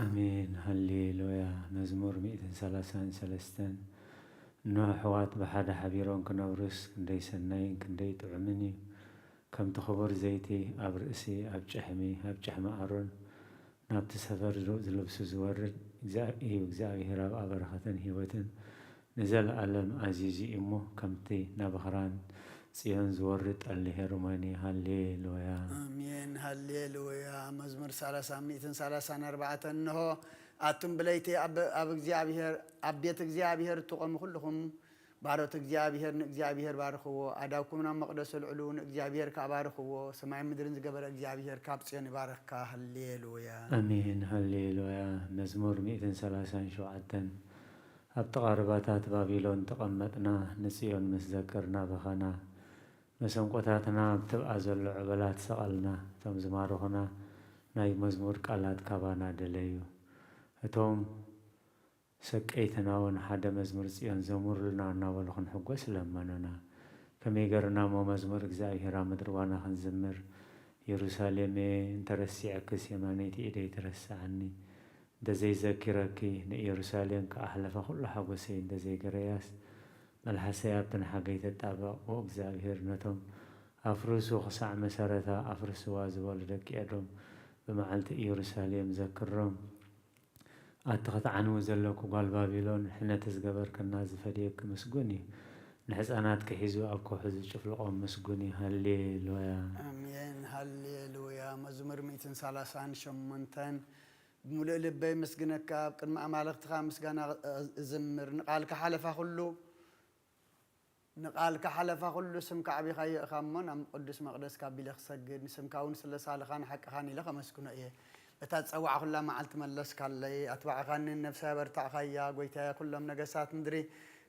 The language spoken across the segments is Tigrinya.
ኣሜን፣ ሃሌሉያ። መዝሙር ሚእትን ሰላሳን ሰለስተን። እንሆ ኣሕዋት ብሓደ ሓቢሮም ክነብሩስ ክንደይ ሰናይን ክንደይ ጥዑምን እዩ። ከምቲ ክቡር ዘይቲ ኣብ ርእሲ፣ ኣብ ጭሕሚ፣ ኣብ ጭሕሚ ኣሮን ናብቲ ሰፈር ዝል-፣ ዝልብሱ ዝወርድ፣ እግዚኣብ-፣ እዩ። እግዚኣብሔር ኣብኣ በረኸትን ህይወትን ንዘለኣለም ኣዚዙ እዩ እሞ፣ ከምቲ ናብ ኽራን ጽዮን ዝወርድ ጠሊ ሄርሞኒ። ሃሌሉያ። ኣሜን፣ ሃሌሉያ። መዝሙር ሰላሳ፣ ሚእትን ሰላሳን ኣርባዕተን። እንሆ ኣቱም ብለይቲ ኣብ፣ ኣብ እግዚኣብሔር፣ ኣብ ቤት እግዚኣብሔር እትቖሙ ኩልኹም ባሮት እግዚኣብሔር ንእግዚኣብሔር ባርኽዎ። ኣእዳውኩም ናብ መቕደሱ ኣልዕሉ፣ ንእግዚኣብሔር ከኣ ባርኽዎ። ሰማይን ምድርን ዝገበረ እግዚኣብሔር ካብ ጽዮን ይባርኽካ። ሃሌሉያ። ኣሜን፣ ሃሌሉያ። መዝሙር ሚእትን ሰላሳን ሸውዓተን። ኣብ ጥቓ ርባታት ባቢሎን ተቐመጥና፣ ንጽዮን ምስ ዘከርና በኸና። መሰንቆታትና ኣብ ትብኣ ዘሎ ዕበላት ሰቐልና። እቶም ዝማርኹና ናይ መዝሙር ቃላት ካባና ደለዩ። እቶም ሰቀይትና እውን ሓደ መዝሙር ጽዮን ዘሙሩልና እናበሉ ክንሕጎስ ለመኑና። ከመይ ገርና እሞ መዝሙር እግዚኣብሔር ኣብ ምድሪ ዋና ክንዝምር? ኢየሩሳሌመየ፣ እንተረሲዐክስ የማነይቲ ኢደይ ትረስዓኒ። እንተዘይዘኪረኪ፣ ንኢየሩሳሌም ከኣ ሓለፋ ኩሉ ሓጎሰይ እንተዘይገረያስ፣ መልሓሰይ ኣብቲ ንሓገይ ተጣበቕ። ኦ እግዚኣብሔር፣ ነቶም ኣፍርሱ ክሳዕ መሰረታ ኣፍርስዋ ዝበሉ ደቂ ኤዶም ብመዓልቲ ኢየሩሳሌም ዘክሮም። ኣቲ ክትዓንዊ ዘለኪ ጓል ባቢሎን፣ ሕነቲ ዝገበርክና ዝፈድየኪ ምስጉን እዩ። ንሕፃናትኪ ሒዙ ኣብ ከውሒ ዝጭፍልቖም ምስጉን እዩ። ሃሌሉያ። ኣሜን፣ ሃሌሉያ። መዝሙር ሚእትን ሰላሳን ሸሞንተን። ብምሉእ ልበይ ምስግነካ፣ ኣብ ቅድሚ ኣማልኽትኻ ምስጋና እዝምር። ንቓልካ ሓለፋ ኩሉ፣ ንቓልካ ሓለፋ ኩሉ ስምካ ኣዕቢኻዮ ኢኻ እሞ፣ ናብ ቅዱስ መቕደስካ ኣቢለ ክሰግድ፣ ንስምካ እውን ስለ ሳልኻን ሓቅኻን ኢለ ከመስግኖ እየ። በታ ዝጸዋዕኹላ መዓልቲ መለስካለይ፣ ኣትባዕኻኒ፣ ንነፍሰይ ኣበርታዕኻያ። ጐይታየ፣ ኩሎም ነገስታት ምድሪ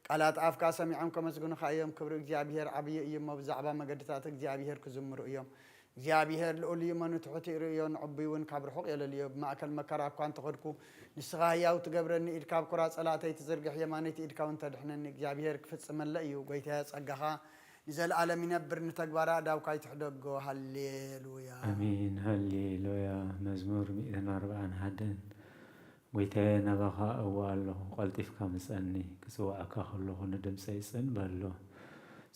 ቃላት ኣፍካ ሰሚዖም ከመስግኑኻ እዮም። ክብሪ እግዚኣብሄር ዓብዪ እዩ እሞ፣ ብዛዕባ መገድታት እግዚኣብሄር ክዝምሩ እዮም። እግዚኣብሄር ልኡል እዩ እሞ፣ ንትሑት ይርእዮ፣ ንዕቡይ እውን ካብ ርሑቕ የለልዮ። ብማእከል መከራ እኳ እንተኸድኩ፣ ንስኻ ህያው ትገብረኒ፣ ኢድካ ኣብ ኩራ ጸላእተይ ትዝርግሕ፣ የማነይቲ ኢድካ እውን ተድሕነኒ። እግዚኣብሄር ክፍጽመለይ እዩ። ጐይታየ፣ ጸጋኻ ንዘለኣለም ይነብር፣ ንተግባር ኣእዳውካ ኣይትሕደጎ። ሃሌሉያ። ኣሜን፣ ሃሌሉያ። መዝሙር ሚእትን ኣርባዓን ሓደን። ጐይታየ፣ ናባኻ እወ ኣለኹ፣ ቀልጢፍካ ምጸኒ። ክጽውዓካ ከለኹ ንድምጸይ ጽን በሎ።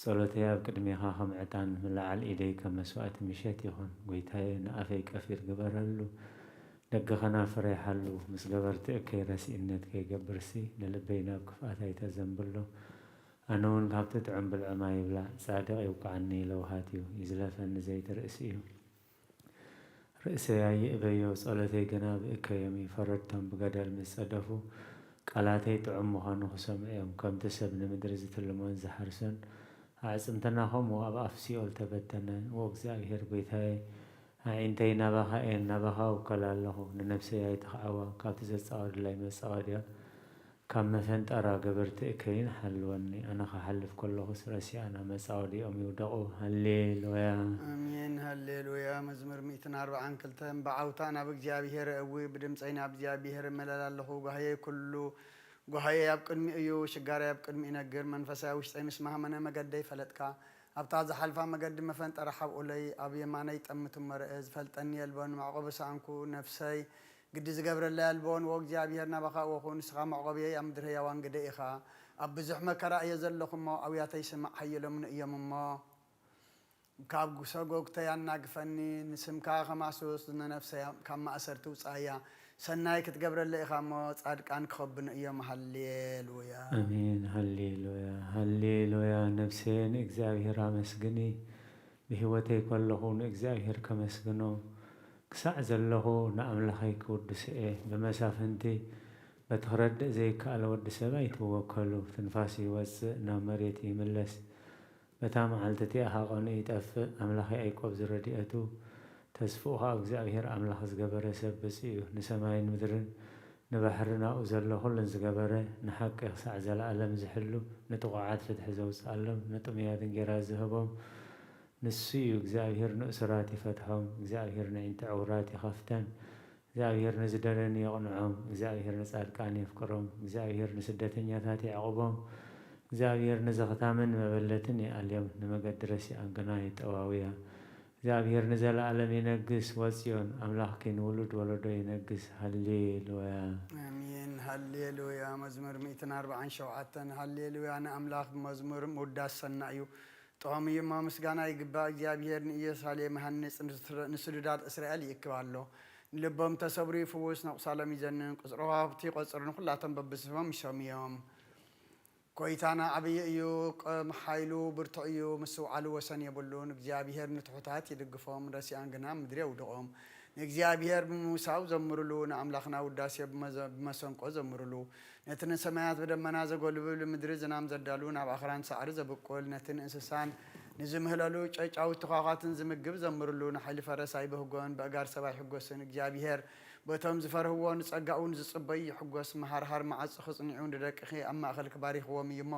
ጸሎተይ ኣብ ቅድሜኻ ከም ዕጣን፣ ምልዓል ኢደይ ከም መስዋእቲ ምሸት ይኹን። ጐይታየ፣ ንኣፈይ ቀፊር ግበረሉ፣ ደገ ኸናፍረይ ሓሉ። ምስ ገበርቲ እከይ ረሲእነት ከይገብርሲ፣ ንልበይ ናብ ክፍኣት ኣይተዘንብሎ። ኣነ እውን ካብቲ ጥዑም ብልዒ ማይ ይብላዕ፣ ጻድቕ ይውቅዓኒ፣ ለውሃት እዩ፣ ይዝለፈኒ ዘይቲ ርእሲ እዩ። ርእሰይ ኣይእበዮ፣ ጸሎተይ ግና ብእከዮም እዩ። ፈረድቶም ብገደል ምስ ጸደፉ፣ ቃላተይ ጥዑም ምዃኑ ክሰምዑ እዮም። ከምቲ ሰብ ንምድሪ ዝትልሞን ዝሓርሶን፣ ኣዕጽምትና ኸምኡ ኣብ ኣፍ ሲኦል ተበተነ። ዎ እግዚኣብሄር ጐይታየ፣ ኣዒንተይ ናባኻ እየን፣ ናባኻ እውከል ኣለኹ። ንነፍሰይ ኣይትኽዓዋ፣ ካብቲ ዘጻወደላይ መጻወድያ፣ ካብ መፈንጠራ ገበርቲ እከይን ሓልወኒ። ኣነ ክሓልፍ ከለኹስ ረሲኣና፣ መጻወዲኦም ይውደቑ። ሃሌሉያ። ኣሜን፣ ሃሌሉያ። መዝሙር ሚእትን ኣርባዓን ክልተን። ብዓውታ ናብ እግዚኣብሄር እእዊ፣ ብድምጸይ ናብ እግዚኣብሄር እመለል ኣለኹ። ጓህየይ ኩሉ፣ ጓህየይ ኣብ ቅድሚኡ እዩ፣ ሽጋራይ ኣብ ቅድሚኡ ይነግር። መንፈሰይ ኣብ ውሽጠይ ምስ ማህመነ፣ መገደይ ፈለጥካ። ኣብታ ዝሓልፋ መገዲ መፈንጠራ ሓብኡለይ፣ ኣብ የማነይ ጠምት እሞ ርእ። ዝፈልጠኒ የልቦን፣ መዕቆቢ ሰኣንኩ። ነፍሰይ ግዲ ዝገብረለይ ኣልቦን። ዎ እግዚኣብሄር፣ ናባኻ እወኹ፣ ንስኻ መዕቆብየይ፣ ኣብ ምድሪ ህያዋን ግደ ኢኻ። ኣብ ብዙሕ መከራ እየ ዘለኹ እሞ፣ ኣውያተይ ስማዕ፣ ሓይሎምኒ እዮም እሞ። ካብ ሰጎግተይ ኣናግፈኒ፣ ንስምካ ከማስስ፣ ንነፍሰይ ካብ ማእሰርቲ ውጻያ። ሰናይ ክትገብረለይ ኢኻ እሞ፣ ጻድቃን ክኸብኑ እዮም። ሃሌሉያ። ኣሜን። ሃሌሉያ፣ ሃሌሉያ። ነፍሰየ ንእግዚኣብሄር ኣመስግኒ፣ ብህይወተይ ከለኹ ንእግዚኣብሄር ከመስግኖ፣ ክሳዕ ዘለኹ ንኣምላኸይ ክውድሶ እየ። ብመሳፍንቲ በቲ ክረድእ ዘይከኣል ወዲ ሰብ ኣይትወከሉ። ትንፋስ ይወጽእ፣ ናብ መሬት ይምለስ። በታ መዓልቲ እቲኣ ሃቐኑ ይጠፍእ። ኣምላኽ ያዕቆብ ዝረድኤቱ፣ ተስፍኡ ኸኣ ኣብ እግዚኣብሄር ኣምላኽ ዝገበረ ሰብ ብጹእ እዩ። ንሰማይን ምድርን ንባሕርን ኣብኡ ዘሎ ኹሉን ዝገበረ፣ ንሓቂ ክሳዕ ዘለኣለም ዝሕሉ፣ ንጥቑዓት ፍትሒ ዘውጽኣሎም፣ ንጥሙያት እንጌራ ዝህቦም ንሱ እዩ። እግዚኣብሄር ንእሱራት ይፈትሖም፣ እግዚኣብሄር ነዒንቲ ዕውራት ይኸፍተን፣ እግዚኣብሄር ንዝደነኑ የቕንዖም፣ እግዚኣብሄር ንጻድቃን የፍቅሮም፣ እግዚኣብሄር ንስደተኛታት የዕቑቦም፣ እግዚኣብሄር ንዘኽታምን መበለትን ይኣልዮም፣ ንመገዲ ረሲኣን ግና የጠዋውያ። እግዚኣብሔር ንዘለኣለም ይነግስ፣ ወጽዮን ኣምላኽኪ ንውሉድ ወለዶ ይነግስ። ሃሌሉያ። ኣሜን። ሃሌሉያ። መዝሙር ሚእትን ኣርባዓን ሸውዓተን። ሃሌሉያ። ንኣምላኽ ብመዝሙር ምውዳስ ሰናይ እዩ። ጥዑም እዩ እሞ ምስጋና ይግባእ። እግዚኣብሔር ንኢየሩሳሌም ይሃንጽ፣ ንስዱዳት እስራኤል ይእክብ ኣሎ። ንልቦም ተሰብሩ ይፍውስ፣ ነቑሳሎም ይዘንን፣ ቁጽሪ ከዋኽብቲ ይቖጽር፣ ንኹላቶም በብስሞም ይሰምዮም። ጎይታና ዓብዪ እዩ፣ ቅም ሓይሉ ብርቱዕ እዩ፣ ምስትውዓሉ ወሰን የብሉን። እግዚኣብሔር ንትሑታት ይድግፎም፣ ረሲኣን ግና ኣብ ምድሪ የውድቖም። ንእግዚኣብሔር ብምውሳው ዘምሩሉ፣ ንኣምላኽና ውዳሴ ብመዘ- ብመሰንቆ ዘምሩሉ። ነቲ ንሰማያት ብደመና ዘጎልብብ፣ ንምድሪ ዝናም ዘዳሉ፣ ናብ ኣኽራን ሳዕሪ ዘብቁል፣ ነቲ ንእንስሳን ንዝምህለሉ ጨጫውቲ ኳዃትን ዝምግብ ዘምሩሉ። ንሓይሊ ፈረስ ኣይብህጎን፣ በእጋር ሰብ ኣይሕጎስን። እግዚኣብሔር በቶም ዝፈርህዎ ንጸጋኡ ንዝጽበዩ ይሕጎስ። መሃርሃር መዓጹኺ ጽኒዑ ንደቅኺ ኣብ ማእከልኪ ባሪኽዎም እዩ እሞ።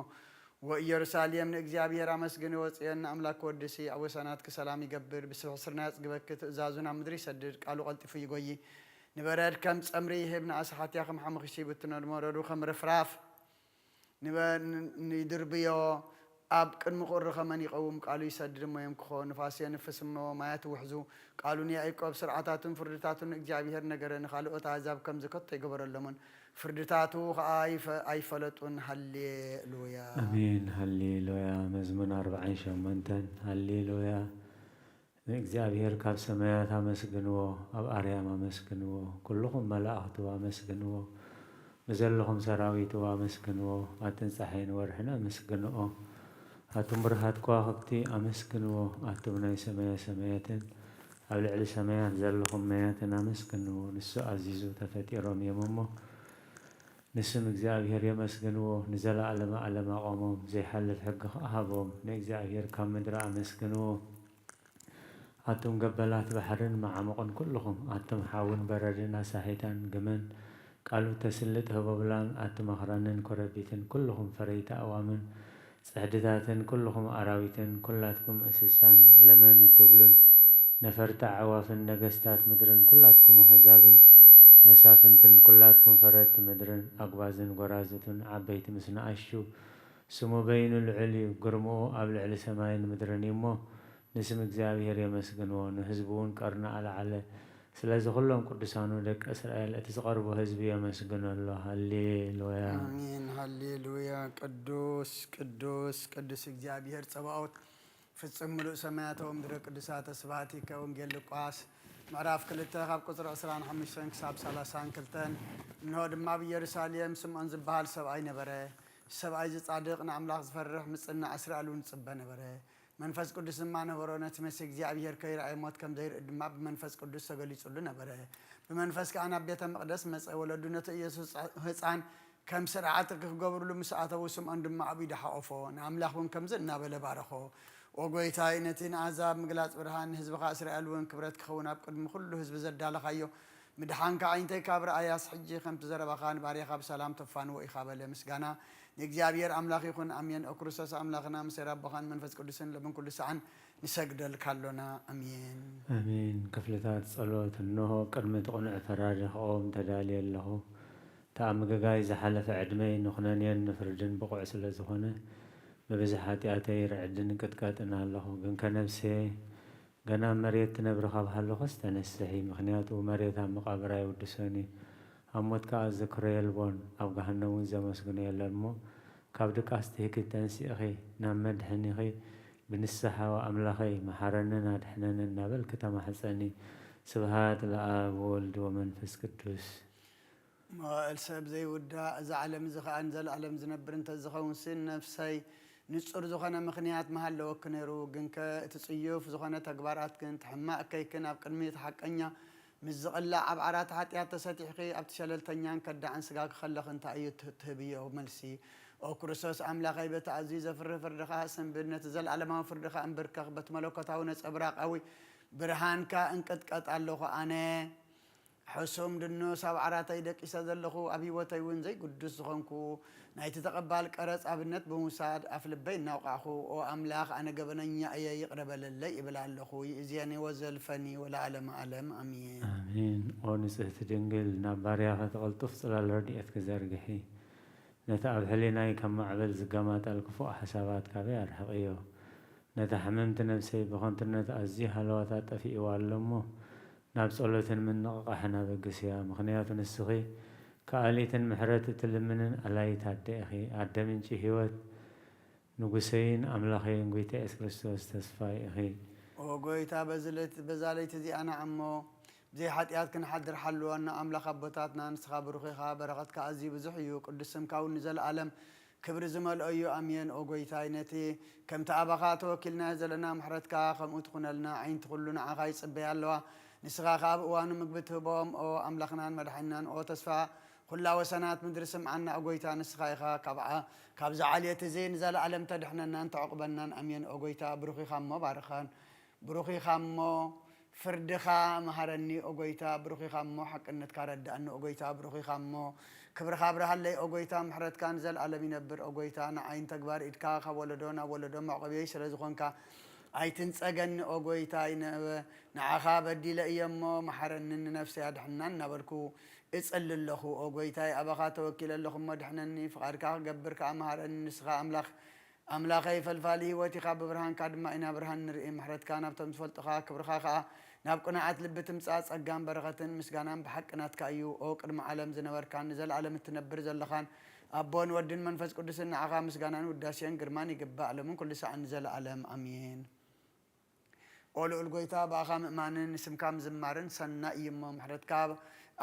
ወኢየሩሳሌም ንእግዚኣብሔር ኣመስግኒ፣ ወጽዮን ንኣምላክ ወድሲ ኣብ ወሰናትኪ ሰላም ይገብር። ብስብሒ ስርናይ የጽግበኪ፣ ትእዛዙ ናብ ምድሪ ይሰድድ፣ ቃሉ ቀልጢፉ ይጎዪ። ንበረድ ከም ጸምሪ ይህብ፣ ንኣሳሓትያ ከም ሓሙኺሽ ይብትኖ፣ ንበረዱ ከም ርፍራፍ ንበ- ን- ንይድርብዮ። ኣብ ቅድሚ ቁሪ ከመን ይቐውም፣ ቃሉ ይሰድድ እሞ የምክኾ። ንፋስ የንፍስ እሞ ማያት ይውሕዙ። ቃሉ ንያዕቆብ ስርዓታቱን ፍርድታቱን ንእግዚኣብሔር ነገረ፣ ንኻልኦት ኣህዛብ ከምዚ ከቶ ኣይገበረሎምን። ፍርድታቱ ኸዓ ኣይፈ- ኣይፈለጡን። ሃሌሉያ። ኣሜን። ሃሌሉያ። መዝሙር ኣርባዓን ሸሞንተን። ሃሌሉያ። ንእግዚኣብሔር ካብ ሰማያት ኣመስግንዎ፣ ኣብ ኣርያም ኣመስግንዎ፣ ኩልኹም መላእኽቱ ኣመስግንዎ፣ ብዘለኹም ሰራዊቱ ኣመስግንዎ፣ ኣትን ጸሓይን ወርሕን ኣመስግንኦ፣ ኣቱም ብርሃት ከዋኽብቲ ኣመስግንዎ፣ ኣቱም ናይ ሰማየ ሰማያትን ኣብ ልዕሊ ሰማያት ዘለኹም ማያትን ኣመስግንዎ፣ ንሱ ኣዚዙ ተፈጢሮም እዮም እሞ፣ ንስም እግዚኣብሔር የመስግንዎ፣ ንዘለኣለመ ዓለም ኣቖሞም፣ ዘይሓልፍ ሕጊ ኸኣ ሃቦም። ንእግዚኣብሔር ካብ ምድሪ ኣመስግንዎ፣ ኣቱም ገበላት ባሕርን መዓሙቕን ኩልኹም፣ ኣቱም ሓውን በረድን ኣሳሒታን ግመን፣ ቃሉ ተስልጥ ህቦብላን፣ ኣቱም ኣኽራንን ኮረቢትን፣ ኩልኹም ፈረይቲ ኣእዋምን ጽሕድታትን፣ ኩልኹም ኣራዊትን፣ ኩላትኩም እንስሳን ለመም እትብሉን፣ ነፈርቲ ኣዕዋፍን ነገስታት ምድርን ኩላትኩም ኣህዛብን መሳፍንትን ኩላትኩም ፈረድቲ ምድርን ኣጉባዝን ጎራዙትን ዓበይቲ ምስ ንኣሽቱ፣ ስሙ በይኑ ልዑል እዩ፣ ግርምኡ ኣብ ልዕሊ ሰማይን ምድርን እዩ እሞ፣ ንስም እግዚኣብሔር የመስግንዎ፣ ንህዝቡ እውን ቀርኑ ኣልዓለ። ስለዚ ኩሎም ቅዱሳኑ ደቂ እስራኤል እቲ ዝቐርቦ ህዝቢ የመስግኖ ኣሎ። ሃሌሉያ። ኣሜን። ሃሌሉያ። ቅዱስ ቅዱስ ቅዱስ እግዚኣብሔር ጸባኦት ፍጽም ምሉእ ሰማያት ወምድሪ ቅዱሳተ ስብሐቲከ። ወንጌል ሉቃስ ምዕራፍ ክልተ ካብ ቁጽሪ ዕስራን ሓሙሽተን ክሳብ ሰላሳን ክልተን። እንሆ ድማ ኣብ ኢየሩሳሌም ስምዖን ዝበሃል ሰብኣይ ነበረ። ሰብኣይ እዚ ጻድቕ ንኣምላኽ ዝፈርሕ ምጽናዕ እስራኤል እውን ይጽበ ነበረ። መንፈስ ቅዱስ ድማ ነበሮ። ነቲ መሲህ እግዚኣብሔር ከይረኣየ ሞት ከም ዘይርኢ ድማ ብመንፈስ ቅዱስ ተገሊጹሉ ነበረ። ብመንፈስ ከኣ ናብ ቤተ መቕደስ መጸ። ወለዱ ነቲ ኢየሱስ ህፃን ከም ስርዓት ክገብርሉ ምስ ኣተዉ፣ ስምዖን ድማ ኣብ ኢዱ ሓቖፎ፣ ንኣምላኽ እውን ከምዚ እናበለ ባረኾ። ኦ ጐይታይ፣ ነቲ ንኣህዛብ ምግላጽ ብርሃን፣ ንህዝብኻ እስራኤል እውን ክብረት ክኸውን ኣብ ቅድሚ ኩሉ ህዝቢ ዘዳለኻዮ ምድሓንካ ዓይንተይ ካብ ረኣያስ፣ ሕጂ ከምቲ ዘረባኻ ንባርያኻ ብሰላም ተፋንዎ ኢኻ በለ። ምስጋና ንእግዚኣብሔር ኣምላኽ ይኹን፣ ኣሜን። ኦ ክርስቶስ ኣምላኽና፣ ምስ ኣቦኻን መንፈስ ቅዱስን ሎምን ኩሉ ሰዓን ንሰግደልካ ኣሎና። ኣሜን። ኣሜን። ክፍልታት ጸሎት። እንሆ ቅድሚ እቲ ቅኑዕ ፈራዲ ክቐውም ተዳልየ ኣለኹ። እቲ ኣብ ምግጋይ ዝሓለፈ ዕድመይ ንኹነኔን ንፍርድን ብቑዕ ስለ ዝኾነ፣ ብብዝሒ ሓጢኣተይ ርዕድን ቅጥቀጥን ኣለኹ። ግንከ ነብሰየ፣ ገና ኣብ መሬት ትነብሪ ካብ ሃለኹስ ተነስሒ፣ ምኽንያቱ መሬት ኣብ መቓብር ኣይውድሶን እዩ። ኣብ ሞት ከኣ ዝክሮ የልቦን፣ ኣብ ገሃነም እውን ዘመስግኖ የለን እሞ፣ ካብ ድቃስ ትሂኪ ተንሲእኺ ናብ መድሕኒኺ ብንስሓ፣ ኣምላኸይ መሓረንን ኣድሕነንን እናበልኪ ተማሕጸኒ። ስብሃት ለኣብ ወወልድ ወመንፈስ ቅዱስ። መዋእል ሰብ ዘይውዳእ፣ እዚ ዓለም እዚ ኸኣ ንዘለኣለም ዝነብር እንተዝኸውንሲ፣ ንነፍሰይ ንጹር ዝኾነ ምኽንያት ምሃለወኪ ነይሩ። ግንከ እቲ ጽዩፍ ዝኾነ ተግባራትክን እቲ ሕማቕ ከይክን ኣብ ቅድሚ እቲ ሓቀኛ ምስ ዝቕላዕ፣ ኣብ ዓራት ሓጢኣት ተሰጢሕኪ፣ ኣብቲ ሸለልተኛን ከዳዕን ስጋኪ ከለኺ እንታይ እዩ ት-፣ ትህብዮ መልሲ? ኦ ክርስቶስ ኣምላኸይ፣ በቲ ኣዝዩ ዘፍርህ ፍርድኻ ኣሰንብድ፣ ነቲ ዘለኣለማዊ ፍርድኻ ኣንብርከኽ፣ በቲ መለኮታዊ ነጸብራቓዊ ብርሃንካ እንቅጥቀጥ ኣለኹ ኣነ። ሕሱም ድኑስ ኣብ ዓራተይ ደቂሰ ዘለኹ፣ ኣብ ህይወተይ እውን ዘይግዱስ ዝኾንኩ፣ ናይቲ ተቐባል ቀረጽ ኣብነት ብምውሳድ ኣፍ ልበይ እናውቃዕኹ፣ ኦ ኣምላኽ፣ ኣነ ገበነኛ እየ፣ ይቕረ በለለይ እብል ኣለኹ። ይእዜኒ ወዘልፈኒ ወለዓለመ ዓለም። ኣሜን። ኣሜን። ኦ ንጽህቲ ድንግል፣ ናብ ባርያኺ እቲ ቅልጡፍ ጽላል ረድኤትኪ ዘርግሒ። ነቲ ኣብ ሕሊናይ ከም ማዕበል ዝገማጠል ክፉእ ሓሳባት ካበይ ኣርሕቕዮ። ነታ ሕምምቲ ነፍሰይ ብኸንቱነት ኣዝዩ ሃለዋታ ጠፊእዋ ኣሎ እሞ፣ ናብ ጸሎትን ምንቕቓሕን ኣበግስያ። ምኽንያቱ ንስኺ ከኣሊትን ምሕረት እትልምንን ኣላይት ኣደ ኢኺ። ኣደ ምንጪ ህይወት፣ ንጉሰይን ኣምላኸይን ጐይታ የሱስ ክርስቶስ ተስፋይ ኢኺ። ኦ ጐይታ፣ በዚ ለት-፣ በዛ ለይቲ እዚኣ ንዓ እሞ፣ ብዘይ ሓጢኣት ክንሓድር ሓልወና። ኣምላኽ ኣቦታትና፣ ንስኻ ብሩኽ ኢኻ፣ በረኸትካ ኣዝዩ ብዙሕ እዩ፣ ቅዱስ ስምካ እውን ንዘለኣለም ክብሪ ዝመልኦ እዩ። ኣሜን። ኦ ጐይታይ፣ ነቲ ከምቲ ኣባኻ ተወኪልናዮ ዘለና ምሕረትካ ከምኡ ትኹነልና። ኣዒንቲ ኩሉ ንዓኻ ይጽበያ ኣለዋ። ንስኻ ከኣ ኣብ እዋኑ ምግቢ ትህቦም። ኦ ኣምላኽናን መድሓኒናን፣ ኦ ተስፋ ኩላ ወሰናት ምድሪ፣ ስምዓና። ኦ ጐይታ፣ ንስኻ ኢኻ ካብ ዓ-፣ ካብዚ ዓሌት እዚ ንዘለኣለም ተድሕነናን ተዕቑበናን። ኣሜን። ኦ ጐይታ፣ ብሩኽ ኢኻ እሞ ባርኸን። ብሩኽ ኢኻ እሞ ፍርድኻ መሃረኒ ኦ ጐይታ፣ ብሩኽ ኢኻ እሞ ሓቅነትካ ረድኣኒ ኦ ጐይታ፣ ብሩኽ ኢኻ እሞ ክብርኻ ኣብርሃለይ ኦ ጐይታ፣ ምሕረትካ ንዘለኣለም ይነብር ኦ ጐይታ፣ ንዓይን ተግባር ኢድካ ካብ ወለዶ ናብ ወለዶ መዕቆብየይ ስለ ዝኾንካ ኣይትንጸገኒ ኦ ጐይታይ፣ ነ-፣ ንዓኻ በዲለ እየ እሞ መሓረኒ፣ ንነፍሰይ ኣድሕና እናበልኩ እጽሊ ኣለኹ ኦ ጐይታይ፣ ኣባኻ ተወኪለ ኣለኹ እሞ ድሕነኒ፣ ፍቓድካ ክገብር ከኣ መሃረኒ፣ ንስኻ ኣምላኽ ኣምላኸይ ፈልፋሊ ህይወት ኢኻ፣ ብብርሃንካ ድማ ኢና ብርሃን ንርኢ። ምሕረትካ ናብቶም ዝፈልጡኻ፣ ክብርኻ ኸኣ ናብ ቅኑዓት ልቢ ትምጻእ። ጸጋን በረኸትን ምስጋናን ብሓቂ ናትካ እዩ። ኦ ቅድሚ ዓለም ዝነበርካን ንዘለኣለም እትነብር ዘለኻን ኣቦን ወድን መንፈስ ቅዱስን፣ ንዓኻ ምስጋናን ውዳሴን ግርማን ይግባእ፣ ሎምን ኩሉ ሰዓን ንዘለኣለም ኣሜን። ኦ ልዑል ጐይታ፣ ብኣኻ ምእማንን ንስምካ ምዝማርን ሰናይ እዩ እሞ፣ ምሕረትካ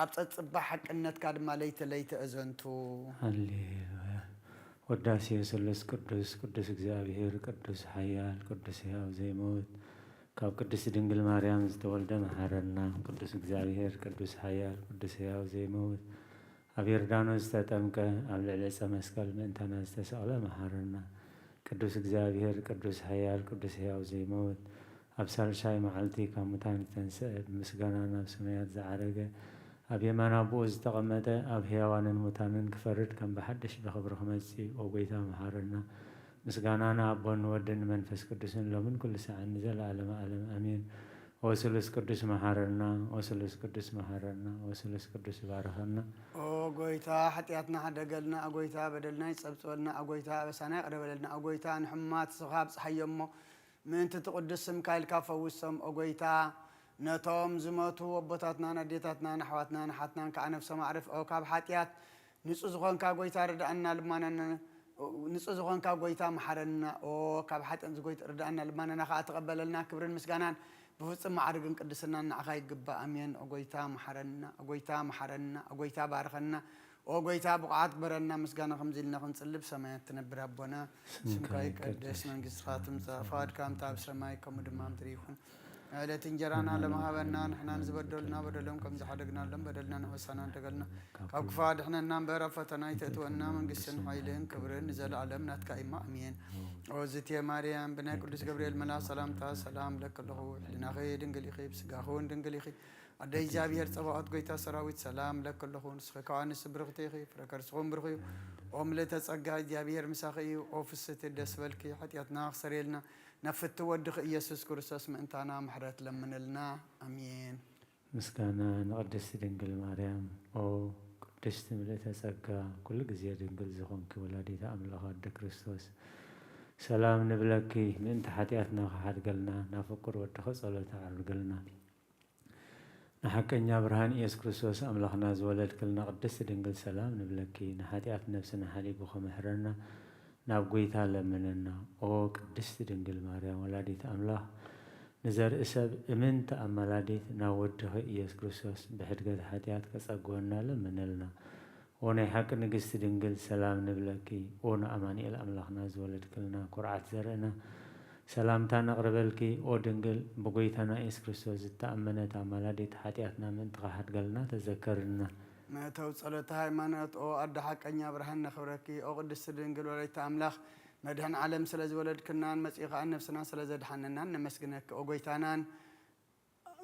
ኣብ ጸጽባ ሓቅነትካ ድማ ለይቲ ለይቲ እዘንቱ። ሃሌሉያ። ወዳሴ ስሉስ ቅዱስ፣ ቅዱስ እግዚኣብሔር፣ ቅዱስ ሓያል፣ ቅዱስ ሕያው ዘይመውት፣ ካብ ቅድስት ድንግል ማርያም ዝተወልደ መሓረና። ቅዱስ እግዚኣብሔር፣ ቅዱስ ሓያል፣ ቅዱስ ሕያው ዘይመውት፣ ኣብ ዮርዳኖስ ዝተጠምቀ፣ ኣብ ልዕሊ ዕፀ መስቀል ምእንታና ዝተሰቕለ መሓረና። ቅዱስ እግዚኣብሔር፣ ቅዱስ ሓያል፣ ቅዱስ ሕያው ዘይመውት፣ ኣብ ሳልሳይ መዓልቲ ካብ ሙታን ዝተንስአ፣ ብምስጋና ናብ ሰማያት ዝዓረገ፣ ኣብ የማን ኣቦኡ ዝተቐመጠ፣ ኣብ ሕያዋንን ሙታንን ክፈርድ ከም ብሓድሽ ብኽብሪ ክመጽእ፣ ኦ ጐይታ መሓረና። ምስጋና ንኣቦን ንወድን ንመንፈስ ቅዱስን ሎምን ኩሉ ሰዓን ንዘለኣለመ ዓለም ኣሜን። ኦ ስሉስ ቅዱስ መሓረና፣ ኦ ስሉስ ቅዱስ መሓረና፣ ኦ ስሉስ ቅዱስ ባርኸና። ኦ ጐይታ፣ ሓጢኣትና ሕደገልና፣ ኦ ጐይታ፣ በደልና ይጸብጽበልና፣ ኦ ጐይታ፣ ኣበሳና ይቕረ በለልና፣ ኦ ጐይታ፣ ንሕሙማት ንስኻ ኣብጽሓዮ እሞ፣ ምእንቲ እቲ ቅዱስ ስምካ ኢልካ ፈውሶም፣ ኦ ጐይታ። ነቶም ዝሞቱ ኣቦታትናን ኣዴታትናን ኣሕዋትናን ኣሓትናን ከኣ ነፍሶም ኣዕርፍ፣ ኦ ካብ ሓጢኣት ንጹህ ዝኾንካ ጐይታ ርድኣና ልማናና፣ ንጹህ ዝኾንካ ጐይታ መሓረና። ኦ ካብ ሓጢኣት ዝጎይት ርድኣና ልማናና ከኣ ተቐበለልና። ክብርን ምስጋናን ብፍጹም ማዕርግን ቅድስናን ንዓኻ ይግባእ። ኣሜን። ኦ ጐይታ መሓረና፣ ኦ ጐይታ መሓረና፣ ኦ ጐይታ ባርኸና፣ ኦ ጐይታ ብቑዓት ግበረና። ምስጋና ከምዚ ኢልና ክንጽሊ ብሰማያት ትነብር ኣቦና፣ ስምካ ይቀደስ፣ መንግስትኻ ትምጻእ፣ ፍቓድካ ከምታ ኣብ ሰማይ ከምኡ ድማ ኣብ ምድሪ ይኹን። ዕለት እንጀራና ሎሚ ሃበና፣ ንሕና ንዝበደሉና በደሎም ከም ዝሓደግናሎም በደልና ንበሳና ንደገልና፣ ካብ ክፉ ኣድሕነና እምበር ኣብ ፈተና ኣይተእትወና፣ መንግስትን ሓይልን ክብርን ንዘለኣለም ናትካ እዩማ፣ ኣሜን። ኦ ዝትየ ማርያም፣ ብናይ ቅዱስ ገብርኤል መልኣኽ ሰላምታ ሰላም እብለኪ ኣለኹ፣ ሕሊናኺ ድንግል ኢኺ፣ ብስጋኺ እውን ድንግል ኢኺ፣ ኣደ እግዚኣብሔር ጸባኦት ጐይታ ሰራዊት ሰላም እብለኪ ኣለኹ፣ ንስኺ ካብ ኣንስቲ ብርኽቲ ኢኺ፣ ፍረ ከርስኺ እውን ብሩኽ እዩ። ኦ ምልእተ ጸጋ፣ እግዚኣብሔር ምሳኺ እዩ፣ ኦ ፍስሕቲ ደስ በልኪ፣ ሓጢኣትና ክሰርየልና፣ ናብ ፍትው ወድኺ ኢየሱስ ክርስቶስ ምእንታና ምሕረት ለምንልና። ኣሜን። ምስጋና ንቅድስቲ ድንግል ማርያም። ኦ ቅድስቲ ምልእተ ጸጋ፣ ኩሉ ግዜ ድንግል ዝኾንኪ ወላዲተ ኣምላኽ ኣደ ክርስቶስ፣ ሰላም ንብለኪ። ምእንቲ ሓጢኣትና ክሓድገልና፣ ናብ ፍቁር ወድኺ ጸሎት ኣዕርገልና። ንሓቀኛ ብርሃን ኢየሱስ ክርስቶስ ኣምላኽና ዝወለድክልና ቅድስቲ ድንግል ሰላም ንብለኪ። ንሓጢኣት ነፍስና ሓዲጉ ክምሕረና ናብ ጐይታ ለምነና። ኦ ቅድስቲ ድንግል ማርያም ወላዲት ኣምላኽ፣ ንዘርኢ ሰብ እምንቲ ኣማላዲት ናብ ወድኺ ኢየሱስ ክርስቶስ ብሕድገት ሓጢኣት ከጸግወና ለምነልና። ኦ ናይ ሓቂ ንግስቲ ድንግል ሰላም ንብለኪ። ኦ ንኣማኑኤል ኣምላኽና ዝወለድክልና ኩርዓት ዘርእና ሰላምታ ነቕርበልኪ። ኦ ድንግል ብጐይታና ኢየሱስ ክርስቶስ ዝተኣመነት ኣማላዲት ሓጢኣትና ምእንቲ ክሓድገልና ተዘከርና። መእተዊ ጸሎተ ሃይማኖት። ኦ ኣደ ሓቀኛ ብርሃን ነኽብረኪ። ኦ ቅድስቲ ድንግል ወላዲተ ኣምላኽ መድህን ዓለም ስለ ዝወለድክናን መጺኡ ከኣ ነፍስና ስለ ዘድሓነናን ነመስግነኪ። ኦ ጐይታናን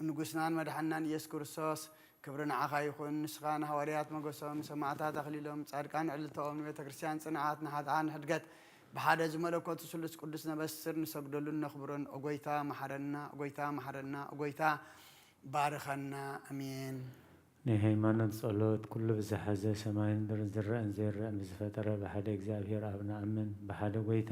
ንጉስናን መድሓንናን ኢየሱስ ክርስቶስ፣ ክብሪ ንዓኻ ይኹን። ንስኻ ንሃዋርያት መጎሶም፣ ንሰማዕታት ኣኽሊሎም፣ ጻድቃን ዕልልታኦም፣ ንቤተ ክርስቲያን ጽንዓት፣ ንኃጥኣን ሕድገት ብሓደ ዝመለኮቱ ስሉስ ቅዱስ ነበስር፣ ንሰግደሉን ነኽብሮን። ኦ ጐይታ መሓረና፣ ኦ ጐይታ መሓረና፣ ኦ ጐይታ ባርኸና። ኣሜን። ናይ ሃይማኖት ጸሎት። ኩሉ ብዝሓዘ ሰማይን ምድርን ዝረአን ዘይረአን ብዝፈጠረ ብሓደ እግዚኣብሔር ኣብ ንኣምን፣ ብሓደ ጐይታ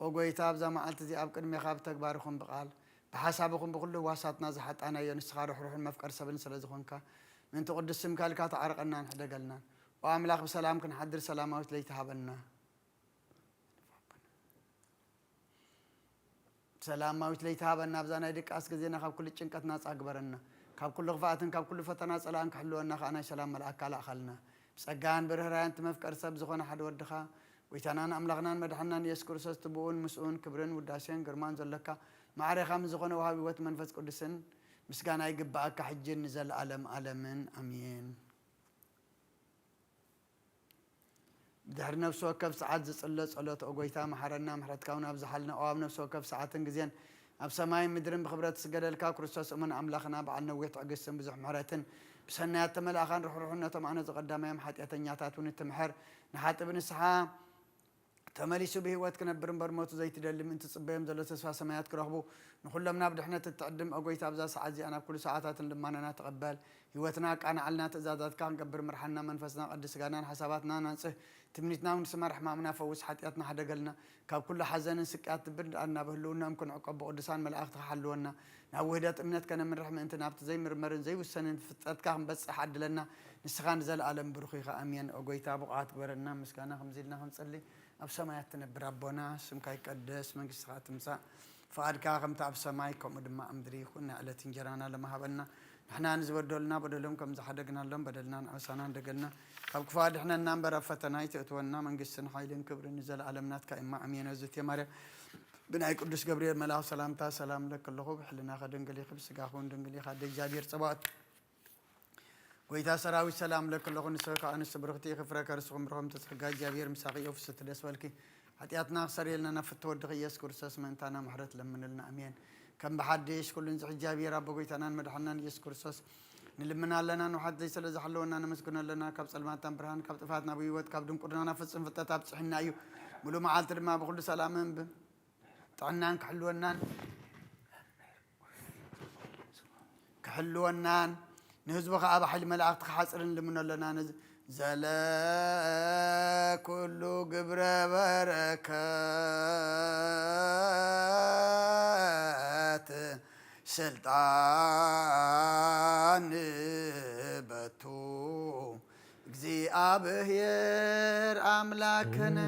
ኦ ጎይታ፣ ኣብዛ መዓልቲ እዚኣ ኣብ ቅድሜኻ ብተግባር ይኹን ብቓል፣ ብሓሳብ ይኹን ብኹሉ ህዋሳትና ዝሓጣናዮ፣ ንስኻ ርሕሩሕን መፍቀር ሰብን ስለ ዝኾንካ፣ ምእንቲ ቅዱስ ስምካ ኢልካ ተዓርቐናን ሕደገልና። ኦ ኣምላኽ፣ ብሰላም ክንሓድር ሰላማዊት ለይቲ ሃበና። ሰላማዊት ለይቲ ሃበና። ኣብዛ ናይ ድቃስ ግዜና ካብ ኩሉ ጭንቀት ናጻ ግበረና። ካብ ኩሉ ክፍኣትን ካብ ኩሉ ፈተና ጸላእን ክሕልወና ከኣ ናይ ሰላም መልኣካ ላእኻልና። ብጸጋን ብርህራያን እቲ መፍቀር ሰብ ዝኾነ ሓደ ወድኻ፣ ጎይታናን ኣምላኽናን መድሓናን ኢየሱስ ክርስቶስ፣ እቲ ብኡን ምስኡን ክብርን ውዳሴን ግርማን ዘሎካ፣ ማዕሬኻ ምስ ዝኾነ ወሃቢ ህይወት መንፈስ ቅዱስን ምስጋና ይግብኣካ፣ ሕጅን ንዘለኣለም ኣለምን። ኣሜን። ብድሕሪ ነፍሲ ወከፍ ሰዓት ዝጽለ ጸሎት፣ ኦ ጎይታ፣ መሓረና፣ ምሕረትካ እውን ኣብዝሓልና። ኦ ኣብ ነፍሲ ወከፍ ሰዓትን ግዜን ኣብ ሰማይን ምድርን ብኽብረት ዝስገደልካ ክርስቶስ እሙን ኣምላኽና፣ በዓል ነዊሕ ትዕግስትን ብዙሕ ምሕረትን፣ ብሰናያት ተመላእኻን ርሕሩሕነቶም ኣነ ዝቐዳማዮም ሓጢኣተኛታት እውን እትምሕር፣ ንሓጥእ ብንስሓ ተመሊሱ ብህይወት ክነብር እምበር ሞቱ ዘይትደሊ ምእንቲ ትጽበዮም ዘሎ ተስፋ ሰማያት ክረኽቡ፣ ንኹሎም ናብ ድሕነት እትዕድም፣ ኦ ጎይታ፣ ኣብዛ ሰዓት እዚኣ ናብ ኩሉ ሰዓታትን ልማናና ተቐበል። ህይወትና ኣቃንዓልና፣ ትእዛዛትካ ክንገብር ምርሓና፣ መንፈስና ቀድስ፣ ስጋናን ሓሳባትናን ኣንጽህ፣ ትምኒትና እውን ስመር፣ ሕማምና ፈውስ፣ ሓጢኣትና ሕደገልና፣ ካብ ኩሉ ሓዘንን ስቅያት ድብን ደኣ ናብ ህልውናኦም ክንዕቆብ ብቅዱሳን መላእኽትኻ ሓልወና፣ ናብ ውህደት እምነት ከነምርሕ ምእንቲ ናብቲ ዘይምርመርን ዘይውሰንን ፍልጠትካ ክንበጽሕ ዓድለና፣ ንስኻ ንዘለኣለም ብሩኽ ኢኻ። ኣሜን። ኦ ጎይታ፣ ብቑዓት ግበረና፣ ምስጋና ከምዚ ኢልና ክንጽሊ። ኣብ ሰማያት ትነብር ኣቦና፣ ስምካ ይቀደስ፣ መንግስትኻ ትምጻእ፣ ፍቓድካ ከምቲ ኣብ ሰማይ ከምኡ ድማ ኣብ ምድሪ ይኹን። ናይ ዕለት እንጀራና ሎሚ ሃበና፣ ንሕና ንዝበደሉና በደሎም ከም ዝሓደግናሎም በደልናን ዓመሳናን ደገልና፣ ካብ ክፉእ ኣድሕነና እምበር ኣብ ፈተና ኣይተእትወና፣ መንግስትን ሓይልን ክብርን ንዘለኣለም ናትካ እማ፣ ኣሜን። እግዝእትየ ማርያም፣ ብናይ ቅዱስ ገብርኤል መልኣኽ ሰላምታ ሰላም እለኪ ኣለኹ፣ ብሕልናኺ ድንግል ኢኺ፣ ብስጋኺ እውን ድንግል ኢኻ፣ ኣደ እግዚኣብሔር ጸባኦት። ጎይታ ሰራዊት ሰላም እለኪ ኣለኹ፣ ንስኺ ከኣ ኣንስቲ ብርኽቲ ኢኺ፣ ፍረ ከርስኺ እውን ብሩኽ፣ ተጸጋ እግዚኣብሔር ምሳኺ እዩ፣ ፍስሕቲ ደስ በልኪ፣ ሓጢኣትና ክሰርየልና ናብ ፍትሒ ወድኺ ኢየሱስ ክርስቶስ ምእንታና ምሕረት ለምንልና፣ ኣሜን። ከም ብሓድሽ ኩሉን ዝሕ እግዚኣብሔር ኣቦ ጎይታናን መድሓናን ኢየሱስ ክርስቶስ ንልምና ኣለና፣ ንውሓት ዘይሰለ ዝሓለወና ነመስግኖ ኣለና፣ ካብ ጸልማት ናብ ብርሃን፣ ካብ ጥፋት ናብ ህይወት፣ ካብ ድንቁርና ናብ ፍጹም ፍልጠት ኣብጽሕና እዩ። ሙሉእ መዓልቲ ድማ ብኹሉ ሰላምን ብ-፣ ጥዕናን ክሕልወናን ክሕልወናን ንህዝቡ ኸዓ ብሓይሊ መላእኽቲ ክሓጽርን ልምኖ ኣለና። ነዚ ዘለ ኩሉ ግብረ በረከት ስልጣን በቱ እግዚኣብሔር ኣምላክነ።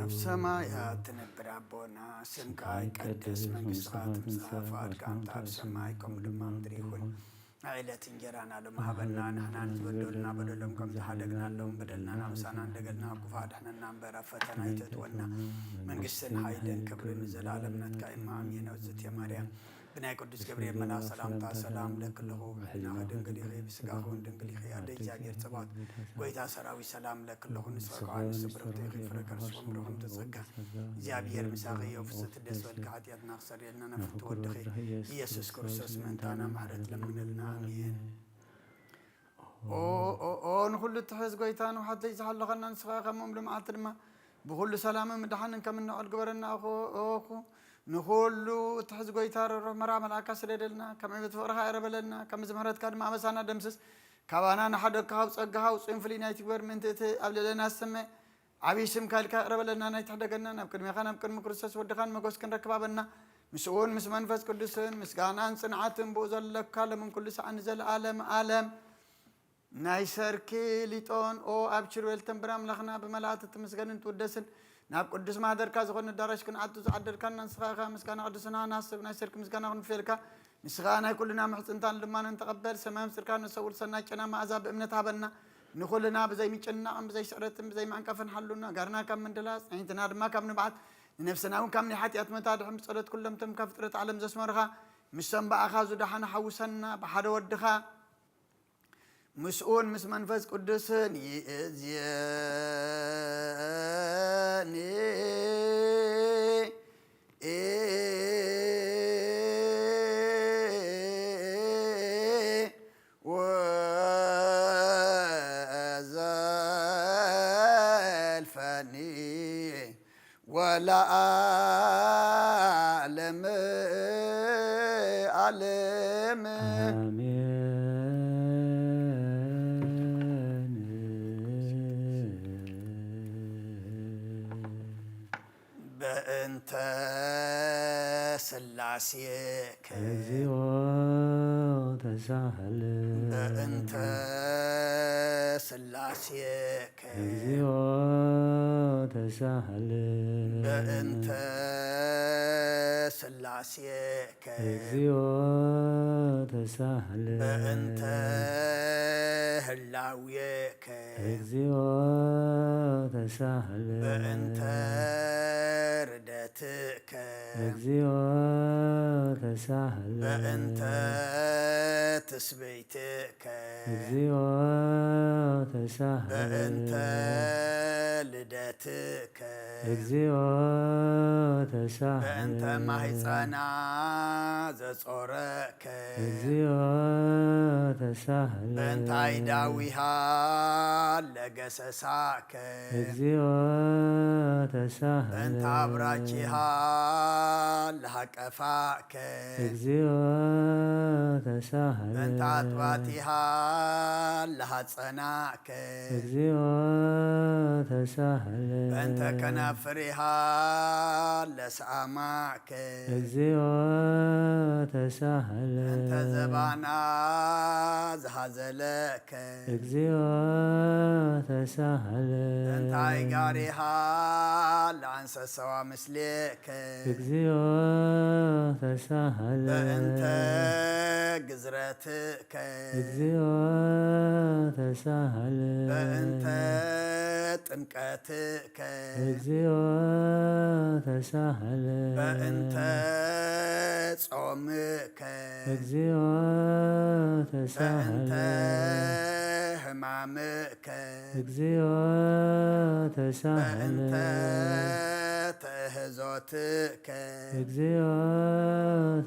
ኣብ ሰማያት ትነብር ኣቦና፣ ስምካ ይቀደስ፣ መንግስትኻ ትምጻእ፣ ፍቓድካ ከምቲ ኣብ ሰማይ ከምኡ ድማ ምድሪ ይኹን። ናይ ዕለት እንጀራና ሎሚ ሃበና፣ ንሕና ንዝበደሉና በደሎም ከም ዝሓደግናሎም በደልናን ኣበሳናን ደገልና፣ ኣብ ክፉእ ኣድሕነና እምበር ኣብ ፈተና ኣይተእትወና። መንግስትን ሓይልን ክብርን ንዘለኣለም ናትካ እማ፣ ኣሜን። እግዝእትየ ማርያም፣ ብናይ ቅዱስ ገብርኤል መልኣኽ ሰላምታ ሰላም እለኪ ኣለኹ፣ ብሕልናኺ ድንግል ኢኺ፣ ብስጋኺ እውን ድንግል ኢኺ፣ ኣደ እግዚኣብሔር ጸባኦት፣ ጎይታ ሰራዊት ሰላም እለኪ ኣለኹ፣ ንስኺ ከኣ ኣንስቲ ብርኽቲ ኢኺ፣ ፍረ ከርስኺ እውን ብሩኽ፣ ተጸጋ እግዚኣብሔር ምሳኺ እዩ፣ ፍስሕቲ ደስ በልኪ፣ ሓጢኣትና ክሰርየልና ናብ ፍትወ ወድኺ ኢየሱስ ክርስቶስ ምእንታና ምሕረት ለምነልና። ኣሜን። ኦ፣ ኦ፣ ኦ፣ ንኹሉ እትሕዝ ጎይታ፣ ንውሓት ዘይዝሓለኸና ንስኻ ኢኻ፣ እሞ ሎም መዓልቲ ድማ ብኹሉ ሰላምን ምድሓንን ከም እንዕል ግበረና። ኦኹ፣ ኦኹ፣ ንኹሉ እትሕዝ ጎይታ፣ ርሕሩሕ መራ መልኣካ ስደደልና፣ ከም ዕቤት ፍቕርኻ ይቕረ በለልና፣ ከም ምሕረትካ ድማ ኣበሳና ደምስስ። ካባና ንሓደግካ ካብ ጸጋኻ ውጹይን ፍሉይን ኣይትግበር፣ ምእንቲ እቲ ኣብ ልዕሌና ዝስመ ዓብዪ ስምካ ኢልካ ይቕረ በለልና፣ ናይ ትሕደገና፣ ናብ ቅድሜኻ፣ ናብ ቅድሚ ክርስቶስ ወድኻን መጎስ ክንረክብ ሃበና። ምስኡ እውን ምስ መንፈስ ቅዱስን ምስጋናን ጽንዓትን ብኡ ዘለካ ሎምን ኩሉ ሰዓት ንዘለኣለም ኣለም። ናይ ሰርኪ ሊጦን ኦ ኣብ ኪሩቤል ተንብር ኣምላኽና ብመላእክቲ ትምስገንን ትውደስን፣ ናብ ቅዱስ ማህደርካ ዝኾነ ኣዳራሽ ክንኣቱ ዝዓደልካና ንስኻ ኢኻ። ምስጋና ቅዱስና ናስብ ናይ ሰርኪ ምስጋና ክንፍልየልካ ንስኻ ናይ ኩልና ምሕጽንታን ልማንን ተቐበል። ሰማይ ምስጢርካ ነሰውር ሰናይ ጨና መኣዛ ብእምነት ሃበና። ንኹልና ብዘይ ምጭናቕን ብዘይ ስዕረትን ብዘይ ምዕንቀፍን ሓሉና። ጋርና ካብ ምንድላ፣ ጽኒትና ድማ ካብ ንብዓት፣ ንነፍስና እውን ካብ ናይ ሓጢኣት መታድሕን ብጸሎት ኩሎም እቶም ካብ ፍጥረት ዓለም ዘስመሩኻ ምስቶም ብኣኻ ዝደሓኑ ሓውሰና። ብሓደ ወድኻ ምስኡን ምስ መንፈስ ቅዱስን ይእዝየኒ ለዓለመ ዓለም። ኣሜን። በእንተ ስላሴከ እግዚኦ ተሳህል። በእንተ ስላሴከ እግዚኦ ተሳህል። በእንተ ስላሴከ እግዚኦ ተሳህል። በእንተ ህላዌከ እግዚኦ ተሳህል። በእንተ ርደትከ እግዚኦ ተሳህል። በእንተ ትስብእትከ እግዚኦ ተሳህል። በእንተ ልደትከ እግዚኦ ተሳህል። በእንተ ማህፀና ዘጾረከ እግዚኦ ተሳህል። በእንተ ኣይዳዊሃ ለገሰሳከ እግዚኦ ተሳህል። በእንተ ኣብራኪሃ ለሃቀፋከ እግዚኦ ተሳህል። በእንተ ኣጥባቲሃ ለሃጸናከ እግዚኦ ተሳህል። በእንተ ከናፍሪሃ ለሰኣማከ እግዚኦ ተሳህል። በእንተ ዘባና ዝሃዘለከ እግዚኦ ተሳህል። በእንተ ኣይጋሪሃ ለኣንሰሰዋ ምስሌከ እግዚኦ ተሳህል። በእንተ ግዝረትከ እግዚኦ ተሳህል። በእንተ ጥምቀትከ እግዚኦ ተሳህል። በእንተ ጾምከ እግዚኦ ተሳህል። በእንተ ሕማምከ እግዚኦ ተሳህል። በእንተ ትእህዞትከ እግዚኦ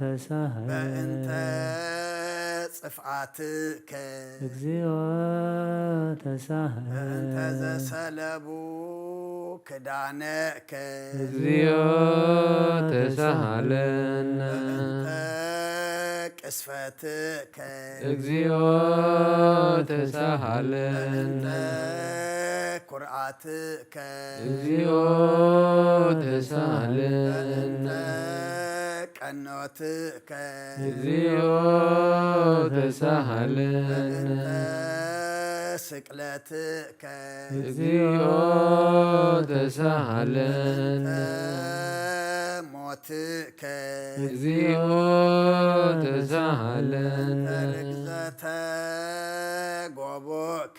ተሳህል። በእንተ ጽፍዓትከ እግዚኦ ተሳህል። በእንተ ዘሰለቡ ክዳነከ እግዚኦ ተሳሃለነ። በእንተ ቅስፈትከ እግዚኦ ተሳሃለነ። በእንተ ኩርዓትከ እግዚኦ ተሳሃለነ። በእንተ ቀኖትከ እግዚኦ ተሳሃለነ። በእንተ ስቅለትከ እግዚኦ ተሳሃለነ። በእንተ ሞትከ እግዚኦ ተሳሃለነ። በእንተ ርግዘተ ጎቦከ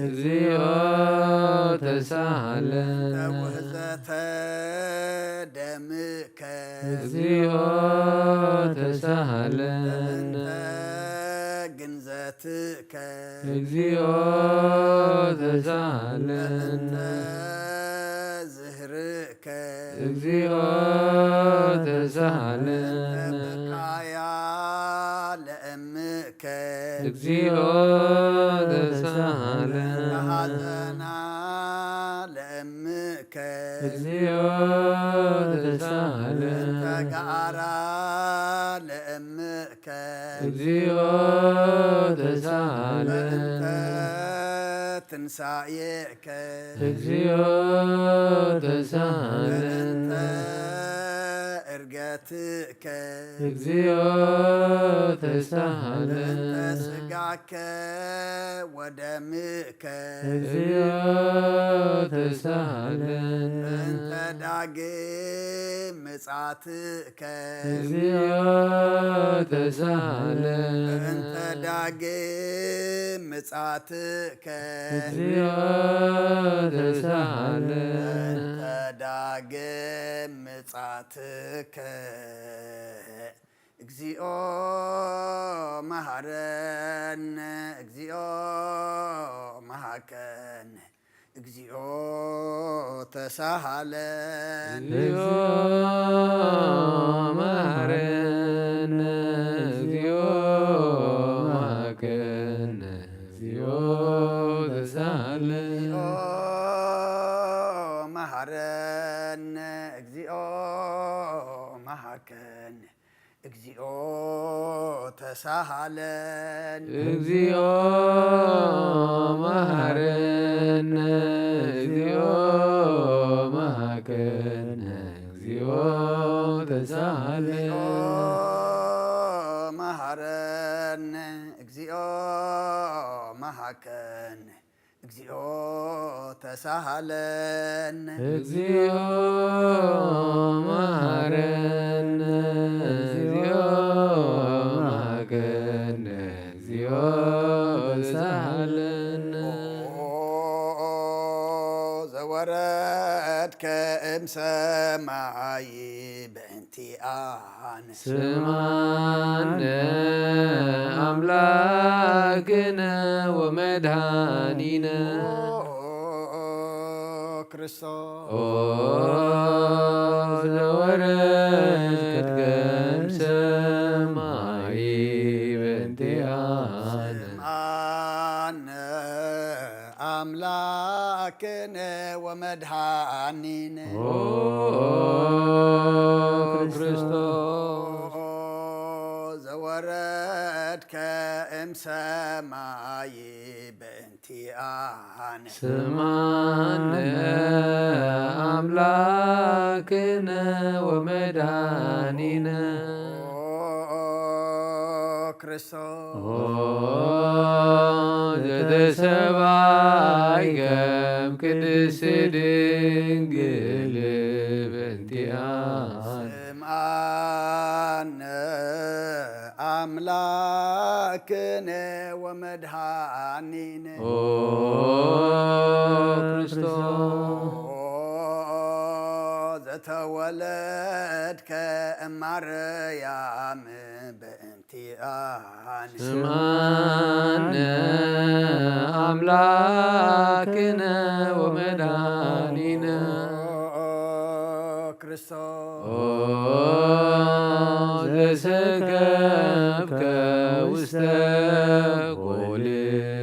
እግዚኦ ተሳሃለነ። በእንተ ውህዘተ ደምከ እግዚኦ ተሳሃለነ። በእንተ ግንዘትከ እግዚኦ ተሳሃለነ። በእንተ ዝህርከ እግዚኦ ተሳሃለነ። በእንተ ብካያ ለእምከ እግዚኦ ተሳሃለነ። በእንተ ሐዘና ለእምከ እግዚኦ ተሳሃለነ። በእንተ ገዓራ ለእምከ እግዚኦ ተሳሃለነ። በእንተ ትንሳኤከ እግዚኦ ተሳሃለነ። በእንተ እርገትከ እግዚኦ ተሳሃለነ። በእንተ ስጋከ ወደምከ እግዚኦ ተሳሃለነ። በእንተ ዳግም ምጻትከ እግዚኦ ተሳሃለነ። በእንተ ዳግም ምጻትከ እግዚኦ ተሳሃለነ። በእንተ ዳግም ምጻትከ እግዚኦ መሃረነ፣ እግዚኦ መሃከነ፣ እግዚኦ ተሳሃለነ። እግዚኦ መሃረነ፣ እግዚኦ መሃከነ፣ እግዚኦ ተሳሃለነ። እግዚኦ መሃረነ፣ እግዚኦ ተሳሃለነ። እግዚኦ መሐረነ፣ እግዚኦ መሐከነ፣ እግዚኦ ተሳሃለነ። መሐረነ፣ እግዚኦ መሐከነ፣ እግዚኦ ተሳሃለነ። እግዚኦ መሐረነ፣ እግዚኦ መሐከነ፣ እግዚኦ ተሳሃለነ። ኦ ዘወረድከ እምሰማይ በእንቲኣነ። ስማነ ኣምላክነ ወመድኃኒነ። ኦ ክርስቶስ ኦ ዘወረድከ እምሰማይ በእንቲኣነ። ስምዓነ ኣምላክነ ወመድኃኒነ። ኦ ክርስቶስ ኦ ዘወረድከ እምሰማይ በእንቲኣነ። ስምዓነ ኣምላክነ ወመድኃኒነ። ኦ ክርስቶስ ኦ ዘተሰብኣይ ከም ቅድስት ድንግል በእንቲኣነ። ስምዓነ ኣምላክነ ወመድኃኒነ። ኦ ክርስቶስ ኦ ዘተወለድከ እማርያም በእንቲኣነ። ስምዓነ ኣምላክነ ወመድኃኒነ። ኦ ክርስቶስ ኦ ዘሰከብከ ውስተ ጎል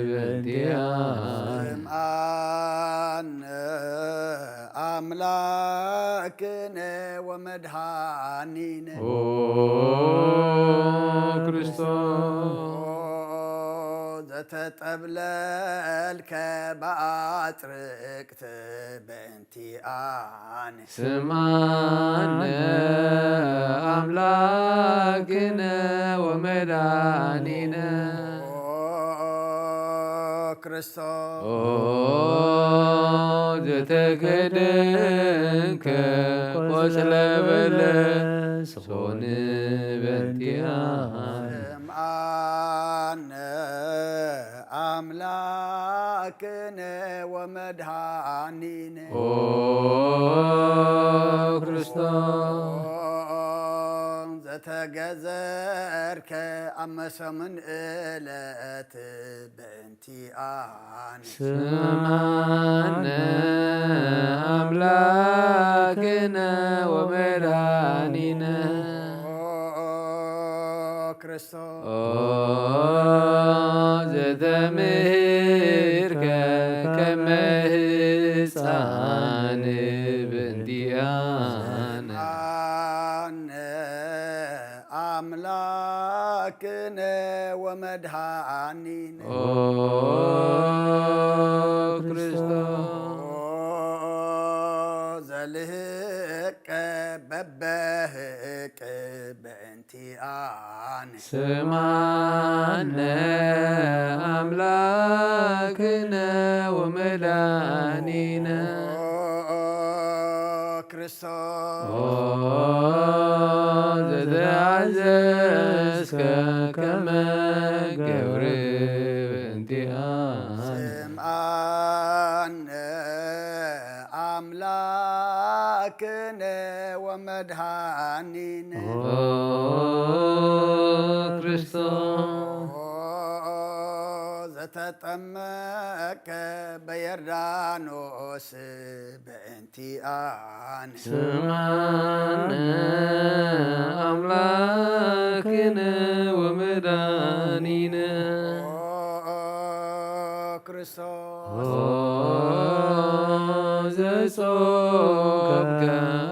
በእንቲኣነ። ስምዓነ ኣምላክነ ወመድኃኒነ። ኦ ክርስቶስ ኦ ዘተጠብለልከ ብኣጽርቅት በእንቲኣነ። ስምዓነ ኣምላክነ ወመድኃኒነ። ኦ ክርስቶስ ኦ ዘተከደንከ ቆጽለ በለስ ሆን በእንቲኣነ። ስምዓነ ኣምላክነ ወመድኃኒነ። ኦ ክርስቶስ ኦ ዘተገዘርከ ኣብ መሰምን እለት በእንቲኣነ። ስምዓነ ኣምላክነ ወመድኃኒነ። ኦ ክርስቶስ ኦ ዘተምህርከ ከመ ህፃን በእንቲኣነ። ኣነ ኣምላክነ ወመድኃኒነ። ኦ ክርስቶስ ኦ ዘልህቀ በበህቅ በእንቲኣነ። ስምዓነ ኣምላክነ ወመድኃኒነ። ኦ ክርስቶስ ኦ ዘተኣዘዝከ ከመ ገብር በእንቲኣነ። ስምዓነ ኣምላክነ ወመድኃኒነ። ኦ ክርስቶስ ኦ ዘተጠመቀ በዮርዳኖስ በእንቲኣነ። ስምዓነ ኣምላክነ ወመድኃኒነ። ኦ ክርስቶስ ኦ ዘጾምከ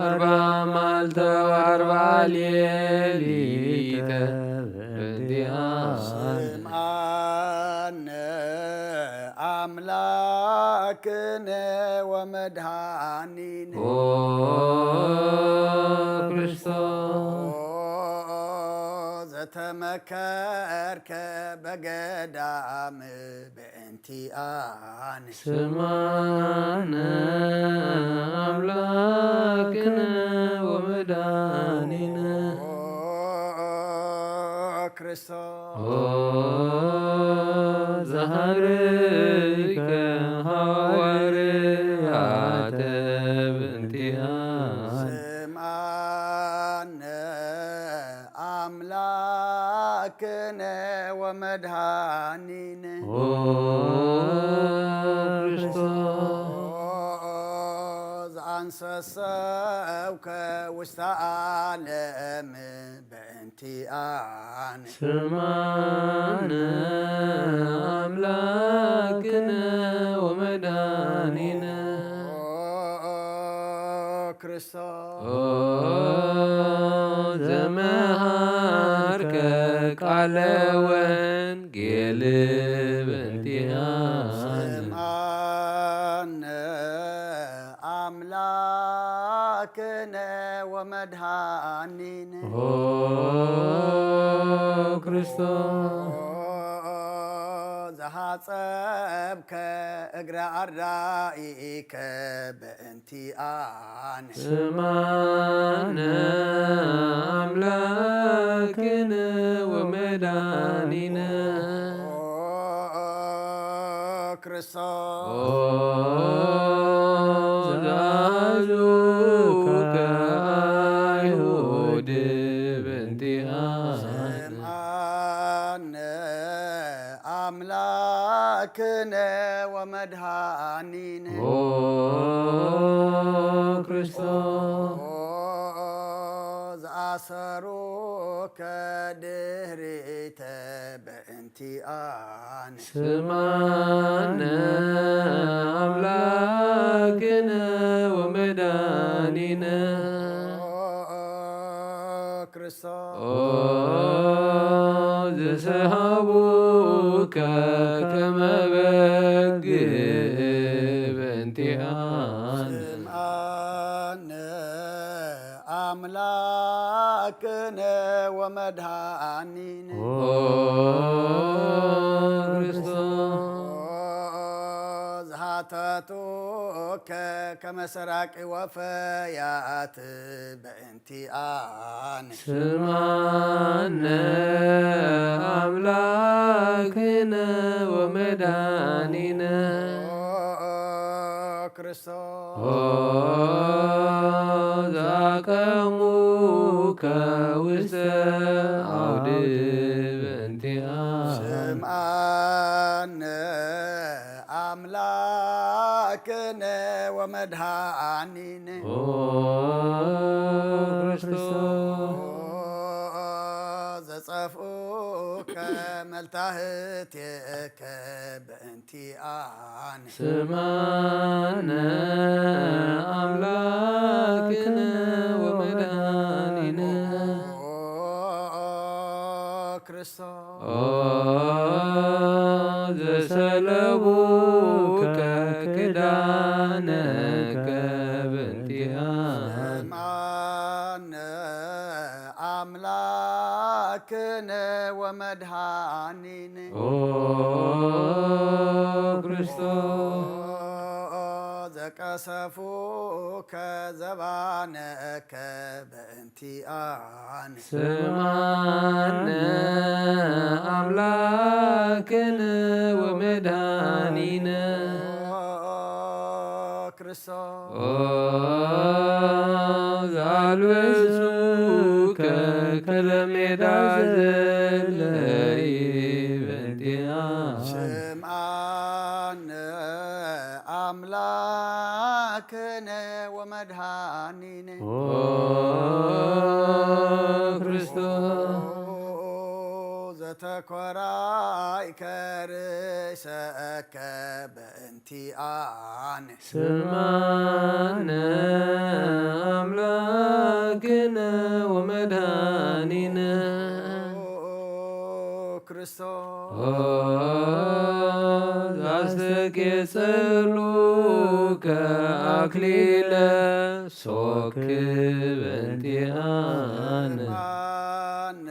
ኣርባ መዓልተ ወኣርባ ሌሊተ በእንቲኣ ኣምላክነ ወመድኃኒነ ኦ ክርስቶስ። ኦ ዘተመከርከ በገዳም በእንቲኣነ ስማነ ኣምላክነ ወመድኃኒነ ኦ ክርስቶስ። ኦ ዘሃረይከ ሃዋርያተ በእንቲኣነ ስምዓነ ኣምላክነ ወመድኃኒነ ኦ ክርስቶስ። ኦ ዘአንሰሰብከ ውስተ ዓለም በእንቲኣነ ስምዓነ ኣምላክነ ወመድኃኒነ ኦ ክርስቶስ። ኦ ዘመሃርከ ቃለ ወንጌል በእንቲኣነ ስምዓነ ኣምላክነ ወመድኃኒነ ኦ ክርስቶስ። ኦ ዘሃጸብከ እግረ ኣርዳኢከ በእንቲኣነ ስምዓነ ኣምላክነ ወመድኃኒነ ኦ ክርስቶስ። ኦ ዘአዝዙከ አይሁድ በእንቲኣነ ስምዓነ ኣምላክነ ወመድኃኒነ ኦ ክርስቶስ። ኦ ዘአሰሩከ ድህሪተ በእንቲኣነ ስምዓነ ኣምላክነ ወመድኃኒነ ኦ ክርስቶስ። ኦ ዘሰሃቡከ ከመ በግ በእንቲኣነ ስምዓነ ኣምላክነ ወመድኃኒነ ኦ ክርስቶስ። ኦ ዘሃተቱከ ከመ ሰራቂ ወፈያት በእንቲኣነ ስምዓነ ኣምላክነ ወመድኃኒነ ኦ ክርስቶስ። ኦ ዘአቀሙከ ውስተ ዓውድ በእንቲኣነ ስምዓነ ኣምላክነ ወመድኃኒነ ኦ ክርስቶስ። ኦ ዘጸፍኡከ መልታህቴከ በእንቲኣነ ስምዓነ ኣምላክነ ወመድኃኒነ ኦ ክርስቶስ። ኦ ዘሰለቡከ ክዳነከ በእንቲኣነ ስምዓነ ኣምላክነ ወመድኃኒነ ኦ ክርስቶስ። ኦ ዘቀሰፉከ ዘባነከ በእንቲኣነ ስምዓነ ኣምላክነ ወመድኃኒነ ኦ ክርስቶስ። ኦ ዘአልበሱከ ከለሜዳ ዘለይ በእንቲኣነ ስምዓነ ኣምላክነ ወመድኃኒነ ኦ ክርስቶስ። ኦ ዘተኮራይከ ርእሰከ በእንቲኣነ ስምዓነ ኣምላክነ ወመድኃኒነ ኦ ክርስቶስ። ኦ ሰኬጸሉከ ኣክሊለ ሶክ በእንቲኣነ። ማነ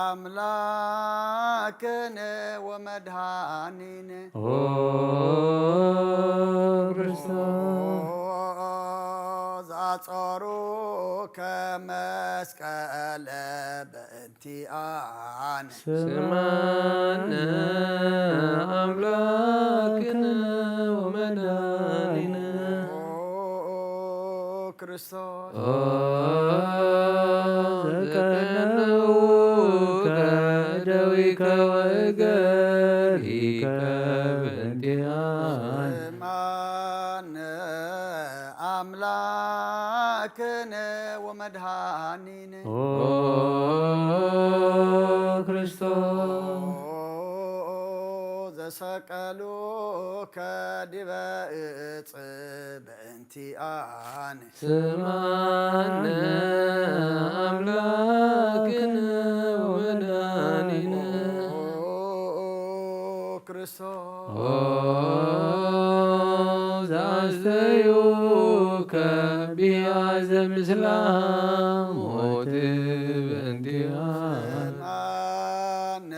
ኣምላክነ ወመድሃኒነ ኦ ክርስቶስ ዛጾሩከ መስቀለ በእንቲኣነ። ስማነ ኣምላክነ ወመድኃኒነ። ክርስቶስ ኦ ዘቀነውከ ደዊከ ወእገሪከ በእንቲኣነ። ማነ ኣምላክነ ወመድሃኒነ። ኦ ክርስቶስ ዘሰቀሉከ ዲበ እጽ በእንቲኣነ። ስማነ ኣምላክነ ወመድኃኒነ። ክርስቶስ ኦ ዘአስተዩከ ቢያዘ ምስላ ሞት በእንቲኣነ። ማነ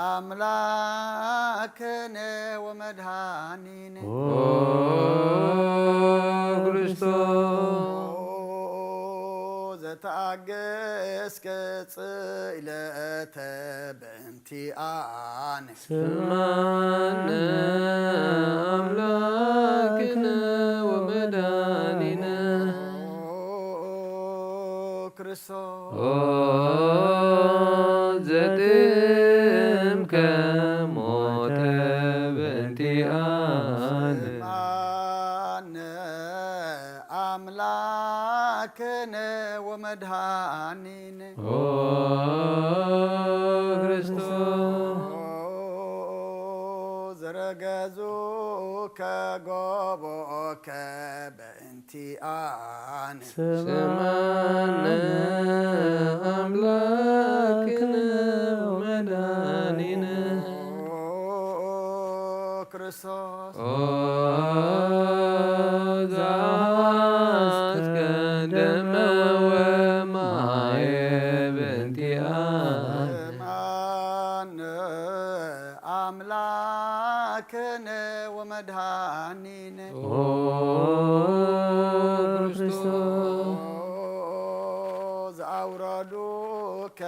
ኣምላክነ ወመድሃኒነ። ኦ ክርስቶስ ዘተኣገስከ ጽኢለተ በእንቲኣነ። ስማነ ኣምላክነ ወመድኃኒነ። ክርስቶስ ኦ ዘጥምከ ሞተ በእንቲኣነ። ማነ ኣምላክነ ወመድሃኒነ። ኦ ክርስቶስ ዘረገዙከ ጎቦከ በእንቲኣነ። ስማነ ኣምላክነ ወመድኃኒነ። ክርስቶስ ኦ ዘአስከ ደመ ወማየ በእንቲኣነ። ማነ ኣምላክነ ወመድሃኒነ። ኦ ክርስቶስ ዘአውረዱከ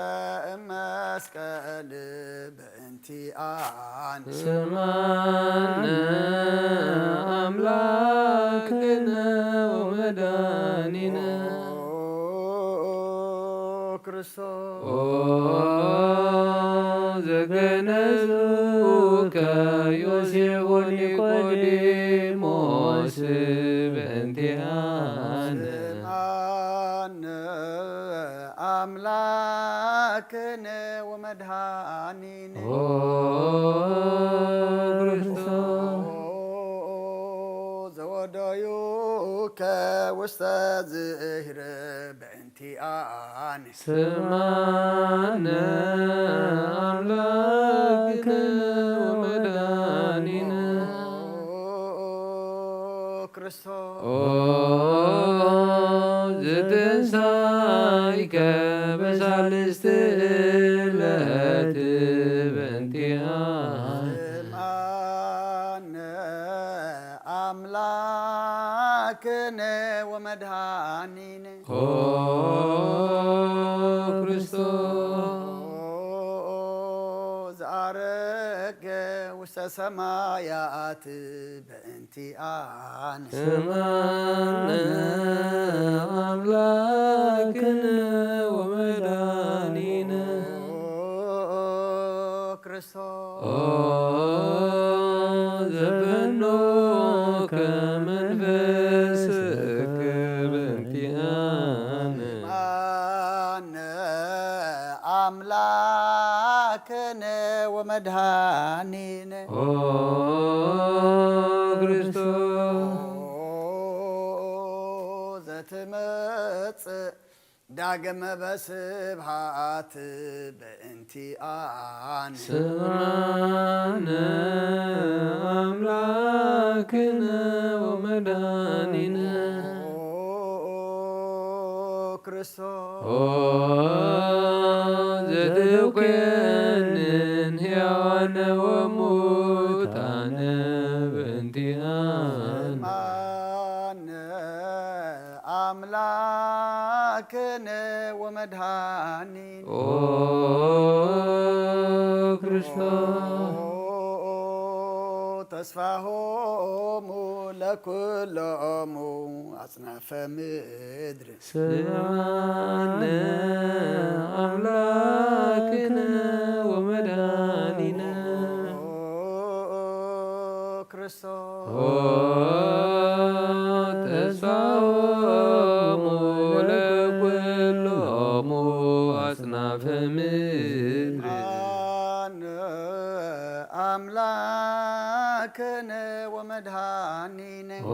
እመስቀል በእንቲኣነ። ስማነ ኣምላክነ ወመድኃኒነ። ክርስቶስ ኦ ዘገነዙከ ዮሴፍ ወኒቆዲሞስ በእንቲኣነ። ስማነ ኣምላክነ ወመድሃኒነ። ኦ ክርስቶስ ዘወደዩከ ውስተ ዝህር በእንቲኣነ። ስማነ ኣምላክነ ወመድኃኒነ። ክርስቶስ ኦ ዘተንሳይከ በሳልስት ዕለት በእንቲኣነ። ስማነ ኣምላክነ ወመድሃኒነ። ኦ ክርስቶስ ዘአረገ ውስተ ሰማያት በእንቲኣነ። ስማነ ኣምላክነ ወመድኃኒነ። ክርስቶስ ኦ ዘፈኖከ መንፈስከ በእንቲኣነ። ማነ ኣምላክነ ወመድሃኒነ። ኦ ክርስቶስ ዘትመጽእ ዳግመ በስብሃት በእንቲኣን ስምዓነ ኣምላክነ ወመድኃኒነ ክርስቶስ ኦ ዘትኮንን ሕያዋነ ወሙታነ በእንቲኣን ስምዓነ ኣምላክነ ወመድኃኒነ ኦ ክርስቶስ ተስፋሆሙ ለኩሎሙ ኣጽናፈ ምድር ስምዓነ ኣምላክነ ወመድኃኒነ ክርስቶስ ኦ ተስፋሆሙ ለኩሎሙ ኣጽናፈ ምድር ኣነ ኣምላክነ ወመድኃኒነ ኦ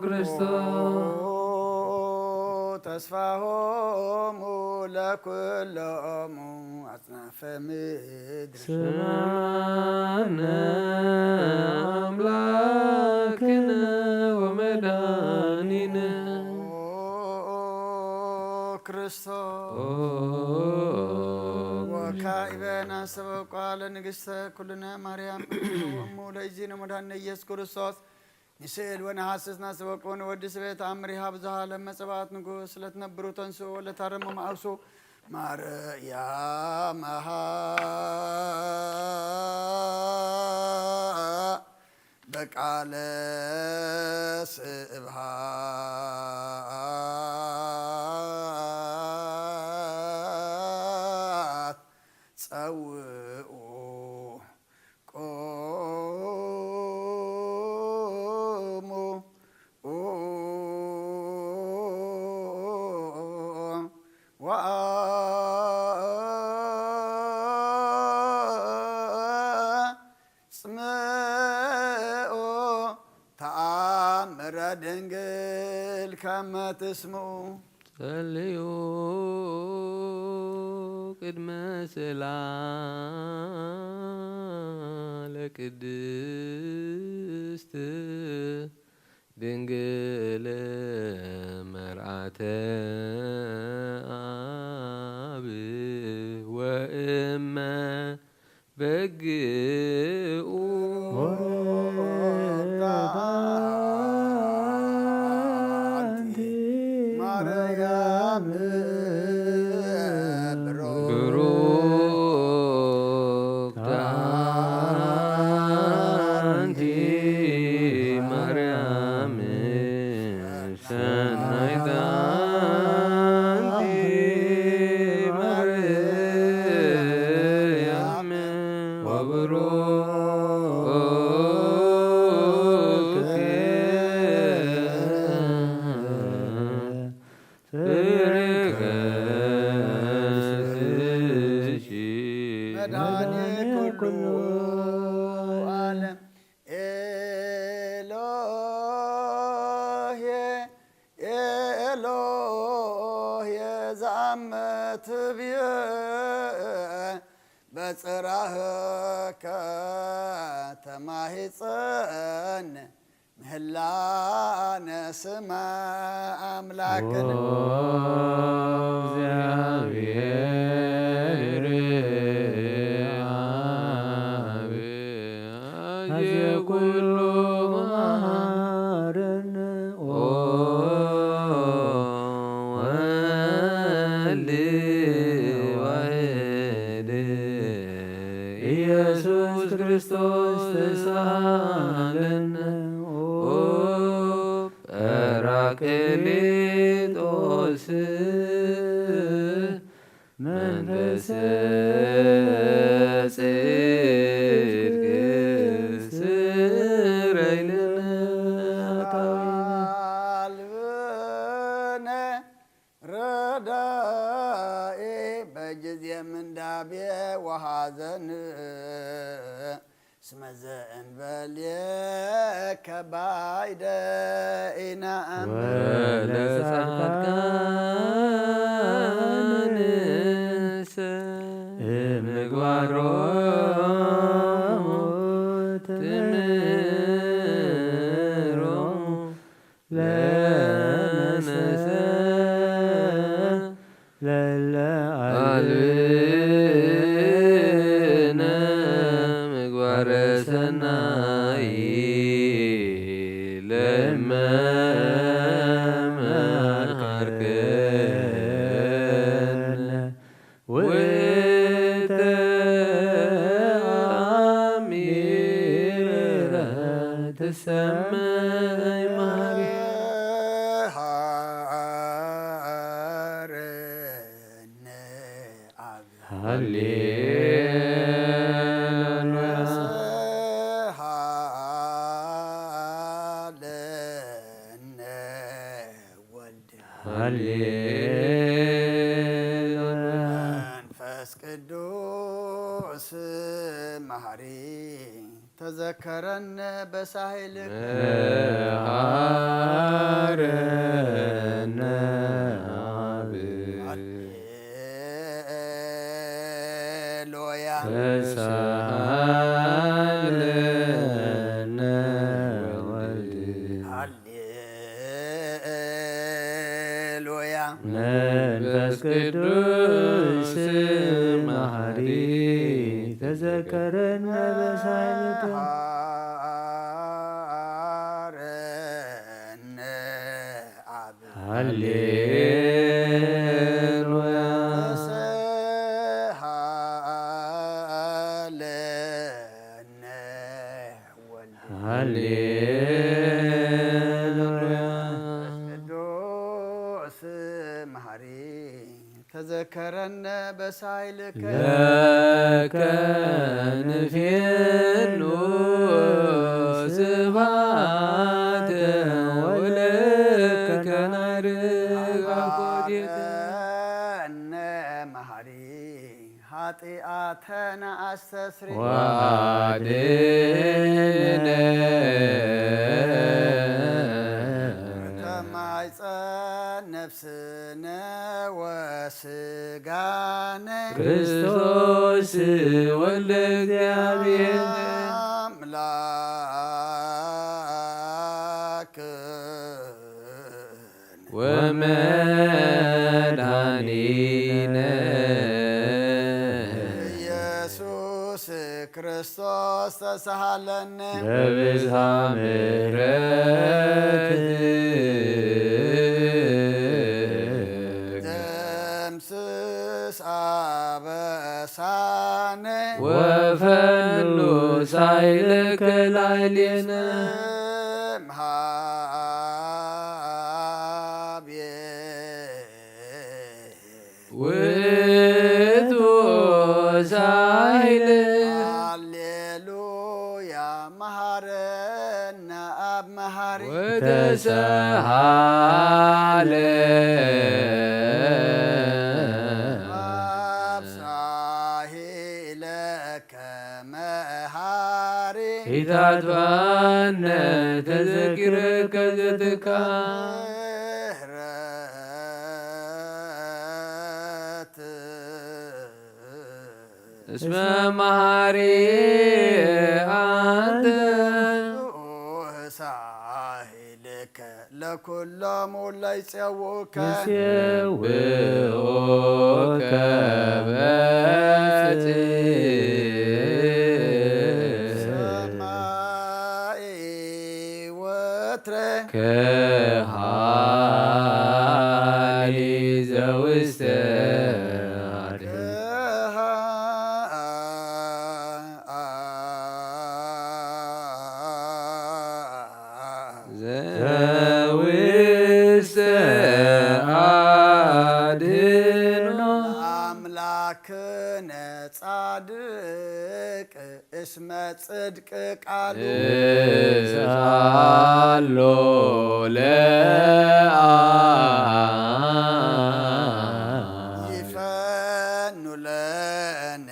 ክርስቶስ ተስፋሆሙ ለኩሎሙ ኣጽናፈ ምድር ስምዓነ ኣምላክነ ወመድኃኒነ ክርስቶስ ኦ ወካዕበ ናሰበ ቃለ ንግሥተ ኩልነ ማርያም እሙ ለእግዚእነ መድኃኒነ ኢየሱስ ክርስቶስ ንስእል ወነሐስስ ናሰበ ቁን ወዲ ስቤት ኣምሪሃ ብዙሃ ለመጸባኣት ንጉስ ለትነብሩ ተንስኡ ወለታረሙ መኣብሱ ማርያም መሃ በቃለ ስብሃት ጸውኡ ቆሙ ወአጽምዑ ተኣምረ ድንግል ከመ ትስምዑ። ጸልዩ ቅድመ ስእላ ለቅድስት ድንግል መርዓተ ኣብ ወእመ በግኡ አንቲ ማርያም ብሩክ ብሩክት አንቲ ማርያም ሰናይት አንቲ ማርያም ወብሩክት ፍሬ ከርስኪ መድኃኔ ኩሉ ዓለም ኤሎሄ ኤሎሄ ዛመ ትብየ በጽራህከ ተማሂጸን ምህላነ ስመ ኣምላክን ኦ እግዚአብሔር አብ አዜ ኩሉ መሐረነ ኦ ወልድ ዋሕድ ኢየሱስ ክርስቶስ ተሳለነ ኦ ጰራቅሊጦስ መንፈሰ ጽድቅ ስረይ ለነ ኃጣውኢነ አልብነ ረዳኤ በጊዜ ምንዳቤ ወሐዘን እስመ ዘእንበሌከ ባይደ ኢነአምን። ወለጻድቃንሰ ምግባሮሙ ትምህሮሙ ለነሰ ለለ አልብነ ምግባረ ሰናይ ለመ መሃርከነ ወተአሚረ ትሰመይ ማሪ ሃረነ አብ ሃሌሉያ። ሃሌነ ወልድ ሃሌሉያ። መንፈስ ቅዱስ መሐሪ ተዘከረነ በሳህልከ መሃረነ አብ ሃሌሉያ። ተሳሃለነ ወልድ ሃሌሉያ። መንፈስ ቅዱስ መሐሪ ተዘከረነ በሳይልከ ሃረነ አብ ሃሌሉያ። ተሳሃለነ ወልድ ሃሌሉያ። ቅዱስ መሐሪ ተዘከረነ በሳይልከ ለከ ንፌኑ ስብሐተ ወለከ ናርግ አኮቴተ። መሐሪ ኃጢአተነ አስተስሪ ወአድነነ ተማይፀን ነፍስነ ወስጋነ ክርስቶስ ወልደ እግዚአብሔር አምላክ ወመድኃኒነ ኢየሱስ ክርስቶስ ተሳሃለነ በብዝሃ ምሕረት ደምስስ አበሳነ ወፈኑ ሳይለከ ላዕሌነ። እምሃቤ ውእቱ ሳይል ሃሌሉያ መሐረነ አብ መሐሪ ወተሰሃለ አብ ሳሂለ ከመሃሪ ኢታትባነ ተዘኪረከ ዘትካል ምህረት እስመ መሃሪ አንተ ሳሂልከ ለኩሎም ለይጼውከ ይጼውከ በጽ ሰማይ ወትረ ከሃሊ ዘውስተ ዘውስተ አድኖ አምላክነ ጻድቅ እስመ ጽድቅ ቃሉ እሳሎ ለአ ይፈኑ ለነ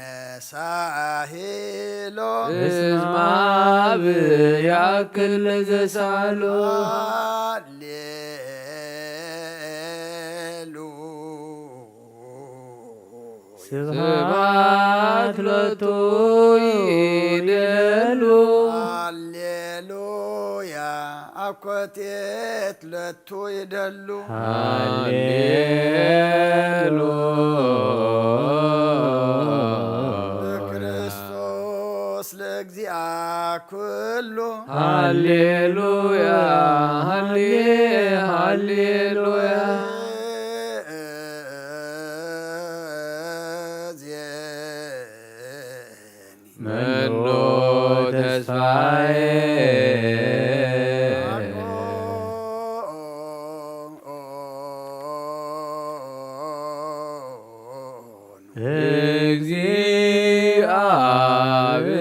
ሳሂሎ እስመ አብ ያክል ለዘሳሎ። ስብሐት ሎቱ ይደሉ። ሃሌሉያ አኮቴት ሎቱ ይደሉ። ሃሌሉያ በክርስቶስ ለእግዚአ ኩሉ። ሃሌሉያ ሃሌ ሃሌሉያ። መኖ ተስፋዬ።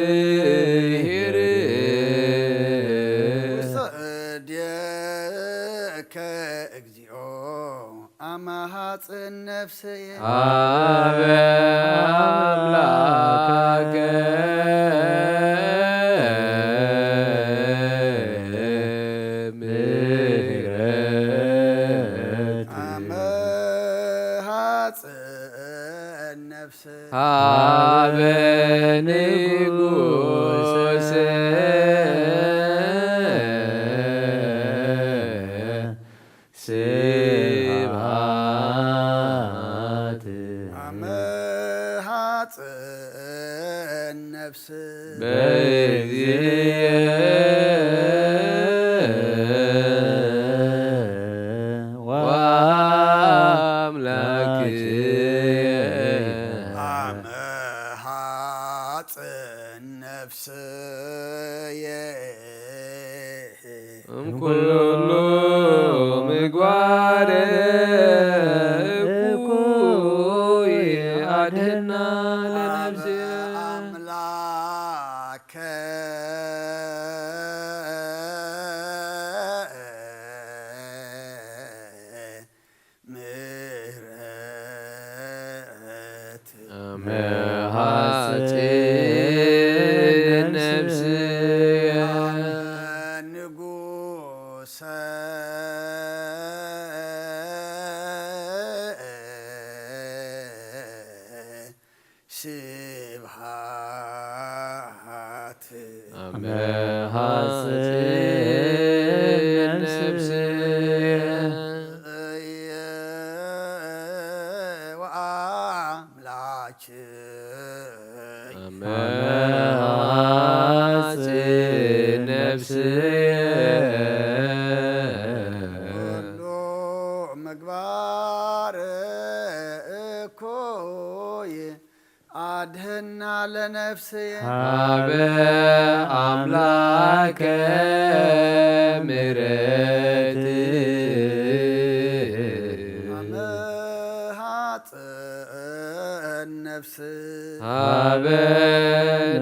እግዚአብሔር። ውስተ እዴከ እግዚኦ አማሃጽን ነፍስየ። አበ አምላከ ምሕረት። አመሃጽን ነፍስ። አበ ንጉስ። ስብሐት። አመሃጽን ነፍስ። በእግዚእ ወአምላክየ። አመሃጽን ነፍስየ። እምኩሉ ምግባር እኩይ አድህና ለነፍስየ። አምላከ ምሕረት። አመ ሐጺን ነፍስየ። ንጉሰ ስብሐት። አመ ሐጺን ነፍስየ። ወአምላክ አመ ሐጺን ነፍስየ። ኩሉ ምግባር እኩይ አድህና ለነፍስየ። ሀበ አምላከ ምሕረት። አመ ሐጽን ነፍስ። ሀበ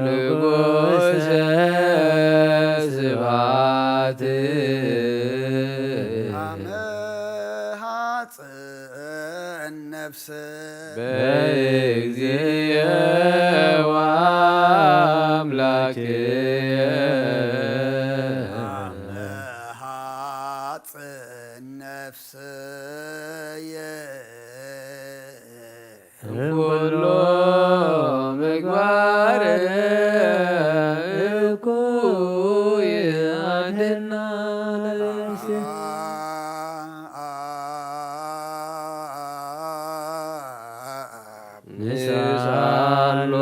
ንጉሰ ስብሐት። አመ ሐጽን ነፍስ። በእግዚእየ ወአምላክየ። አመ ሐጽን ነፍስየ። እምኩሉ ምግባር እኩይ አድህና ለነፍስየ። ንስአሎ።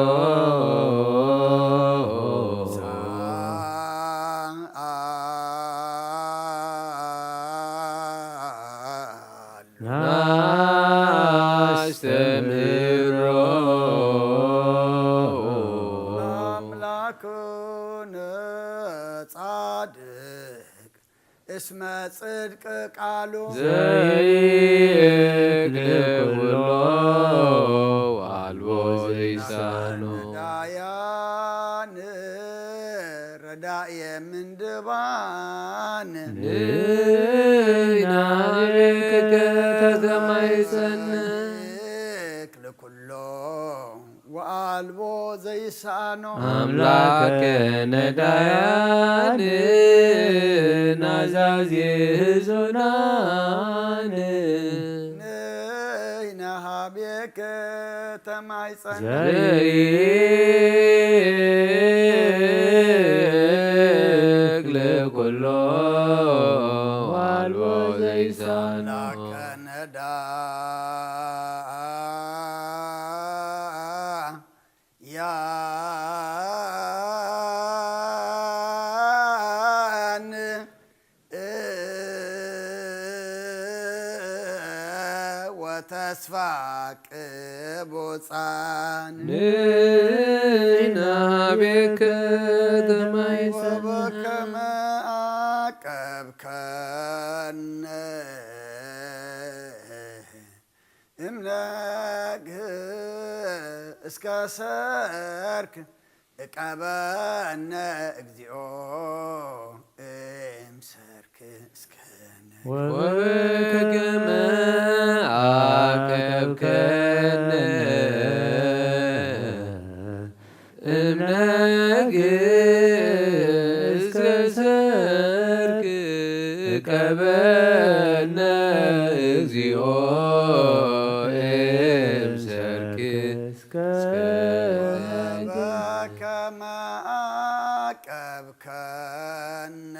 ናስተምሮ። አምላክነ ጻድቅ እስመ ጽድቅ ቃሉ። ዘይክል ኩሎ አልቦ ዘይሳኖ። ዳያን ረዳየ ምንድባን። ንሕና ቤትከ ተማይጸን። ዘይክል ኩሎ ወአልቦ ዘይሰኣኖ ኣምላክ ነዳያን ናዛዚ ህዙናን ንይናሃቤክ ተማይጸን ዘይክል ኩሎ ዋልቦ ዘይሳኖ ኣምላክ ነዳ ያን ወተስፋ ቅቡፃን ንናቤከ ተማይፀና ወበከመ ዓቀብከነ እምነግህ እስከ ሰርክ እቀበነ እግዚኦ እምሰርክ እስከነ ወበከመ ዓቀብከነ እምነግህ እስከ ሰርክ እቀበነ እግዚኦ እምሰርክ እስከ በከመ ዓቀብከነ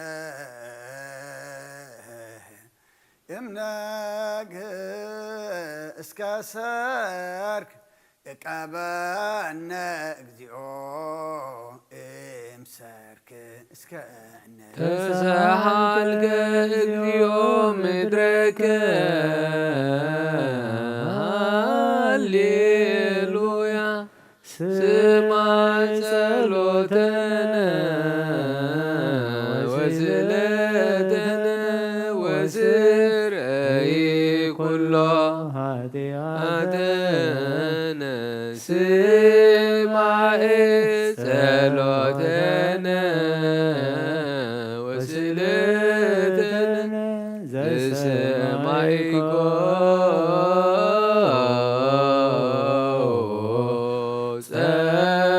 እምነግህ እስከ ሰርክ እቀበነ እግዚኦ እምሰርክ እስከ እነ ተሰሃልከ እግዚኦ ምድረከ ሃሌሉያ ስማዕ ጸሎተነ ወስእለተነ ወስረይ ኩሎ ኃጢአተነ ስማዕ ጸሎተነ ወስእለተነ ዘሰማዕኮ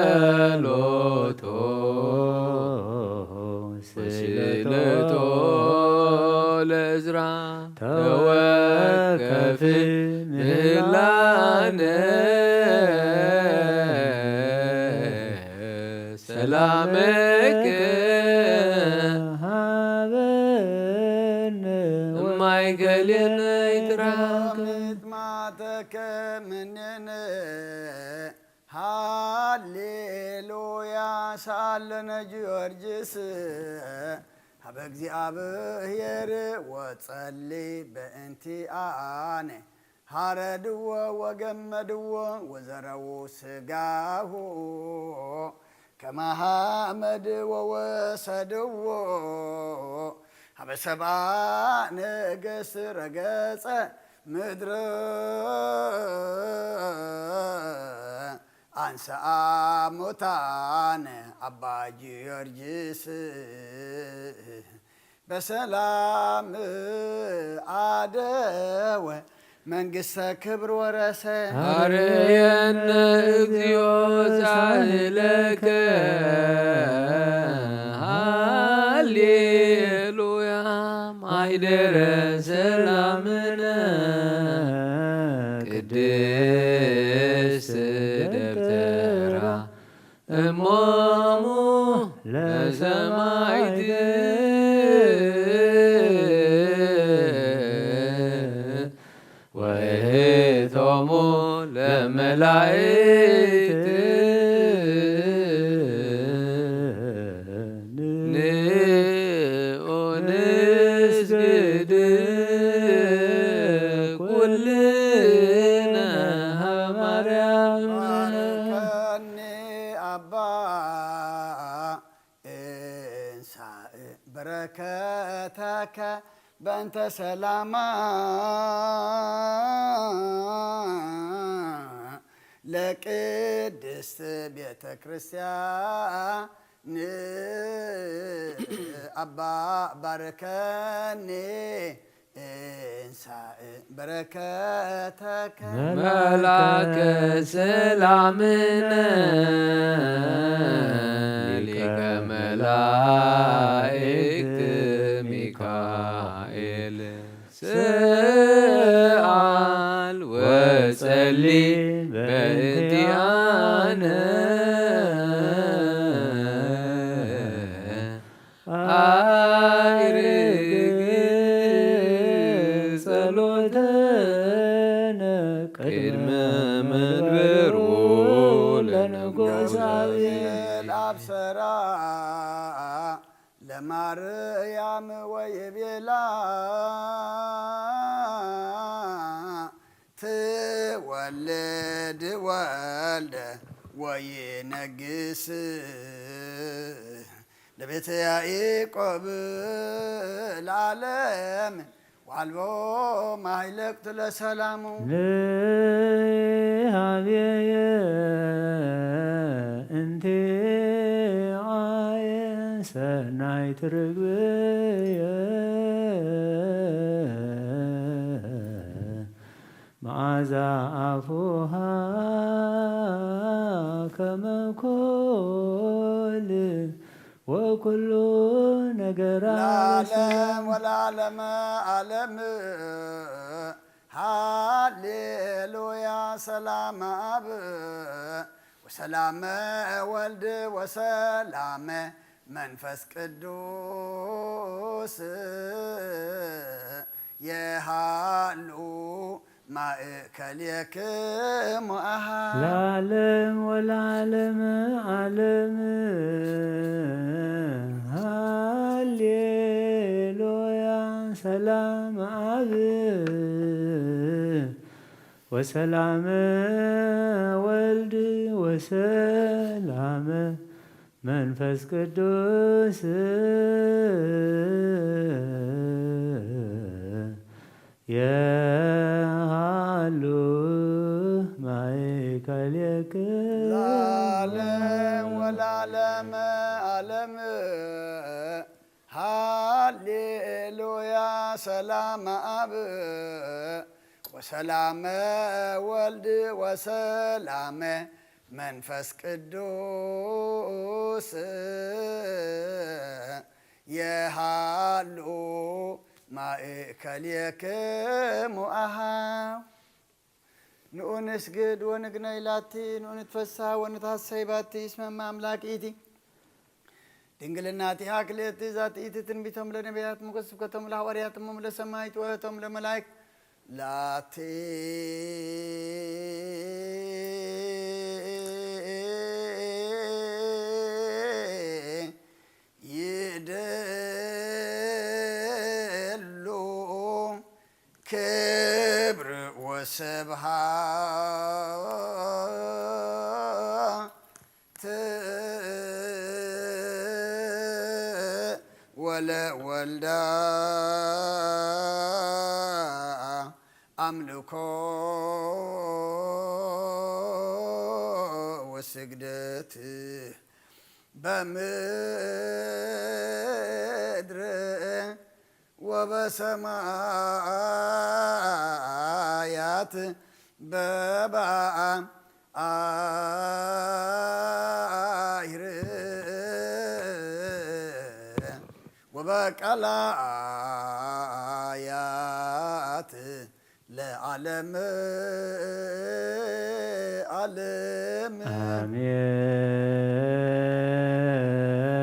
ጸሎቶ ወስእለቶ ለእዝራ ተወከፍ ምህላነ ሰላመከ ሃበነ እማይ ገሌነ ይትራከ ምጥማተከ ምንን ሃሌሉያ ሰኣለነ ጊዮርጊስ ሀበ እግዚኣብሔር ወጸሊ በእንቲኣነ ሃረድዎ ወገመድዎ ወዘረዉ ስጋሁ ከመ ሓመድ ወወሰድዎ ሀበ ሰብአ ነገስት ረገጸ ምድር አንሰአ ሙታን አባ ጊዮርጊስ በሰላም አደወ መንግስተ ክብር ወረሰ። አርየነ እግዚኦ ጻህለከ ሃሌሉያ ማይደረ ሰላምነ ቅድስት ደብተራ እሞሙ ለሰማይት ወእህቶሙ ለመላእክት ንዑ ንስግድ ኩልነ ሀበ ማርያም። ባርከኒ አባ እንሳእ በረከተከ በእንተ ሰላማ ለቅድስት ቤተ ክርስቲያን አባ ባርከኒ እንሳእ ሳእ በረከተከ መልአከ ሰላምነ ሊቀ መላእክት ሚካኤል ሰአል ወጸሊ በእንቲአነ። አዕርግ ጸሎተነ ቅድመ መንበሩ ለንጉሳዊ። አብሰራ ለማርያም ወይቤላ ትወልድ ወልደ ወይነግስ ለቤተ ያዕቆብ ለዓለም ወአልቦ ማይለቅት ለሰላሙ። ንሃብየ እንቲአየ ሰናይት ርግብየ መዓዛ አፉሃ ከመ ኮል ወኩሉ ነገራ ለዓለም ወለዓለመ ዓለም። ሃሌሉያ። ሰላም አብ ወሰላመ ወልድ ወሰላመ መንፈስ ቅዱስ የሃሉ ማእከሌክሙ አሃ። ለዓለም ወለዓለመ ዓለም። ሃሌሉያ። ሰላም አብ ወሰላመ ወልድ ወሰላመ መንፈስ ቅዱስ የሃሉ ማእከሌክ ለዓለም ወለዓለመ ዓለም። ሃሌሉያ። ሰላም አብ ወሰላመ ወልድ ወሰላመ መንፈስ ቅዱስ የሃሉ ማእከሌክሙ አሃ። ንኡ ንስግድ ወንግነይ ላቲ፣ ንኡ ንትፈሳ ወንትሃሰይ ባቲ፣ እስመ እመ አምላክ ኢቲ። ድንግልና ቲሃ ክልኤቲ ዛቲ ኢቲ ትንቢቶም ለነቢያት፣ ሞገስ ስብከቶም ለሐዋርያት፣ እሞም ለሰማይት ወእህቶም ለመላይክ ላቲ። ይደሉ ክብር ወስብሃት ወለወልዳ አምልኮ ወስግደት በምድር ወበሰማያት በባዕር ወበቃላያት ለዓለም ዓለም።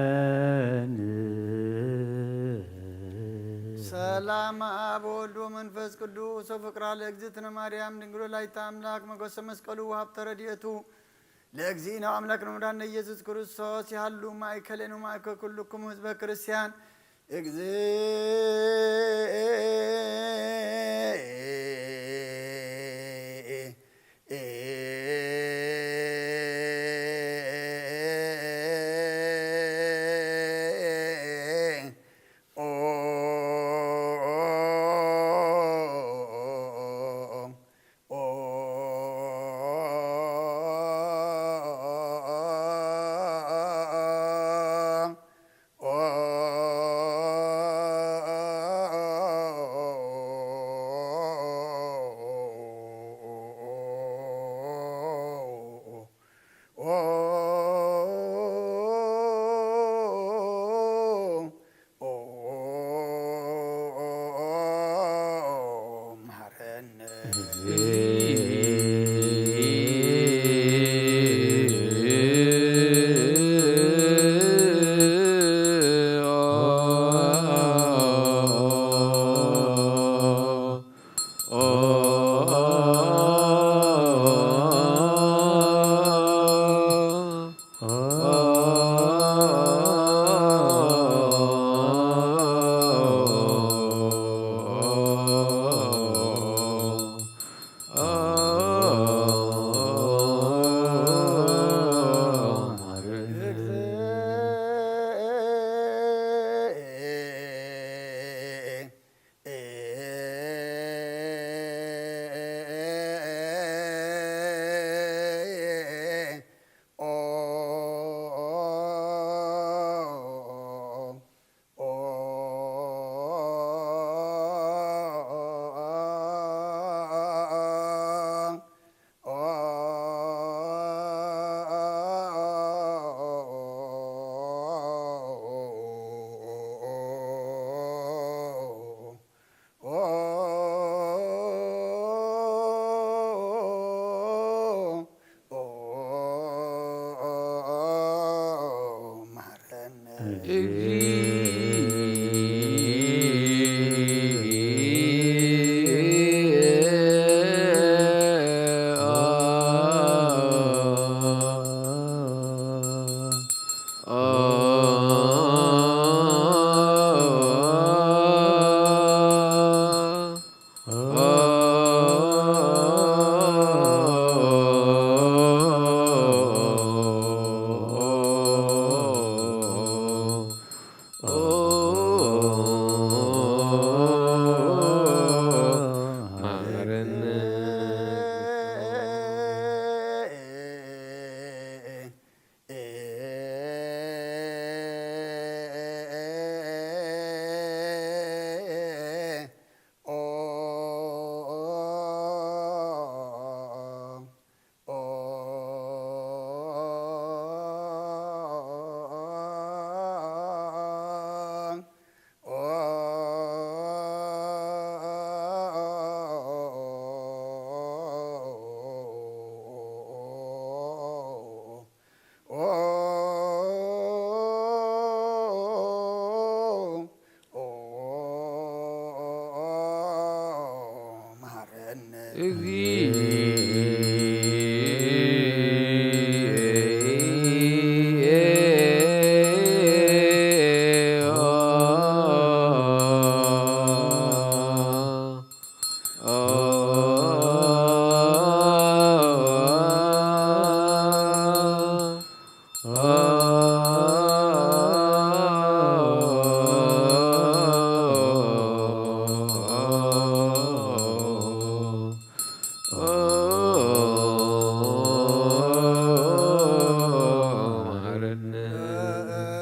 አሜን። ሰላም አብ ወወልድ ወመንፈስ ቅዱስ ወፍቅራ ለእግዝእትነ ማርያም ድንግል ወላዲተ አምላክ ሞገሰ መስቀሉ ወሀብተ ረድኤቱ ለእግዚእነ አምላክነ ወመድኃኒነ ኢየሱስ ክርስቶስ ይሃሉ ማእከሌነ ወማእከለ ኩልክሙ ህዝበ ክርስቲያን። እግዚእ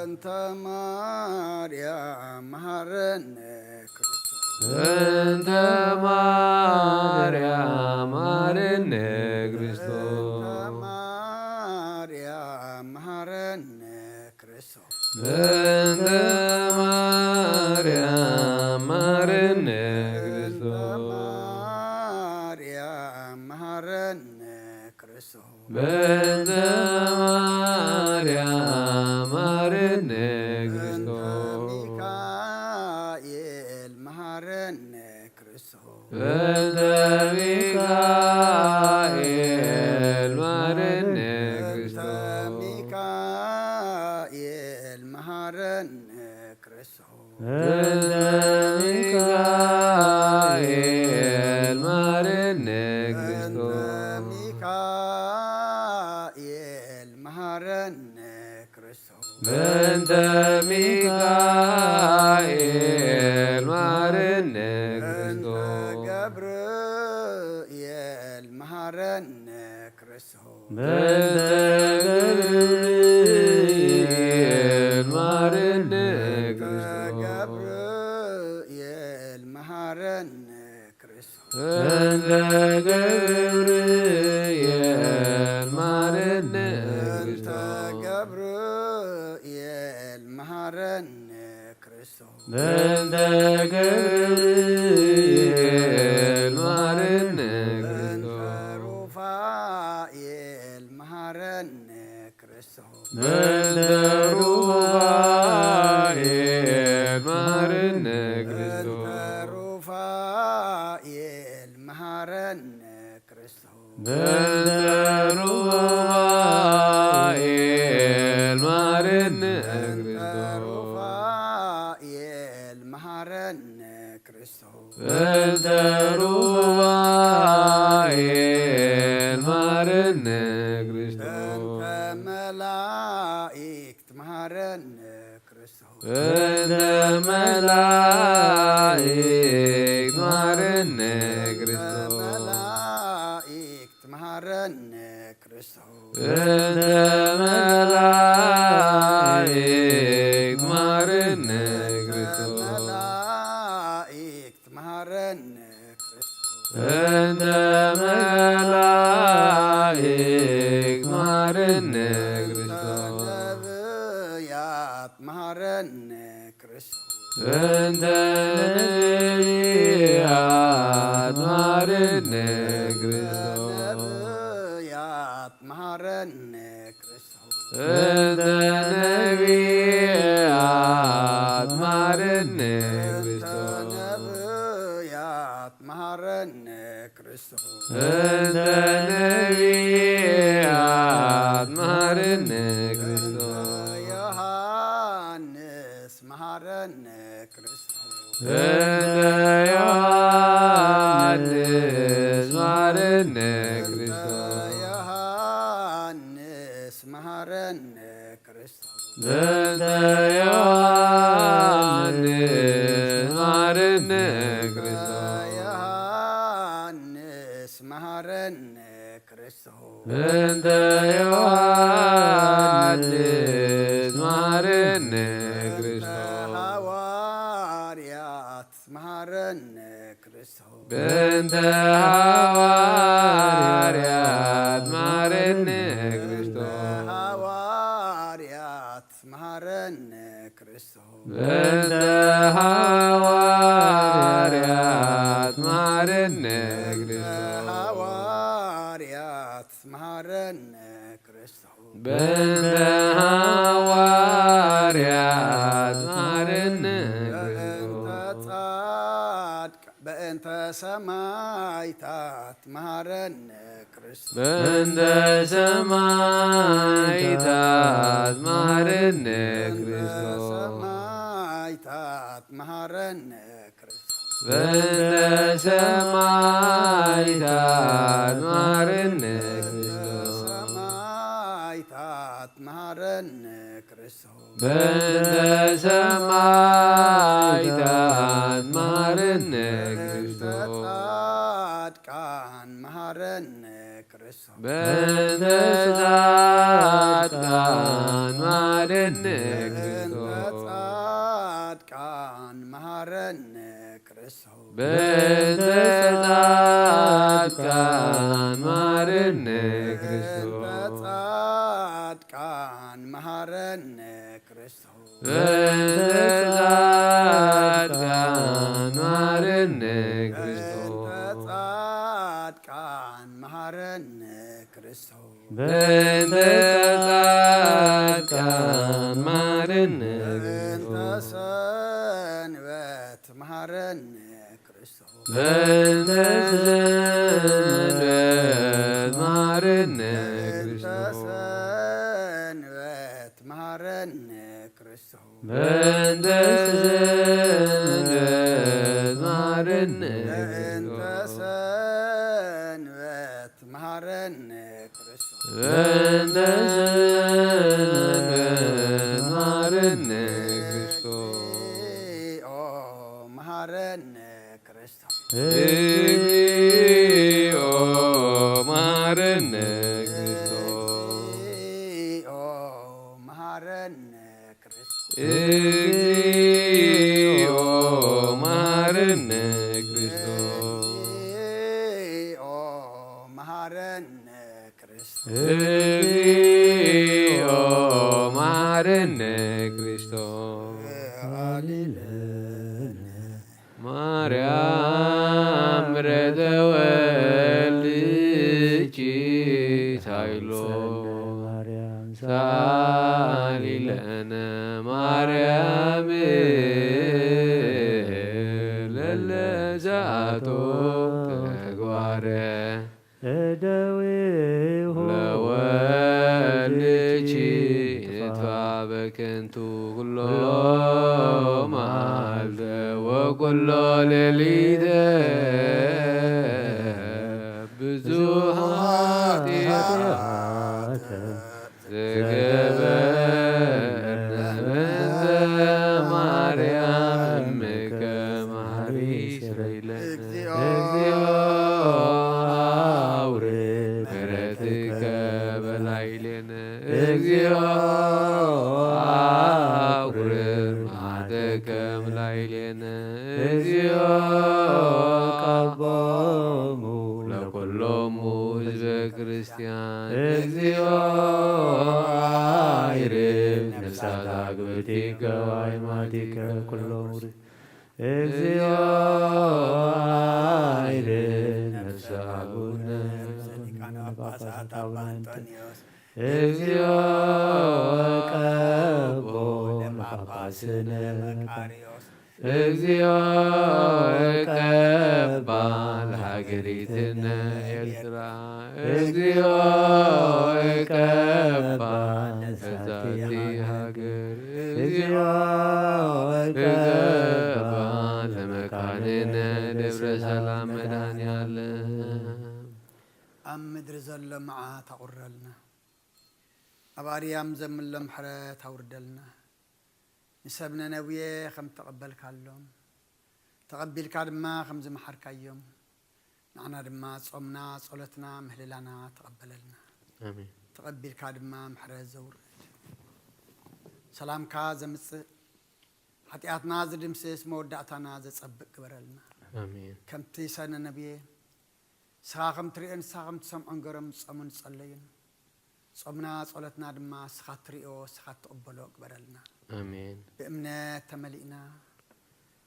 እንተ ማርያም መሃረነ ክርስቶስ። እንተ ማርያም መሃረነ ክርስቶስ። እንተ ማርያም መሃረነ ክርስቶስ። በእንተ ማርያም መሃረነ በእንተ ክርስቶስ። ማርያም መሃረነ ክርስቶስ። በእንተ ማርያም መሃረነ በእንተ ክርስቶስ። ሚካኤል መሃረነ ክርስቶስ። በእንተ ሚካኤል መሃረነ በእንተ ክርስቶስ። ሚካኤል መሃረነ ክርስቶስ። በእንተ ሚካኤል መሃረነ በእንተ ክርስቶስ። ሚካኤል መሃረነ ክርስቶስ። በእንተ ሚካኤል መሃረነ በእንተ ክርስቶስ። ገብርኤል መሃረነ ክርስቶስ። በእንተ ገብርኤል መሃረነ በእንተ ክርስቶስ። ገብርኤል መሃረነ ክርስቶስ። በእንተ ገብርኤል መሃረነ በእንተ ክርስቶስ። ገብርኤል መሃረነ ክርስቶስ። በእንተ ገብርኤል መሃረነ በእንተ ክርስቶስ። ሩፋኤል መሃረነ ክርስቶስ። በእንተ ሩፋኤል መሃረነ በእንተ ክርስቶስ። ሩፋኤል መሃረነ ክርስቶስ። በእንተ ሩፋኤል መሃረነ በእንተ ክርስቶስ። ሩፋኤል መሃረነ ክርስቶስ። በእንተ ሩፋኤል መሃረነ ክርስቶስ። በእንተ መላእክት መሃረነ ክርስቶስ። በእንተ መላእክት መሃረነ በእንተ ክርስቶስ። መላእክት መሃረነ ክርስቶስ። በእንተ መላእክት መሃረነ በእንተ ክርስቶስ። መላእክት መሃረነ ክርስቶስ። በእንተ መላእክት መሃረነ በእንተ ክርስቶስ። ነብያት መሃረነ ክርስቶስ። በእንተ ነቢያት መሃረነ ክርስቶስ። ነቢያት መሃረነ ክርስቶስ። በእንተ ነቢያት መሃረነ ክርስቶስ። እንተ ዮሐንስ መሃረነ ክርስቶስ። ዮሐንስ መሃረነ ክርስቶስ። በእንተ ዮሐንስ መሃረነ ክርስቶስ። ዮሐንስ መሃረነ ክርስቶስ። በእንተ ዮሐንስ መሃረነ ክርስቶስ። ሐዋርያት መሃረነ ክርስቶስ። በእንተ ሐዋርያት መሃረነ ክርስቶስ። ሐዋርያት መሃረነ ክርስቶስ። በእንተ ሐዋርያት መሃረነ ክርስቶስ። ሐዋርያት መሃረነ ክርስቶስ። በእንተ ሐዋርያት መሃረነ በእንተ ክርስቶስ። ጻድቃ-፣ በእንተ ሰማይታት መሃረነ ክርስቶስ። በእንተ ሰማይታት መሃረነ በእንተ ክርስቶስ። ሰማይታት መሃረነ ክርስቶስ። በእንተ ሰማይታት መሃረነ ክርስቶስ። ሰማይታት መሃረነ ክርስቶስ። በእንተ ሰማይታት መሃረነ በእንተ ክርስቶስ። ጻድቃን መሃረነ ክርስቶስ። በእንተ ጻድቃን መሃረነ በእንተ ክርስቶስ። ጻድቃን መሃረነ ክርስቶስ። በእንተ ጻድቃን መሃረነ በእንተ ክርስቶስ። ጻድቃን መሃረነ ክርስቶስ። በእንተ ጻድቃን መሃረነ ክርስቶስ። በእንተ ጻድቃን መሃረነ ክርስቶስ። በእንተ ጻድቃን መሃረነ በእንተ ክርስቶስ። ሰንበት መሃረነ ክርስቶስ። በእንተ ሰንበት መሃረነ በእንተ ክርስቶስ። ሰንበት መሃረነ ክርስቶስ። በእንተ ሰንበት መሃረነ በእንተ ክርስቶስ። ሰንበት መሃረነ ክርስቶስ። በእንተ ሰንበት መሃረነ ክርስቶስ። እግዚኦ መሃረነ ክርስቶስ። እግዚኦ መሃረነ ክርስቶስ። እግዚኦ መሃረነ ክርስቶስ። እግዚኦ መሃረነ ክርስቶስ። እግዚኦ መሃረነ ክርስቶስ። እግዚኦ መሃረነ ክርስቶስ። ሰአሊ ለነ። ማርያም ምሕረተ ወልድኪ ሳይሎ። ማርያም ሰአሊ ለነ ማርያም ለለ ሰአቶ ተግባረ። እደዊሁ ለወልድኪ ይጥፋ በከንቱ ኩሎ መዓልተ ወኩሎ ሌሊተ። ብዙሕ ኃጢአት ዘገበርነ በእንተ ማርያም እምከ መሐሪ ስረይለነ። እግዚኦ አውርድ ምሕረትከ በላዕሌነ። እግዚኦ አውርድ መዓተከ እምላዕሌነ። እግዚኦ ቀቦሙ ለኩሎሙ ህዝበ ክርስቲያን። እግዚኦ አይርብ ነፍሳት አግብርቲከ ወአይማቲከ ኩሎሙ። እግዚኦ አይርብ ነፍሰ አቡነ ሊቃነ ጳጳሳት አባ እንጦንዮስ። እግዚኦ ቀቦ ለጳጳስነ መቃርዮስ። እግዚኦ ቀባ ለሀገሪትነ ኤርትራ። እግዚኦ ቀባ ለዛቲ ሀገር። እግዚኦ ገባ ለመካንነ ደብረ ሰላም መድኃኔዓለም። ኣብ ምድሪ ዘሎ መዓት ኣቑረልና። ኣብ ኣርያም ዘምሎ ምሕረት ኣውርደልና። ንሰብ ነነዌ ከም ተቐበልካሎም፣ ተቐቢልካ ድማ ከም ዝመሓርካዮም፣ ንዓና ድማ ጾምና፣ ጸሎትና፣ ምህልላና ተቐበለልና። ኣሜን። ተቐቢልካ ድማ ምሕረት ዘውርድ፣ ሰላምካ ዘምጽእ፣ ሓጢኣትና ዝድምስስ፣ መወዳእታና ዘጸብቕ ግበረልና። ኣሜን። ከምቲ ሰነ ነብየ፣ ንስኻ ከም ትርእዮን ንስኻ ከም ትሰምዖን ገሮም ዝጸሙን ዝጸለዩን፣ ጾምና ጸሎትና ድማ ንስኻ ትርእዮ ንስኻ ትቕበሎ ግበረልና። ኣሜን። ብእምነት ተመሊእና፣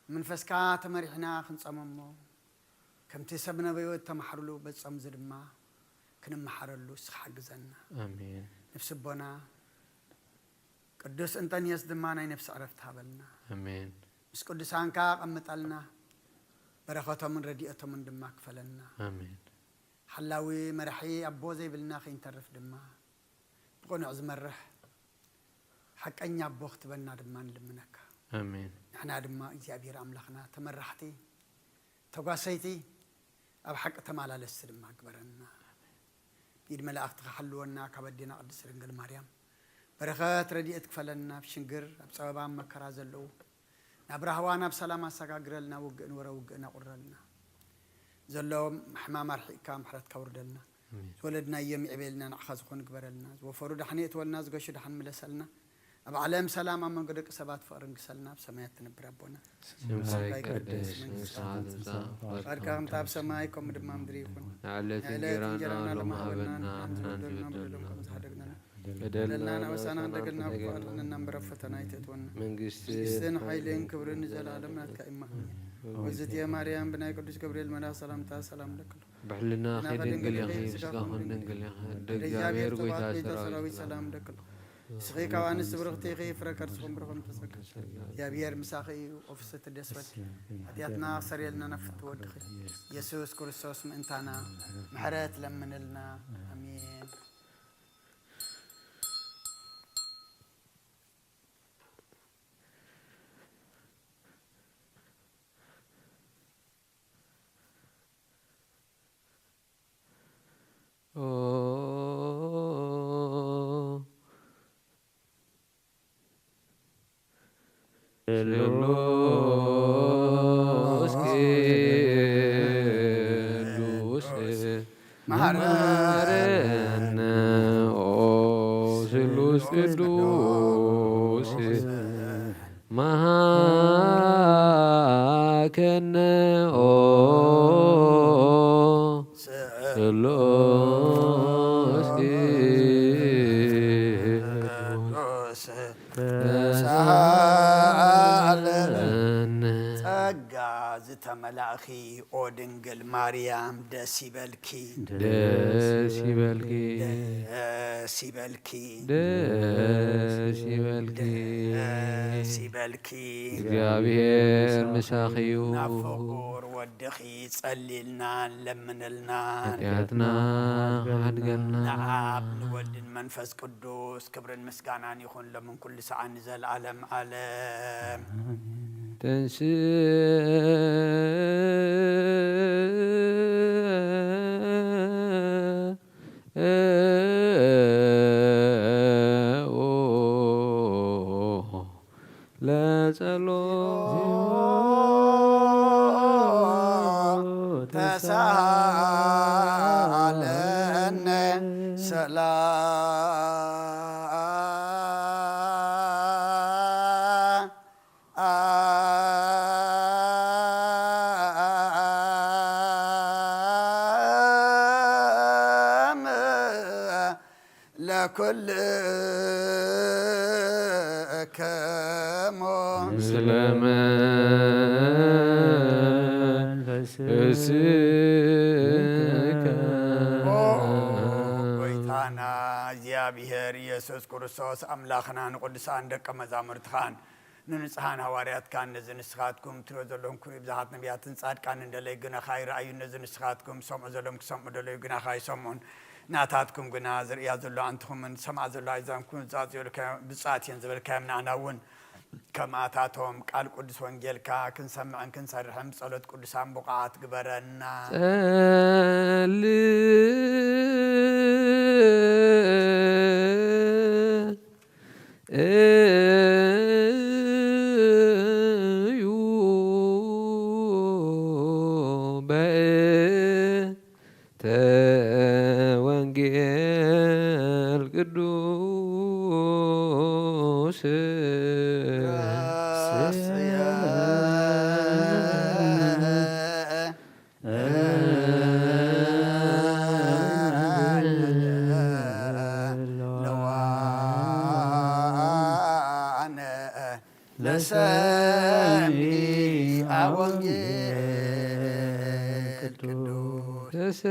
መንፈስካ ተመሪሕና ክንጸሞ እሞ፣ ከምቲ ሰብ ነበዮ እተማሕሩሉ በጾም እዚ ድማ ክንመሓረሉ ንስኻ ሓግዘና። ኣሜን። ነፍሲ ኣቦና ቅዱስ እንጠንዮስ ድማ ናይ ነፍሲ ዕረፍቲ ሃበልና። ኣሜን። ምስ ቅዱሳንካ ኣቐምጠልና፣ በረኸቶምን ረድኤቶምን ድማ ክፈለና። ኣሜን። ሓላዊ መራሒ ኣቦ ዘይብልና ከይንተርፍ ድማ፣ ብቕኑዕ ዝመርሕ ሓቀኛ ኣቦ ክትበና ድማ ንልምነካ። ኣሜን። ንሕና ድማ እግዚኣብሔር ኣምላኽና ተመራሕቲ፣ ተጓሰይቲ፣ ኣብ ሓቂ ተመላለስቲ ድማ ግበረና። ብኢድ መላእኽትኻ ሓልወና፣ ካብ ኣዴና ቅድስት ድንግል ማርያም በረኸት ረድኤት ክፈለና፣ ኣብ ሽግር፣ ኣብ ጸበባ፣ ኣብ መከራ ዘለዉ፣ ናብ ራህዋ፣ ናብ ሰላም ኣሰጋግረልና፣ ውግእ ንወረ ውግእ ኣቑረልና። ዘለዎም ሕማም ኣርሒቕካ ምሕረትካ ውርደልና። ኣሜን። ዝወለድናዮም ይዕቤልና፣ ንዓኻ ዝኾኑ ግበረልና። ዝወፈሩ ደሓን የእትወልና፣ ዝገሹ ደሓን ምለሰልና። ኣብ ዓለም ሰላም፣ ኣብ መንጎ ደቂ ሰባት ፍቕሪ ንግሰልና። ኣብ ሰማያት ትነብር ኣቦና፣ ስምካ ይቀደስ፣ መንግስትኻ ትምጻእ፣ ፍቓድካ ከምቲ ኣብ ሰማይ ከምኡ ድማ ምድሪ ይኹን። ንዕለት እንጀራና ሎሚ ሃበና፣ ንሕና ንበደልና በደሎም ከም ዝሓደግና፣ በደልና ኣበሳና እንዳገድና፣ ክፉእ ኣድሕነና እምበር ኣብ ፈተና ኣይተእትወና። መንግስትን መንግስትን ሓይልን ክብርን ንዘለኣለም ናትካ እማ። ኣሜን። እግዝእትየ ማርያም፣ ብናይ ቅዱስ ገብርኤል መልኣኽ ሰላምታ ሰላም እብለኪ። ብሕልናኺ ድንግል ኢኺ፣ ስጋኺ እውን ድንግል ኢኺ። ኣደ እግዚኣብሔር፣ ጎይታ ሰራዊት ሰላም እብለኪ። ንስኺ ካብ ኣንስቲ ብርኽቲ ኢኺ፣ ፍረ ከርስኺ እውን ብሩኽ እዩ። ተጸጋ እግዚኣብሔር ምሳኺ እዩ። ኦፍስቲ ደስ በል። ሓጢኣትና ክሰርየልና ናብ ፍትው ወድኺ ኢየሱስ ክርስቶስ ምእንታና ምሕረት ለምንልና። ኣሜን። ኦ ስሉስ ቅዱስ መሐረነ። ኦ ስሉስ ቅዱስ መሃከነ። ኦ ስሉስ ቅዱስ ተሳሃለነ። ጸጋ ዝተመላእኺ ኦ ድንግል ማርያም ደስ ይበልኪ። ደስ ይበልኪ። ደስ ይበልኪ። ደስ ይበልኪ። ደስ ይበልኪ። እግዚኣብሔር ምሳኺ እዩ። ናብ ፍቑር ወድኺ ጸልይልና፣ ለምንልና። ሓጢኣትና ሓድገልና። ንኣብ ንወድን መንፈስ ቅዱስ ክብርን ምስጋናን ይኹን ሎምን ኩሉ ሰዓን ንዘለዓለም ዓለም። ተንስ ለጸሎት ተሳሃለነ ሰላም ለኩልክሙ ምስለ መንፈስከ። ኦ ጎይታና እግዚኣብሔር ኢየሱስ ክርስቶስ ኣምላኽና ንቅዱሳን ደቀ መዛሙርትኻን ንንጹሓን ሃዋርያትካን ነዚ ንስኻትኩም ትሪኦ ዘለኹም ክብሪ ብዙሓት ነቢያትን ጻድቃንን ደለዩ ግነኻ ይረኣዩ። ነዚ ንስኻትኩም ትሰምዑ ዘለኹም ክሰምዑ ደለዩ ግናኻ ኣይሰምዑን። ናታትኩም ግና ዝርእያ ዘሎ ኣንትኹምን ዝሰምዓ ዘሎ ኣእዛንኩም ብጻት ዝበልካዮ-፣ ብጻት እየን ዝበልካዮም ንኣና እውን ከማታቶም ቃል ቅዱስ ወንጌልካ ክንሰምዕን ክንሰርሕን ብጸሎት ቅዱሳን ብቑዓት ግበረና። ጸልዩ በእንተ ወንጌል ቅዱስ ለዋነ ለሰሚዐ ወንጌል ቅዱስ።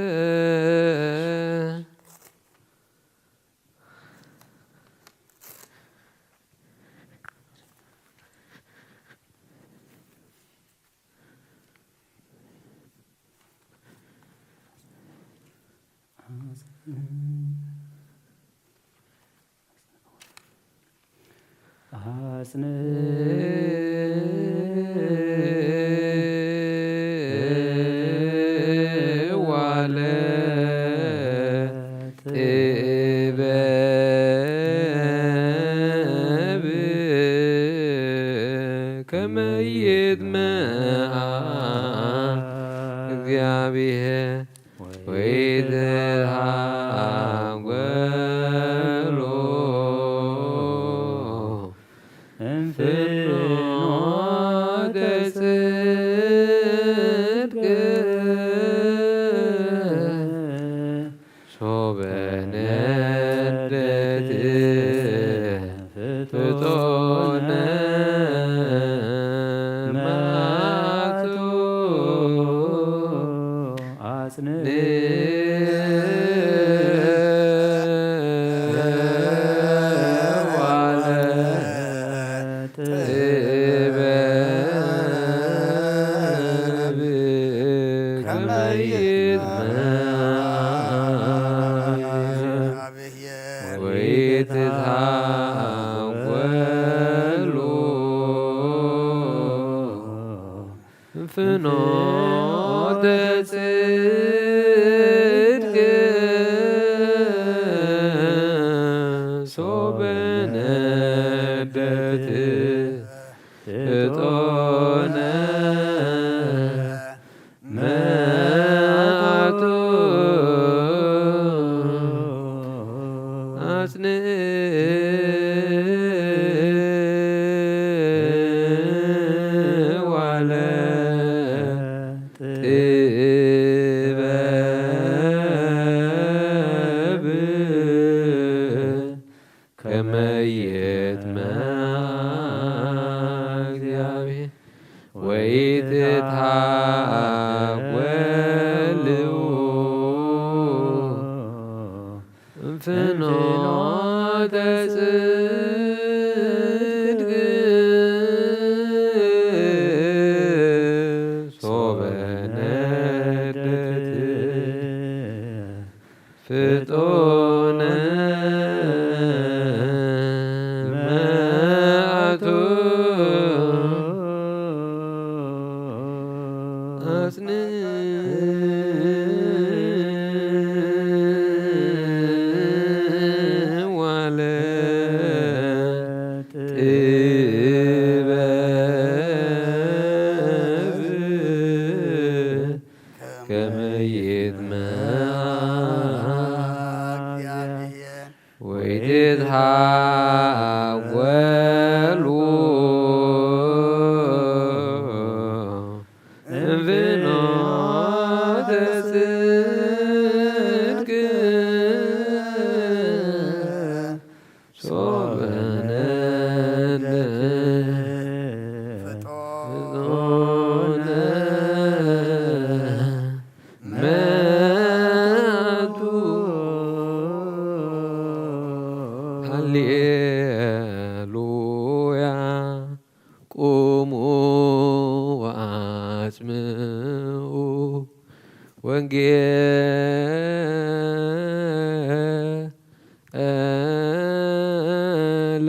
አጽንዕዋ ለጥበብ ከመ ይጥምዓ እግዚአብሔር ወይትሃጎሎ ፍኖተ ጽድቅ ሶበ ነደት ፍጦነ መዓቱ። አጽንዕዋ ለጥበብ ከመ ይጥምዓ ወይትሃጎሎ ፍኖተ ጽድቅ ሶበ ነደት ፍጦነ መዓቱ። አጽንዕዋ ለጥበብ ከመ ይጥምዓ እግዚአብሔር ወይትሃጎሎ ፍኖተ ጽድቅ ሶበ ነደት ፍጦነ መዓቱ። አጽንዕዋ ለጥበብ ከመ ይጥምዓ ወይትሃጎሎ ፍኖተ ጽድቅ ሶበ ነደት ፍጦነ መዓቱ። ሃሌሉያ። ቁሙ ወአጽምዑ ወንጌለ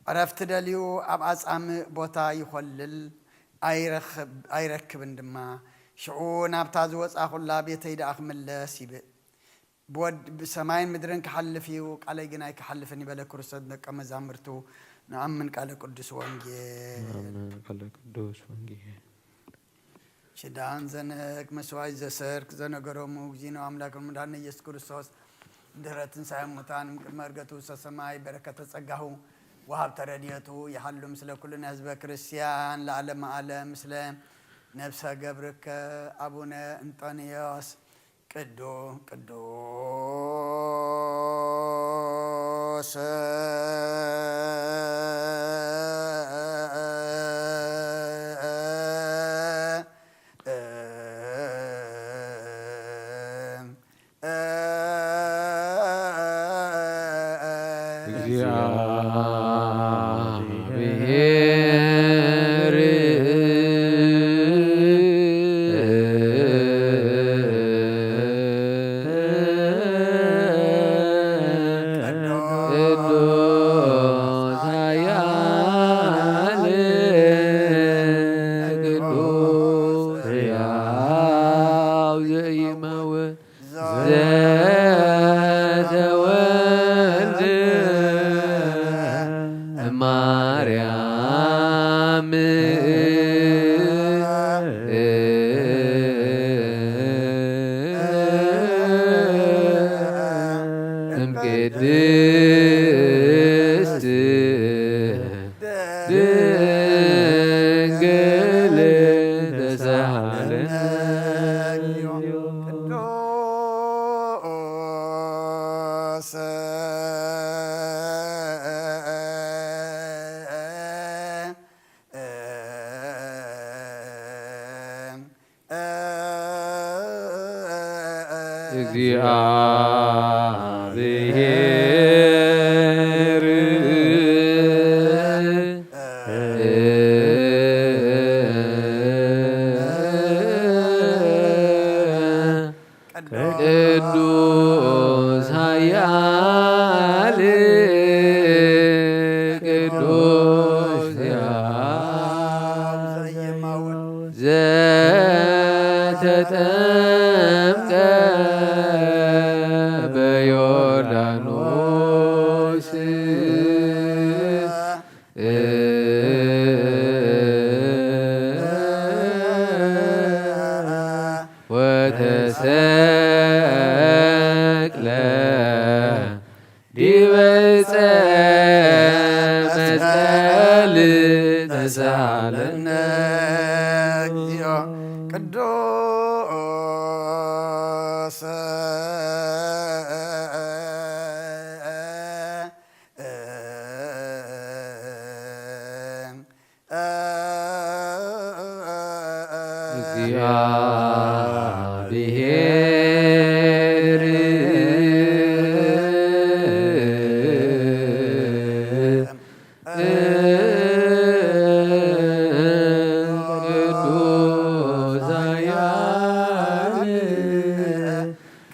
ዕረፍቲ ደልዩ ኣብ ኣጻምእ ቦታ ይኾልል፣ ኣይረኽብ-፣ ኣይረክብን ድማ። ሽዑ ናብታ ዝወጻኹላ ቤተይ ደኣ ክምለስ ይብእ። ብወድ-፣ ብሰማይን ምድርን ክሓልፍ እዩ፣ ቃለይ ግን ኣይክሓልፍን ይበለ ክርስቶስ ደቀ መዛሙርቱ። ንኣምን ቃለ ቅዱስ ወንጌል። ኣሜን። ቃለ ቅዱስ ወንጌል። ሽዳን ዘነክ መስዋዕት ዘሰርክ ዘነገሮሙ እግዚእነ አምላክ መድኃኒነ ኢየሱስ ክርስቶስ ድህረ ትንሣኤ ሙታን እምቅድመ ዕርገቱ ውስተ ሰማይ በረከተ ጸጋሁ ወሀብተ ረድኤቱ ይሃሉ ምስለ ኩልነ ህዝበ ክርስቲያን ለዓለመ ዓለም። ምስለ ነፍሰ ገብርከ አቡነ እንጦንዮስ ቅዱ-፣ ቅዱስ እግዚአብሔር ቅዱስ ኃያል ቅዱስ ሕያው ዘኢይመውት ዘተወልደ እማርያም እምቅድስት ድንግል ተሳሃለነ። ቅዱስ እግዚአብሔር ቅዱስ ኃያል ቅዱስ ሕያው ዘተጠምቀ በዮርዳኖስ ወተሰቅለ ዲበ ዕፀ መስቀል ተሳለነ እግዚኦ ቅዱስ እግዚአብሔር ቅዱስ ኃያል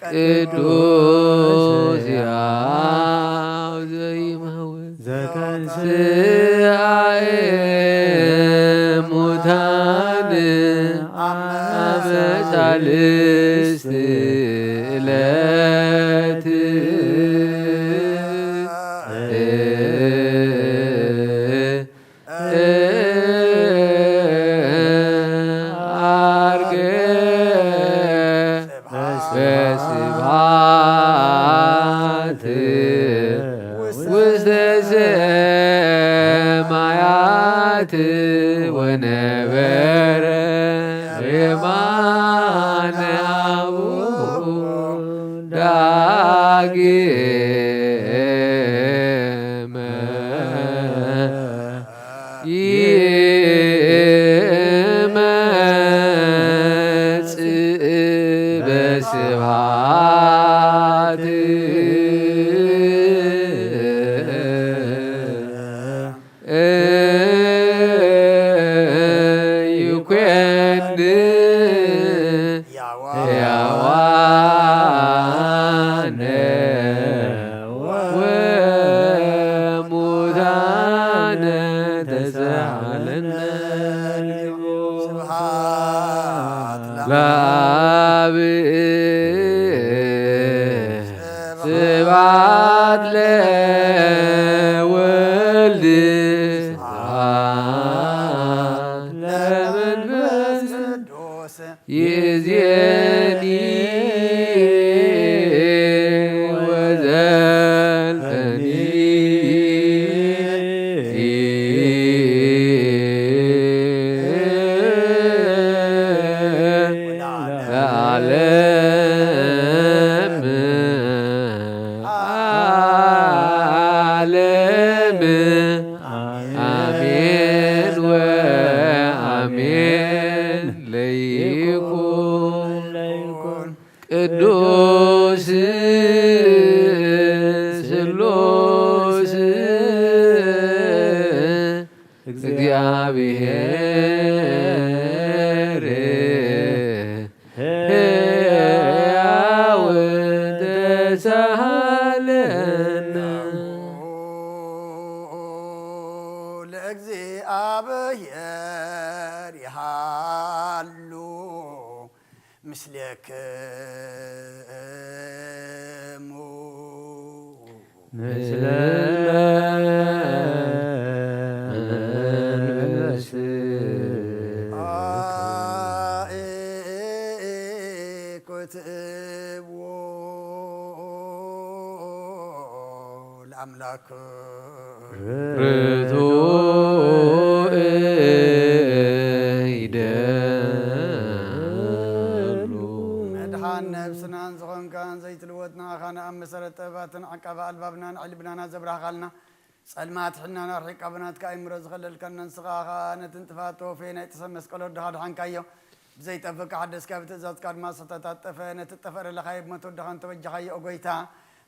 ቅዱስ ሕያው ዘይመውት ዘተንሥአ እሙታን አመ ሣልስት ዕለት ዐርገ በስብሐት ውስተ ሰማያት ወነበረ የማነ አቡሁ ዳግመ ይመጽእ በስብሐት ይኮንን ሕያዋነ ወሙታነ ዘዓለነ ስብሐት ለአብ። ስብሐት ለወልድ። ስብሐት ለመንፈስ ቅዱስ። ይእዜኒ ወዘልፈኒ። ለዓለም ዓለም። አሜን ወአሜን። ለይኩን ቅዱስ ስሉስ እግዚአብሔር ሕያው ተሳሃለነ። ለእግዚአብሔር ይሃሉ ምስሌክሙ። ምስለ መንፈስከ። አይ ኩትብዎ ለአምላክ። ርቱዕ ይደሉ። መድሓን ነብስናን ዝኾንካን ዘይትልወጥ ንኣኻ ንኣብ መሰረት ጥበባትን ዓቃቢ ኣልባብናን ዕልብናና ዘብራህኻልና፣ ጸልማት ሕልናና ኣርሒቕካ ብናትካ ኣእምሮ ዝኸለልካና ንስኻ ኸኣ ነቲ ንጥፋት ተወፈየ ናይ ጥሰ መስቀል ወድኻ ድሓንካዮ። ብዘይጠፍእ ሓደስካ ብትእዛዝካ ድማ ዝተታጠፈ ነቲ ጠፈረ ለኻየ ብሞት ወድኻ እንተበጃኻዮ ኦ ጎይታ።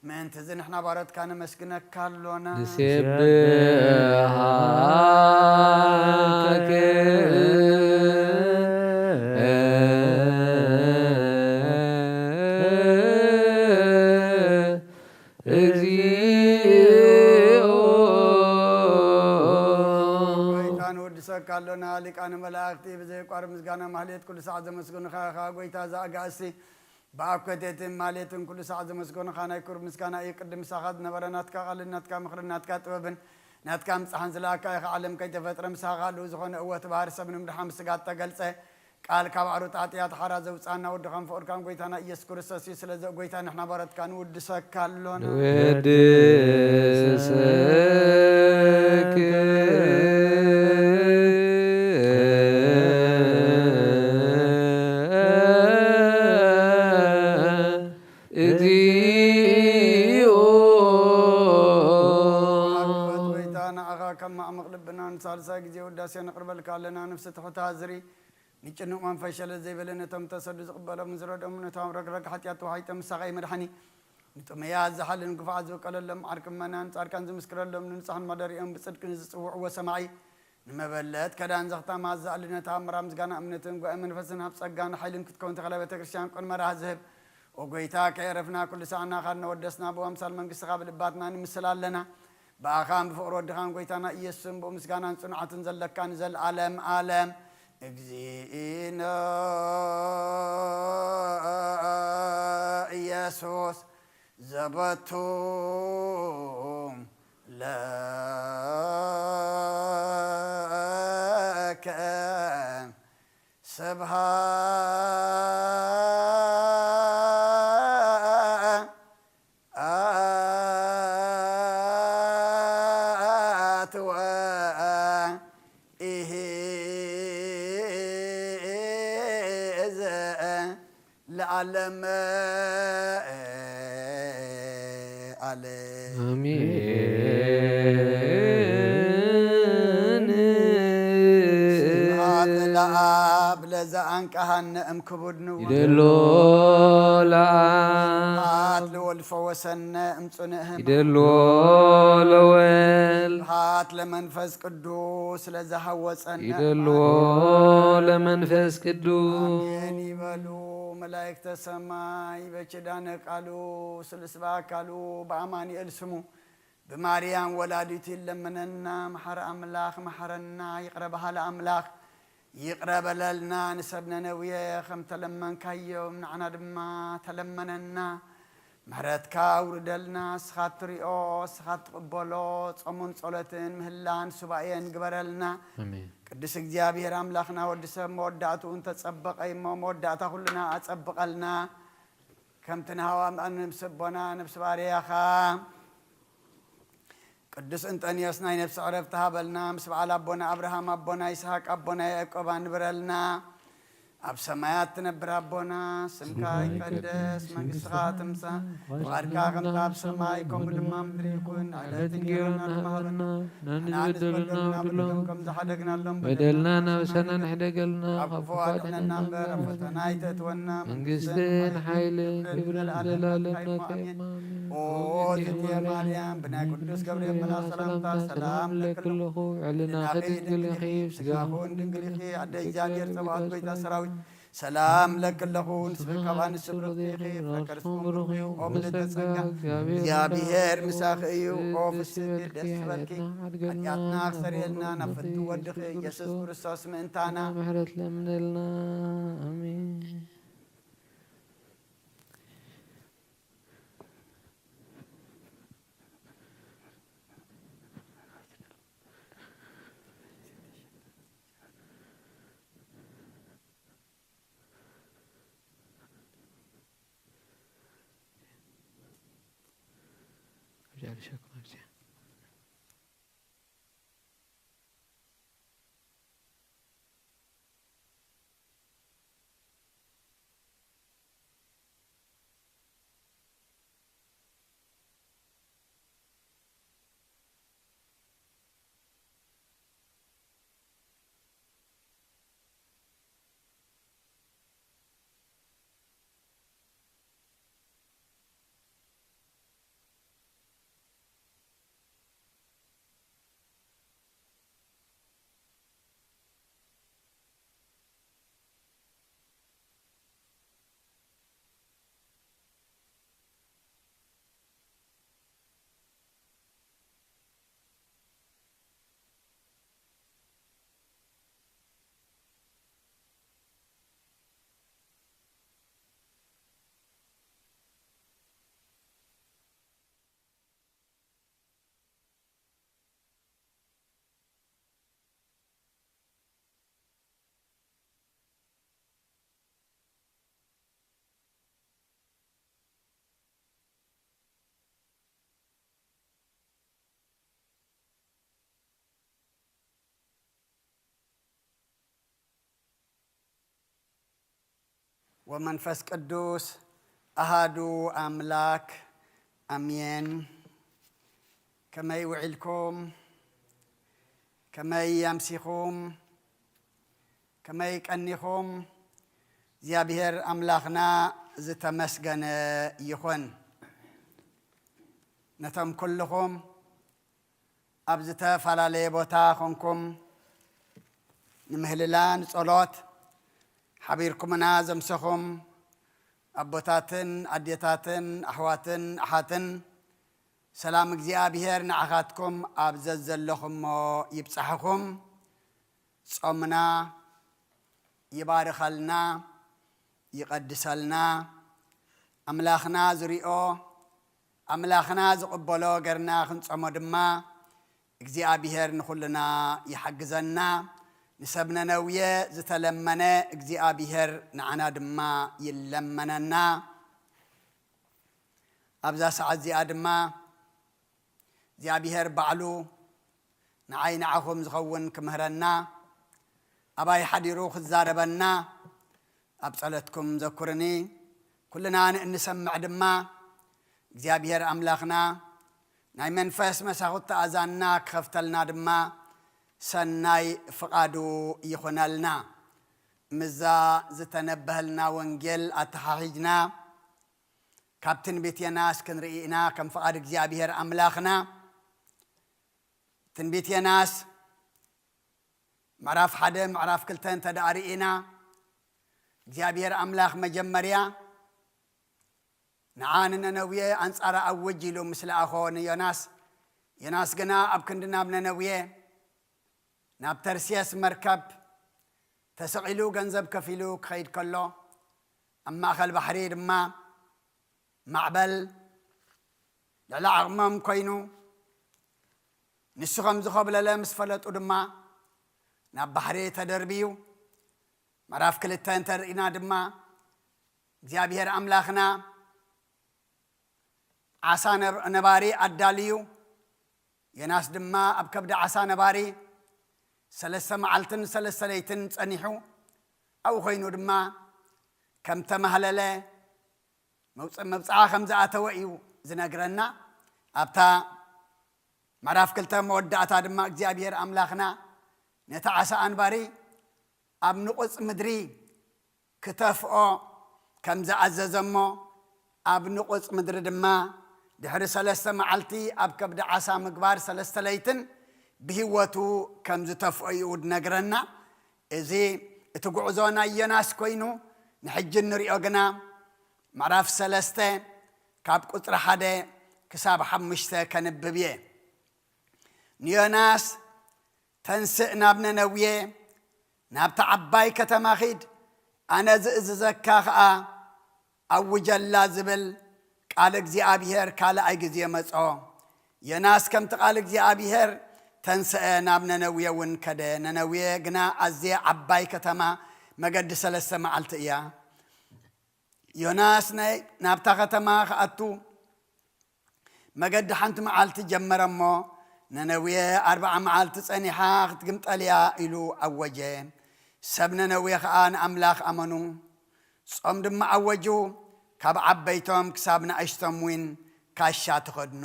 ምእንቲ እዚ ንሕና ባሮትካ ነመስግነካ ኣሎና። ንሴብሐከ እግዚኦ። ጎይታ ንወድሰካ ኣሎና፣ ሊቃነ መላእክቲ ብዘየቋርብ ምስጋና ማህሌት ኩሉ ሰዓት ዘመስግኑኻ ኢኻ። ጎይታ እዛ ኣጋእዝቲ ብኣኮቴትን ማሌትን ኩሉ ሰዓት ዘመስገኑኻ ናይ ክብሪ ምስጋና እዩ። ቅድም ምሳኻ ዝነበረ ናትካ ቃልን ናትካ ምኽርን ናትካ ጥበብን ናትካ ምጻሕን ዝለኣካ ኢኻ። ዓለም ከይተፈጥረ ምሳኻ ህልው ዝኾነ እወ እቲ ባህሪ ሰብ ንምድሓን ብስጋ እተገልጸ ቃል ካብ ኣሩጣጥያ ተሓራ ዘውጻና ወድኻን ፍቕርካን ጎይታና ኢየሱስ ክርስቶስ እዩ። ስለዚ ጎይታ ንሕና ባሮትካ ንውድሰካ ኣሎና። ንወድሰክ እግዚኦ። ኣቤት ጎይታ፣ ንዓኻ ካብ ማዕሙቕ ልብና ንሳልሳይ ግዜ ውዳሴ ነቕርበልካ ኣለና። ነፍሲ ትሑት ሃዝሪ፣ ንጭኑቕ መንፈስ ሸለል ዘይበለ፣ ነቶም ተሰዱ ዝቕበሎም ዝረድኦም፣ ነቶም ረግረግ ሓጢኣት ተዋሒጦም ምሳኻ መድሓኒ፣ ንጥሙያት ዝሓልን ግፉዓት ዝውቀለሎም፣ ዓርኪ ምእመናን ጻድቃን ዝምስክረሎም፣ ንንጹሓን ማደሪኦም ብጽድቂ ንዝጽውዕዎ ሰማዒ፣ ንመበለት ከዳን ዘኽታማ ዝኣሊ ነታ ኣምራ ምስጋና እምነትን ጉባኤ መንፈስን ሃብ ጸጋን ሓይልን ክትከውን ተኽለ ቤተ ክርስቲያን ቅን መርሃ ዝህብ። ኦ ጎይታ፣ ከየረፍና ኩሉ ሰዓና ካድነ ወደስና ብኣምሳል መንግስትኻ ብልባትና ንምስል ኣለና። ብኣኻን ብፍቕሪ ወድኻን ጎይታና ኢየሱስን ብኡ ምስጋናን ጽንዓትን ዘለካ ንዘለዓለም ዓለም። እግዚእነ ኢየሱስ ዘበቱ ለከ ስብሐት ወኢሂዘ ለዓለመ ዓለም። አሜን። ስብሐት ለአብ ለዘአንቀሐነ እምክቡድ ንቡር። ይደሎ ለአብ። ስብሐት ለወልድ ፈወሰነ እምጽኑዕ ሕማም። ይደሎ ለወልድ። ስብሐት ለመንፈስ ቅዱስ ለዘሐወጸነ ይደሎ ለመንፈስ ቅዱስ። አሜን ይበሉ መላእክተ ሰማይ በኪዳነ ቃሉ ስሉስ በአካሉ በአማኑኤል ስሙ ብማርያም ወላዲቱ ይለመነና። መሓሪ ኣምላኽ መሓረና፣ ይቕረ በሃሊ ኣምላኽ ይቕረ በለልና። ንሰብ ነነውየ ከም ተለመንካዮም ንዓና ድማ ተለመነና። ምሕረትካ ኣውርደልና። እስኻ ትሪኦ፣ እስኻ ትቕበሎ ጾሙን ጸሎትን ምህላን ሱባኤን ግበረልና። ኣሜን። ቅዱስ እግዚኣብሔር ኣምላኽና፣ ወዲ ሰብ መወዳእትኡ እንተጸበቐ እሞ፣ መወዳእታ ኩልና ኣጸብቐልና። ከምቲ ንሃዋ ነብሲ ኣቦና ነብሲ ባርያኻ ቅዱስ እንጠንዮስ ናይ ነብሲ ዕረፍቲ ሃበልና። ምስ በዓል ኣቦና ኣብርሃም፣ ኣቦና ይስሐቅ፣ ኣቦና ያዕቆብ ኣንብረልና። ኣብ ሰማያት ትነብር ኣቦና፣ ስምካ ይቀደስ፣ መንግስትኻ ትምጻእ፣ ፍቓድካ ከምቲ ኣብ ሰማይ ከምኡ ድማ ኣብ ምድሪ ይኹን። ዕለት እንጀራና ድማ ሃበና። ንሕና ንዝበደሉና ንበድሎም ከም ዝሓደግናሎም በደልና ናብ ሰና ንሕደገልና፣ ካብ ክፉ ኣድሕነና እምበር ኣብ ፈተና ኣይተእትወና። መንግስትን ሓይልን ክብርን ዘለኣለም ናትካ እዩ። ኣሜን። ኦ ዝእቲ ማርያም፣ ብናይ ቅዱስ ገብርኤል መልኣኽ ሰላምታ ሰላም እብለኪ ኣለኹ። ዕልናኺ ድንግል ኢኺ፣ ስጋኺ እውን ድንግል ኢኺ። ኣደ እግዚኣብሔር ጸባኦት፣ ጎይታ ሰራዊት፣ ሰላም እብለኪ ኣለኹ። ንስኺ ካብ ኣንስቲ ብርኽቲ ኢኺ፣ ፍረ ከርስኺ እውን ብሩኽ እዩ። ኦ ምልዕተ ጸጋ፣ እግዚኣብሔር ምሳኺ እዩ። ኦ ፍስሕቲ ደስ ይበልኪ፣ ሓጢኣትና ክሰርየልና ናብ ፍቱ ወድኺ ኢየሱስ ክርስቶስ ምእንታና ምሕረት ለምነልና። ኣሜን። ወመንፈስ ቅዱስ ኣሃዱ ኣምላክ ኣሜን። ከመይ ውዒልኩም? ከመይ ኣምሲኹም? ከመይ ቀኒኹም? እግዚኣብሔር ኣምላኽና ዝተመስገነ ይኹን። ነቶም ኩልኹም ኣብ ዝተፈላለየ ቦታ ኾንኩም ንምህልላ ንጸሎት ሓቢርኩምና ዘምሰኹም ኣቦታትን ኣዴታትን ኣሕዋትን ኣሓትን፣ ሰላም እግዚኣብሔር ንዓኻትኩም ኣብ ዘዘለኹሞ ይብጻሕኹም። ጾምና ይባርኸልና፣ ይቐድሰልና። ኣምላኽና ዝሪኦ፣ ኣምላኽና ዝቕበሎ ገርና ክንጾሞ ድማ እግዚኣብሔር ንኹልና ይሓግዘና። ንሰብ ነነውየ ዝተለመነ እግዚኣብሔር ንዓና ድማ ይለመነና። ኣብዛ ሰዓት እዚኣ ድማ እግዚኣብሔር ባዕሉ ንዓይ ንዓኹም ዝኸውን ክምህረና፣ ኣባይ ሓዲሩ ክዛረበና ኣብ ጸሎትኩም ዘኩርኒ። ኩልና ንእንሰምዕ ድማ እግዚኣብሔር ኣምላኽና ናይ መንፈስ መሳኹቲ ኣዛንና ክኸፍተልና ድማ ሰናይ ፍቓዱ ይኹነልና። ምዛ ዝተነበሀልና ወንጌል ኣተሓሒጅና ካብ ትንቢት ዮናስ ክንርኢ ኢና። ከም ፍቓድ እግዚኣብሔር ኣምላኽና ትንቢት ዮናስ ምዕራፍ ሓደ ምዕራፍ ክልተ እንተ ደኣ ርኢና፣ እግዚኣብሔር ኣምላኽ መጀመርያ ንዓ ንነነዌ ኣንጻራ ኣውጅ ኢሉ ምስ ለኣኾ ንዮናስ፣ ዮናስ ግና ኣብ ክንዲ ናብ ነነውየ፣ ናብ ተርሴስ መርከብ ተሰቒሉ ገንዘብ ከፊሉ ክኸይድ ከሎ፣ ኣብ ማእከል ባሕሪ ድማ ማዕበል ልዕሊ ዓቕሞም ኮይኑ፣ ንሱ ከም ዝኾብለለ ምስ ፈለጡ ድማ፣ ናብ ባሕሪ ተደርብዩ። ምዕራፍ ክልተ እንተርኢና ድማ፣ እግዚኣብሔር ኣምላኽና ዓሳ ነብ-፣ ነባሪ ኣዳልዩ፣ ዮናስ ድማ ኣብ ከብዲ ዓሳ ነባሪ ሰለስተ መዓልትን ሰለስተ ለይትን ጸኒሑ፣ ኣብኡ ኮይኑ ድማ ከም ተማህለለ፣ መውጽ-፣ መብጽዓ ከም ዝኣተወ እዩ ዝነግረና። ኣብታ ምዕራፍ ክልተ መወዳእታ ድማ እግዚኣብሔር ኣምላኽና ነቲ ዓሳ ኣንባሪ ኣብ ንቑጽ ምድሪ ክተፍኦ ከም ዝኣዘዘ እሞ፣ ኣብ ንቑጽ ምድሪ ድማ ድሕሪ ሰለስተ መዓልቲ ኣብ ከብዲ ዓሳ ምግባር ሰለስተ ለይትን ብህይወቱ ከም ዝተፍኦ እዩ ዝነግረና። እዚ እቲ ጉዕዞ ናይ ዮናስ ኮይኑ፣ ንሕጂ እንሪኦ ግና ምዕራፍ ሰለስተ ካብ ቁጽሪ ሓደ ክሳብ ሓሙሽተ ከንብብ እየ። ንዮናስ፣ "ተንስእ፣ ናብ ነነውየ፣ ናብታ ዓባይ ከተማ ኺድ፣ ኣነ ዝእዝዘካ ኸኣ ኣውጀላ" ዝብል ቃል እግዚኣብሔር ካልኣይ ግዜ መጾ። ዮናስ ከምቲ ቃል እግዚኣብሔር ተንስአ፣ ናብ ነነውየ እውን ከደ። ነነውየ ግና ኣዝየ ዓባይ ከተማ፣ መገዲ ሰለስተ መዓልቲ እያ። ዮናስ ናይ፣ ናብታ ከተማ ክኣቱ መገዲ ሓንቲ መዓልቲ ጀመረ እሞ፣ ነነውየ ኣርብዓ መዓልቲ ጸኒሓ ክትግምጠል እያ ኢሉ ኣወጀ። ሰብ ነነውየ ኸኣ ንኣምላኽ ኣመኑ። ጾም ድማ ኣወጁ፣ ካብ ዓበይቶም ክሳብ ንኣሽቶም እውን ካሻ ተኸድኑ።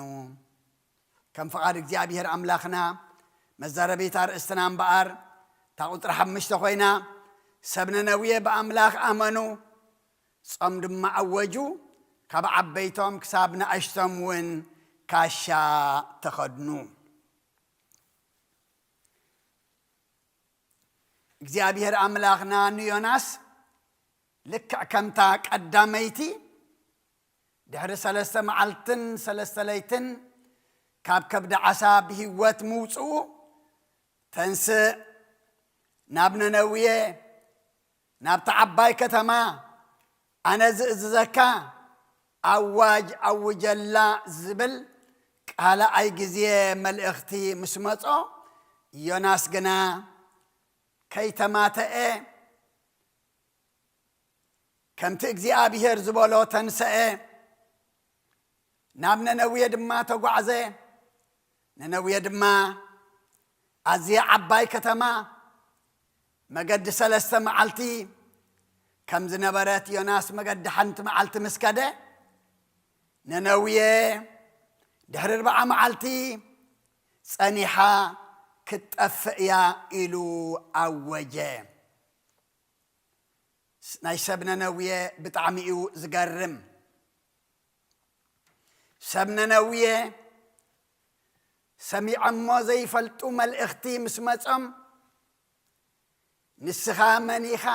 ከም ፍቓድ እግዚኣብሔር ኣምላኽና፣ መዛረቢት ኣርእስትና እምበኣር፣ እታ ቁጽሪ ሓሙሽተ ኮይና፣ ሰብ ነነውየ ብኣምላኽ ኣመኑ፣ ጾም ድማ ኣወጁ፣ ካብ ዓበይቶም ክሳብ ንኣሽቶም እውን ካሻ ተኸድኑ። እግዚኣብሔር ኣምላኽና ንዮናስ ልክዕ ከምታ ቀዳመይቲ ድሕሪ ሰለስተ መዓልትን ሰለስተ ለይትን ካብ ከብዲ ዓሳ ብህይወት ምውጽኡ፣ "ተንስእ፣ ናብ ነነውየ፣ ናብታ ዓባይ ከተማ፣ ኣነ ዝእዝዘካ ኣዋጅ ኣውጀላ" ዝብል ካልኣይ ግዜ መልእኽቲ ምስ መጾ፣ ዮናስ ግና ከይተማተአ፣ ከምቲ እግዚኣብሔር ዝበሎ ተንሰአ፣ ናብ ነነውየ ድማ ተጓዕዘ። ነነውየ ድማ ኣዝያ ዓባይ ከተማ፣ መገዲ ሰለስተ መዓልቲ ከም ዝነበረት፣ ዮናስ መገዲ ሓንቲ መዓልቲ ምስ ከደ፣ ነነውየ ድሕሪ ኣርብዓ መዓልቲ ጸኒሓ ክትጠፍእ እያ ኢሉ ኣወጀ። ናይ ሰብ ነነውየ ብጣዕሚ እዩ ዝገርም። ሰብ ነነውየ ሰሚዖሞ ዘይፈልጡ መልእኽቲ ምስ መጾም፣ "ንስኻ መን ኢኻ?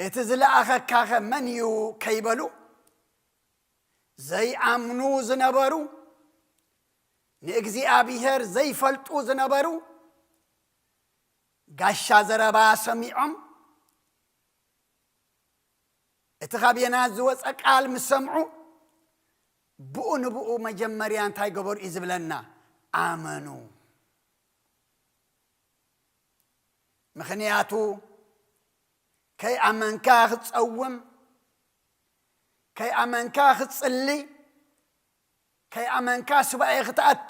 እቲ ዝለኣኸካኸ መን እዩ?" ከይበሉ ዘይኣምኑ ዝነበሩ፣ ንእግዚኣብሔር ዘይፈልጡ ዝነበሩ፣ ጋሻ ዘረባ ሰሚዖም፣ እቲ ካብ ዮናስ ዝወጸ ቃል ምስ ሰምዑ፣ ብኡ ንብኡ መጀመርያ እንታይ ገበሩ እዩ ዝብለና? ኣመኑ። ምኽንያቱ፣ ከይኣመንካ ክትጸውም፣ ከይኣመንካ ክትጽሊ፣ ከይኣመንካ ሱባኤ ክትኣቱ፣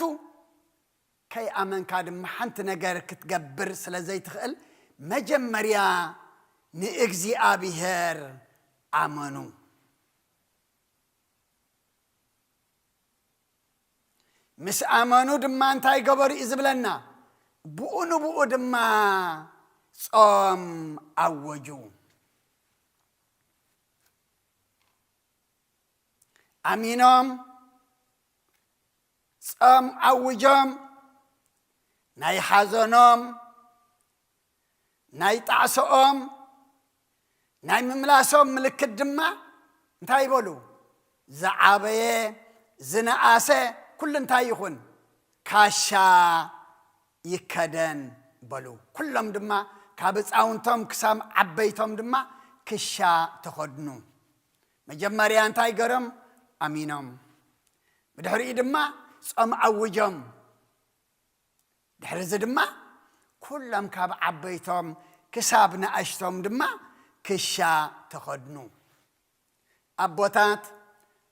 ከይኣመንካ ድማ ሓንቲ ነገር ክትገብር ስለ ዘይትኽእል፣ መጀመርያ ንእግዚኣብሔር ኣመኑ። ምስ ኣመኑ ድማ እንታይ ገበሩ እዩ ዝብለና? ብኡ ንብኡ ድማ ጾም ኣወጁ። ኣሚኖም ጾም ኣውጆም፣ ናይ ሓዘኖም፣ ናይ ጣዕሶኦም፣ ናይ ምምላሶም ምልክት ድማ እንታይ ይበሉ? ዝዓበየ ዝነኣሰ ኩሉ እንታይ ይኹን፣ ካሻ ይከደን በሉ። ኩሎም ድማ ካብ ህፃውንቶም ክሳብ ዓበይቶም ድማ ክሻ ተኸድኑ። መጀመርያ እንታይ ገሮም? ኣሚኖም። ብድሕሪኡ ድማ ጾም ኣውጆም። ድሕሪ እዚ ድማ ኩሎም ካብ ዓበይቶም ክሳብ ንኣሽቶም ድማ ክሻ ተኸድኑ። ኣቦታት፣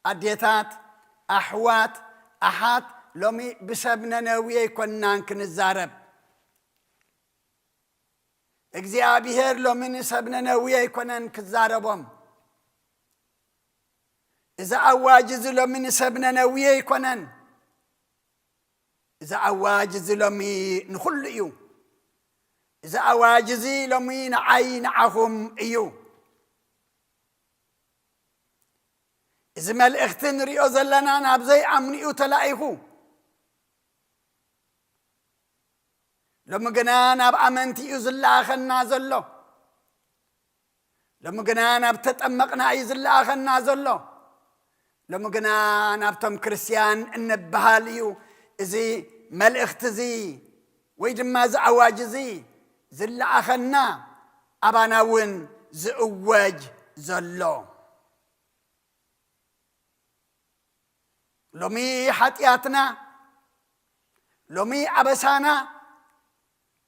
ኣዴታት፣ ኣሕዋት፣ ኣሓት፣ ሎሚ ብሰብ ነነዌ ኣይኮንናን ክንዛረብ። እግዚኣብሔር ሎሚ ንሰብ ነነዌ ኣይኮነን ክዛረቦም። እዚ ኣዋጅ እዚ ሎሚ ንሰብ ነነዌ ኣይኮነን። እዚ ኣዋጅ እዚ ሎሚ ንኹሉ እዩ። እዚ ኣዋጅ እዚ ሎሚ ንዓይ ንዓኹም እዩ። እዚ መልእኽቲ ንሪኦ ዘለና ናብ ዘይኣምኑ እዩ ተላኢኹ። ሎሚ ግና ናብ ኣመንቲ እዩ ዝለኣኸና ዘሎ። ሎሚ ግና ናብ ተጠመቕና እዩ ዝለኣኸና ዘሎ። ሎሚ ግና ናብቶም ክርስትያን እንበሃል እዩ እዚ መልእኽቲ እዚ ወይ ድማ እዚ ኣዋጅ እዚ ዝለኣኸና፣ ኣባና እውን ዝእወጅ ዘሎ። ሎሚ ሓጢኣትና፣ ሎሚ ኣበሳና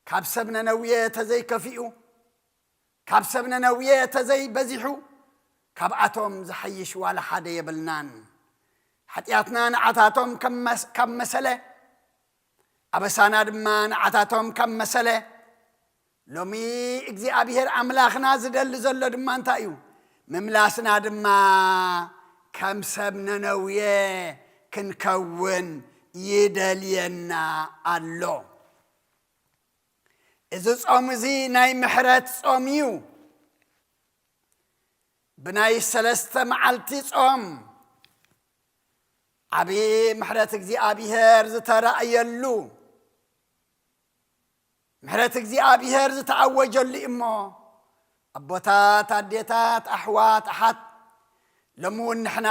ካብ ሰብ ነነዌ ተዘይከፊኡ፣ ካብ ሰብ ነነዌ ተዘይበዚሑ፣ ካብኣቶም ዝሓይሽ ዋላ ሓደ የብልናን። ሓጢኣትና ንዓታቶም ከም መስ-፣ ካብ መሰለ፣ ኣበሳና ድማ ንዓታቶም ካብ መሰለ፣ ሎሚ እግዚኣብሔር ኣምላኽና ዝደሊ ዘሎ ድማ እንታይ እዩ? ምምላስና ድማ ከም ሰብ ነነዌ ክንከውን ይደልየና ኣሎ። እዚ ጾም እዚ ናይ ምሕረት ጾም እዩ። ብናይ ሰለስተ መዓልቲ ጾም ዓቢ ምሕረት እግዚኣብሔር ዝተራእየሉ፣ ምሕረት እግዚኣብሔር ዝተኣወጀሉ እሞ፣ ኣቦታት፣ ኣዴታት፣ ኣሕዋት፣ ኣሓት፣ ሎሚ እውን ንሕና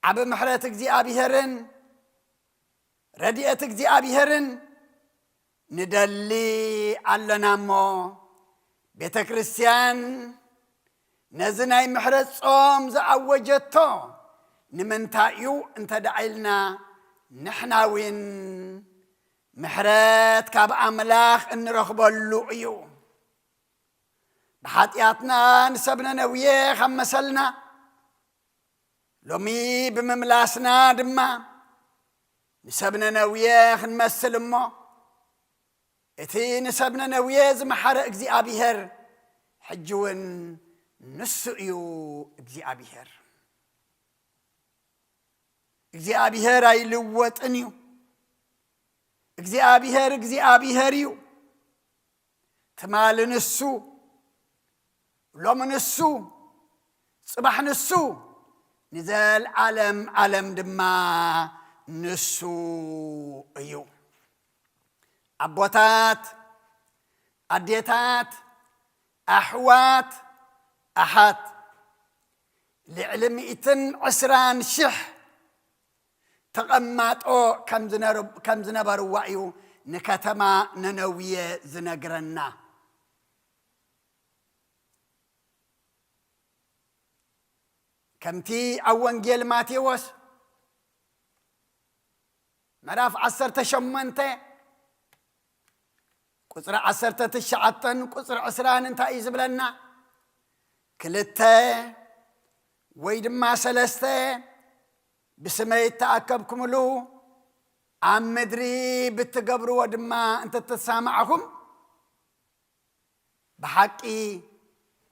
ዓቢ ምሕረት እግዚኣብሔርን ረድኤት እግዚኣብሔርን ንደሊ ኣለና እሞ፣ ቤተ ክርስቲያን ነዚ ናይ ምሕረት ጾም ዝኣወጀቶ ንምንታይ እዩ እንተ ደኣ ኢልና፣ ንሕና እውን ምሕረት ካብ ኣምላኽ እንረኽበሉ እዩ። ብሓጢኣትና ንሰብ ነነውየ ካብ መሰልና፣ ሎሚ ብምምላስና ድማ ንሰብ ነነውየ ክንመስል እሞ፣ እቲ ንሰብ ነነውየ ዝመሓረ እግዚኣብሔር፣ ሕጂ እውን ንሱ እዩ እግዚኣብሔር። እግዚኣብሔር ኣይልወጥን እዩ። እግዚኣብሔር እግዚኣብሔር እዩ። ትማሊ ንሱ፣ ሎሚ ንሱ፣ ጽባሕ ንሱ፣ ንዘልዓለም ዓለም ድማ ንሱ እዩ። ኣቦታት፣ ኣዴታት፣ ኣሕዋት፣ ኣሓት፣ ልዕሊ ሚእትን ዕስራን ሽሕ ተቐማጦ ከም ዝነር-፣ ከም ዝነበርዋ እዩ ንከተማ ነነውየ ዝነግረና። ከምቲ ኣብ ወንጌል ማቴዎስ ምዕራፍ ዓሰርተ ሸሞንተ ቁጽሪ ዓሰርተ ትሽዓተን ቁጽሪ ዕስራን እንታይ እዩ ዝብለና? ክልተ ወይ ድማ ሰለስተ ብስመይ እተኣከብኩምሉ፣ ኣብ ምድሪ ብትገብርዎ ድማ እንተተሰማማዕኹም፣ ብሓቂ፣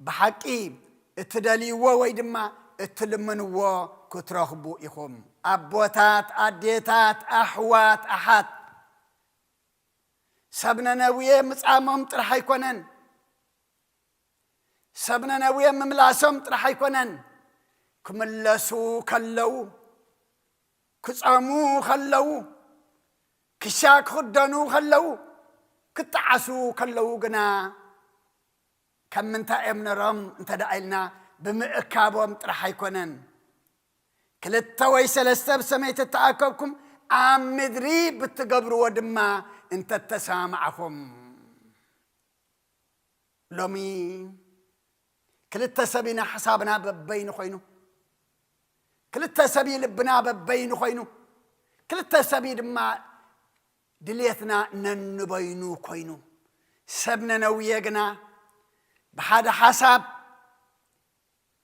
ብሓቂ እትደልይዎ ወይ ድማ እትልምንዎ ክትረኽቡ ኢኹም። ኣቦታት፣ ኣዴታት፣ ኣሕዋት፣ ኣሓት፣ ሰብ ነነውየ ምጻሞም ጥራሕ ኣይኮነን። ሰብ ነነውየ ምምላሶም ጥራሕ ኣይኮነን። ክምለሱ ከለዉ፣ ክጸሙ ከለዉ፣ ክሻ ክኽደኑ ከለዉ፣ ክጠዓሱ ከለዉ ግና፣ ከም ምንታይ እዮም ነሮም እንተ ደኣ ኢልና፣ ብምእካቦም ጥራሕ ኣይኮነን። ክልተ ወይ ሰለስተ ብሰመይ ተተኣከብኩም፣ ኣብ ምድሪ ብትገብርዎ ድማ እንተተሰማማዕኹም። ሎሚ ክልተ ሰብ ኢና ሓሳብና በበይኑ ኮይኑ፣ ክልተ ሰብ እዩ ልብና በበይኑ ኮይኑ፣ ክልተ ሰብ እዩ ድማ ድልየትና ነንበይኑ ኮይኑ። ሰብ ነነውየ ግና ብሓደ ሓሳብ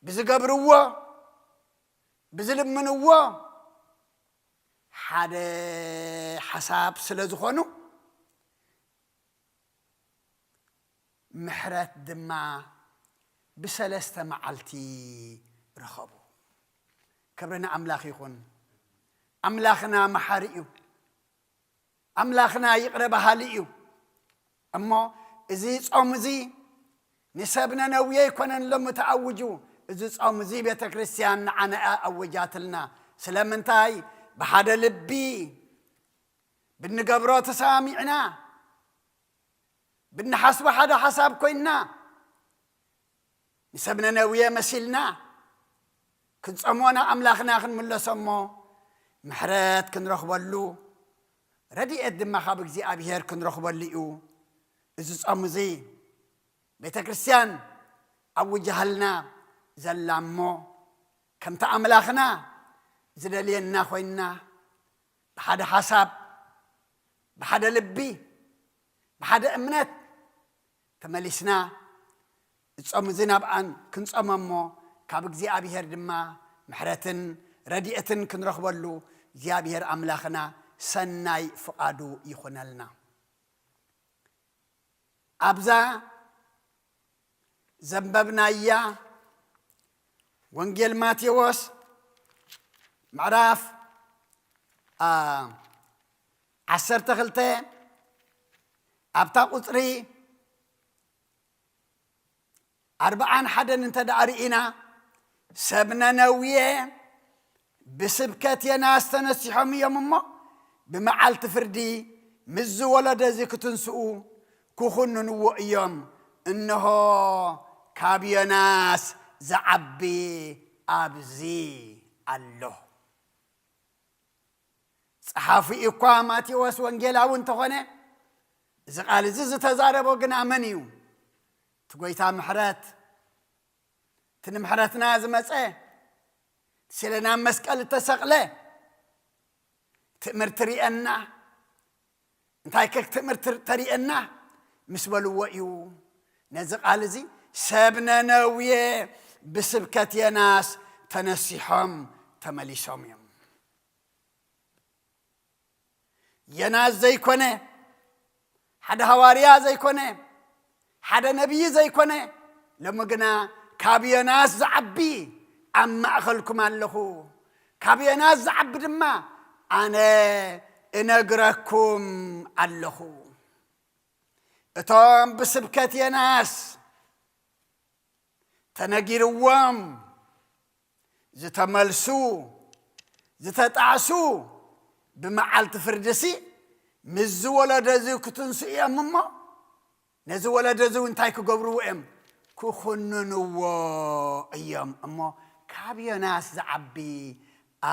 ብዝገብርዎ፣ ብዝልምንዎ ሓደ ሓሳብ ስለ ዝኾኑ፣ ምሕረት ድማ ብሰለስተ መዓልቲ ረኸቡ። ክብሪ ንኣምላኽ ይኹን። ኣምላኽና መሓሪ እዩ። ኣምላኽና ይቕረ በሃሊ እዩ። እሞ እዚ ጾም እዚ ንሰብ ነነዌ ኣይኮነን ሎሚ ተኣውጁ። እዚ ጾም እዚ ቤተ ክርስቲያን ንዓና እያ ኣውጃትልና። ስለምንታይ? ብሓደ ልቢ ብንገብሮ ተሰማሚዕና፣ ብንሓስቦ ሓደ ሓሳብ ኮይንና፣ ንሰብ ነነዌ መሲልና ክንጸሞ ናብ ኣምላኽና ክንምለሶ እሞ ምሕረት ክንረኽበሉ፣ ረድኤት ድማ ካብ እግዚኣብሔር ክንረኽበሉ እዩ። እዚ ጾም እዚ ቤተ ክርስቲያን ኣውጃሃልና ዘላ እሞ፣ ከምቲ ኣምላኽና ዝደልየና ኮይንና፣ ብሓደ ሓሳብ፣ ብሓደ ልቢ፣ ብሓደ እምነት ተመሊስና፣ እጾም እዚ ናብኣን ክንጸሞ እሞ፣ ካብ እግዚኣብሔር ድማ ምሕረትን ረድኤትን ክንረኽበሉ እግዚኣብሔር ኣምላኽና ሰናይ ፍቓዱ ይኹነልና። ኣብዛ ዘንበብናያ ወንጌል ማቴዎስ ምዕራፍ፣ አ፣ ዓሰርተ ክልተ ኣብታ ቁጽሪ ኣርብዓን ሓደን እንተ ደኣ ርኢና፣ ሰብ ነነዌ ብስብከት ዮናስ ተነሲሖም እዮም እሞ፣ ብመዓልቲ ፍርዲ ምስ ዝወለደ እዚ ክትንስኡ ክኹንንዎ እዮም። እንሆ፣ ካብ ዮናስ ዝዓቢ ኣብዚ ኣሎ። ጸሓፊ እኳ ማቴዎስ ወንጌላዊ እንተኾነ፣ እዚ ቃል እዚ ዝተዛረቦ ግና መን እዩ? እቲ ጐይታ ምሕረት፣ እቲ ንምሕረትና ዝመጸ፣ እቲ ስለ ናብ መስቀል እተሰቕለ፣ ትእምርቲ ርእየና፣ እንታይ ከ ትእምርቲ ተርእየና? ምስ በልዎ እዩ ነዚ ቃል እዚ፣ ሰብ ነነዌ ብስብከት ዮናስ ተነሲሖም ተመሊሶም እዮም። ዮናስ ዘይኮነ፣ ሓደ ሃዋርያ ዘይኮነ፣ ሓደ ነቢይ ዘይኮነ፣ ሎሚ ግና ካብ ዮናስ ዝዓቢ ኣብ ማእኸልኩም ኣለኹ፣ ካብ ዮናስ ዝዓቢ ድማ ኣነ እነግረኩም ኣለኹ። እቶም ብስብከት ዮናስ ተነጊርዎም ዝተመልሱ፣ ዝተጣዕሱ፣ ብመዓልቲ ፍርድሲ ምስዚ ወለዶ እዚ ክትንስኡ እዮም እሞ፣ ነዚ ወለዶ እዚ እንታይ ክገብርዎ እዮም? ክኹንንዎ እዮም እሞ፣ ካብ ዮናስ ዝዓቢ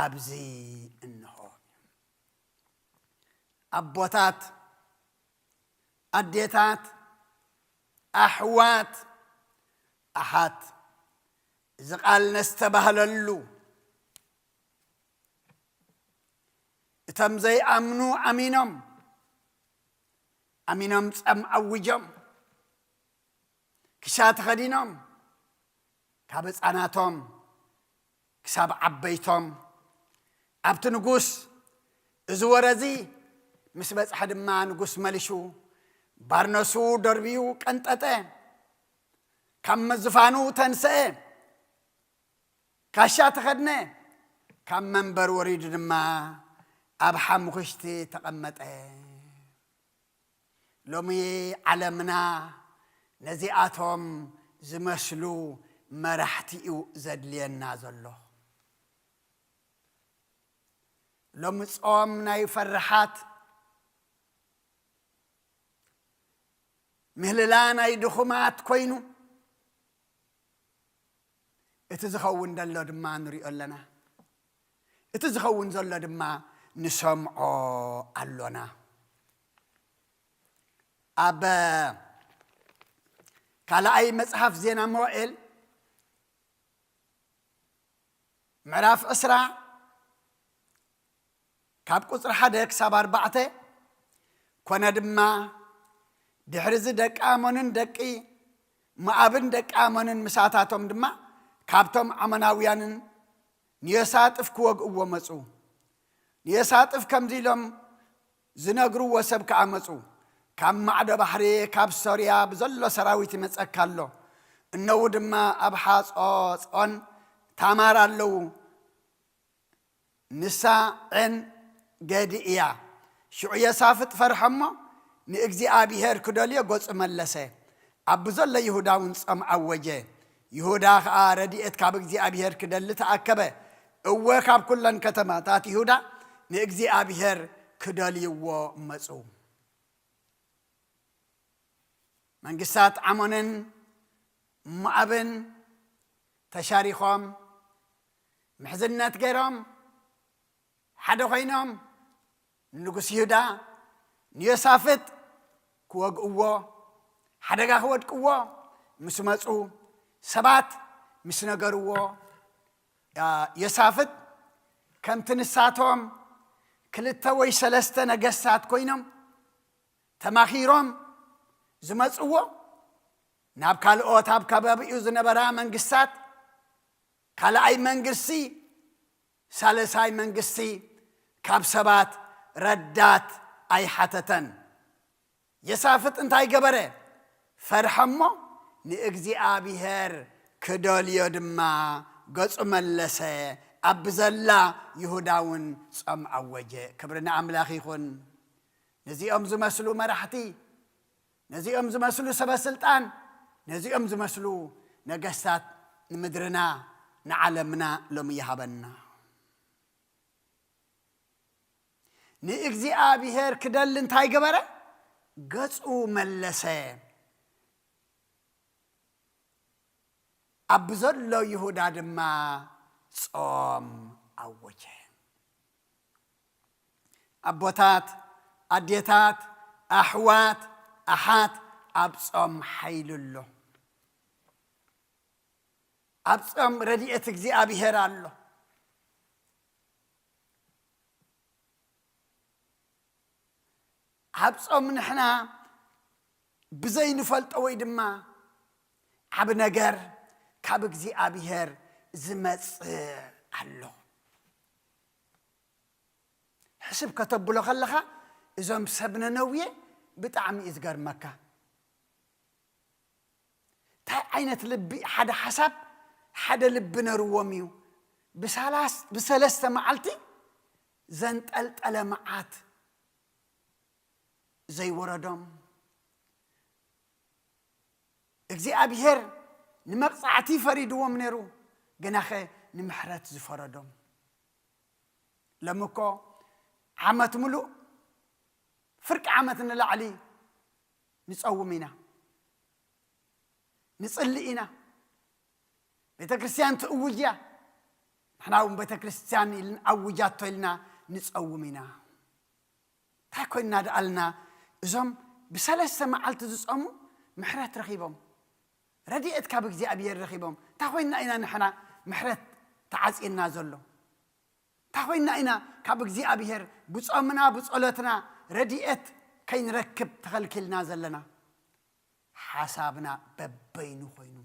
ኣብዚ እንሆ። ኣቦታት፣ ኣዴታት፣ ኣሕዋት፣ ኣሓት፣ እዚ ቃል ነስተባህለሉ። እቶም ዘይኣምኑ ኣሚኖም፣ ኣሚኖም ጸም ኣውጆም፣ ክሻ ተኸዲኖም፣ ካብ ህጻናቶም ክሳብ ዓበይቶም ኣብቲ ንጉስ፣ እዚ ወረ እዚ ምስ በጽሐ ድማ ንጉስ መሊሹ ባርነሱ ደርብዩ ቀንጠጠ፣ ካብ መዝፋኑ ተንስአ፣ ካሻ ተኸድነ፣ ካብ መንበር ወሪዱ ድማ ኣብ ሓሙኽሽቲ ተቐመጠ። ሎሚ ዓለምና ነዚኣቶም ዝመስሉ መራሕቲ እዩ ዘድልየና ዘሎ። ሎሚ ጾም ናይ ፈራሓት፣ ምህልላ ናይ ድኹማት ኮይኑ፣ እቲ ዝኸውን ዘሎ ድማ ንሪኦ ኣለና። እቲ ዝኸውን ዘሎ ድማ ንሰምዖ ኣሎና። ኣብ ካልኣይ መጽሓፍ ዜና መዋኤል ምዕራፍ ዕስራ ካብ ቁጽሪ ሓደ ክሳብ ኣርባዕተ፣ ኮነ ድማ ድሕሪ እዚ ደቂ ኣሞንን ደቂ ሞኣብን ደቂ ኣሞንን ምሳታቶም ድማ ካብቶም ዓሞናውያንን ንዮሳጥፍ ክወግእዎ መጹ። ንዮሳጥፍ ከምዚ ኢሎም ዝነግርዎ ሰብ ከኣ መጹ። ካብ ማዕዶ ባሕሪ፣ ካብ ሶርያ ብዘሎ ሰራዊት ይመጸካ ኣሎ። እነዉ ድማ ኣብ ሓጾጾን ታማር ኣለዉ። ንሳ ዔን ገዲ እያ። ሽዑ ዮሳፍጥ ፈርሐ እሞ ንእግዚኣብሄር ክደልዮ ገጹ መለሰ። ኣብ ብዘሎ ይሁዳ እውን ጾም ኣወጀ። ይሁዳ ኸኣ ረድኤት ካብ እግዚኣብሄር ክደሊ ተኣከበ። እወ፣ ካብ ኩለን ከተማታት ይሁዳ ንእግዚኣብሄር ክደልይዎ መጹ። መንግስታት ዓሞንን ሞኣብን ተሻሪኾም ምሕዝነት ገይሮም ሓደ ኮይኖም ንጉስ ይሁዳ ንዮሳፍጥ ክወግእዎ፣ ሓደጋ ክወድቅዎ ምስ መጹ፣ ሰባት ምስ ነገርዎ፣ ያ-፣ ዮሳፍጥ ከምቲ ንሳቶም ክልተ ወይ ሰለስተ ነገስታት ኮይኖም ተማኺሮም ዝመጽዎ፣ ናብ ካልኦት ኣብ ከባቢኡ ዝነበራ መንግስታት ካልኣይ መንግስቲ፣ ሳልሳይ መንግስቲ ካብ ሰባት ረዳት ኣይሓተተን። ዮሳፍጥ እንታይ ገበረ? ፈርሐ እሞ ንእግዚኣብሄር ክደልዮ ድማ ገጹ መለሰ። ኣብ ብዘላ ይሁዳ እውን ጾም ኣወጀ። ክብሪ ንኣምላኽ ይኹን። ነዚኦም ዝመስሉ መራሕቲ፣ ነዚኦም ዝመስሉ ሰበ ስልጣን፣ ነዚኦም ዝመስሉ ነገስታት ንምድርና ንዓለምና ሎሚ ይሃበና። ንእግዚኣብሄር ክደሊ እንታይ ገበረ? ገጹ መለሰ። ኣብ ዘሎ ይሁዳ ድማ ጾም ኣወጀ። ኣቦታት፣ ኣዴታት፣ ኣሕዋት፣ ኣሓት፣ ኣብ ጾም ሓይሊ ኣሎ። ኣብ ጾም ረድኤት እግዚኣብሄር ኣሎ። ኣብ ጾም ንሕና ብዘይንፈልጦ ወይ ድማ ዓቢ ነገር ካብ እግዚኣብሄር ዝመጽእ ኣሎ። ሕስብ ከተብሎ ከለኻ፣ እዞም ሰብ ነነዌ ብጣዕሚ እዩ ዝገርመካ። እንታይ ዓይነት ልቢ፣ ሓደ ሓሳብ፣ ሓደ ልቢ ነርዎም እዩ። ብሳላስ-፣ ብሰለስተ መዓልቲ ዘንጠልጠለ መዓት ዘይወረዶም፣ እግዚኣብሄር ንመቕጻዕቲ ፈሪድዎም ነይሩ፣ ግናኸ ንምሕረት ዝፈረዶም። ሎሚ እኮ ዓመት ምሉእ፣ ፍርቂ ዓመት ንላዕሊ ንጸውም ኢና፣ ንጽሊ ኢና። ቤተ ክርስቲያን ትእውጅ እያ። ንሕና እውን ቤተ ክርስቲያን ኢልን ኣውጃቶ ኢልና ንጸውም ኢና። እንታይ ኮይንና ደኣልና? እዞም ብሰለስተ መዓልቲ ዝጸሙ ምሕረት ረኺቦም፣ ረድኤት ካብ እግዚኣብሔር ረኺቦም። እንታይ ኮይንና ኢና ንሕና ምሕረት ተዓጽየና ዘሎ? እንታይ ኮይንና ኢና ካብ እግዚኣብሔር ብጾምና ብጸሎትና ረድኤት ከይንረክብ ተኸልኪልና ዘለና? ሓሳብና በበይኑ ኮይኑ፣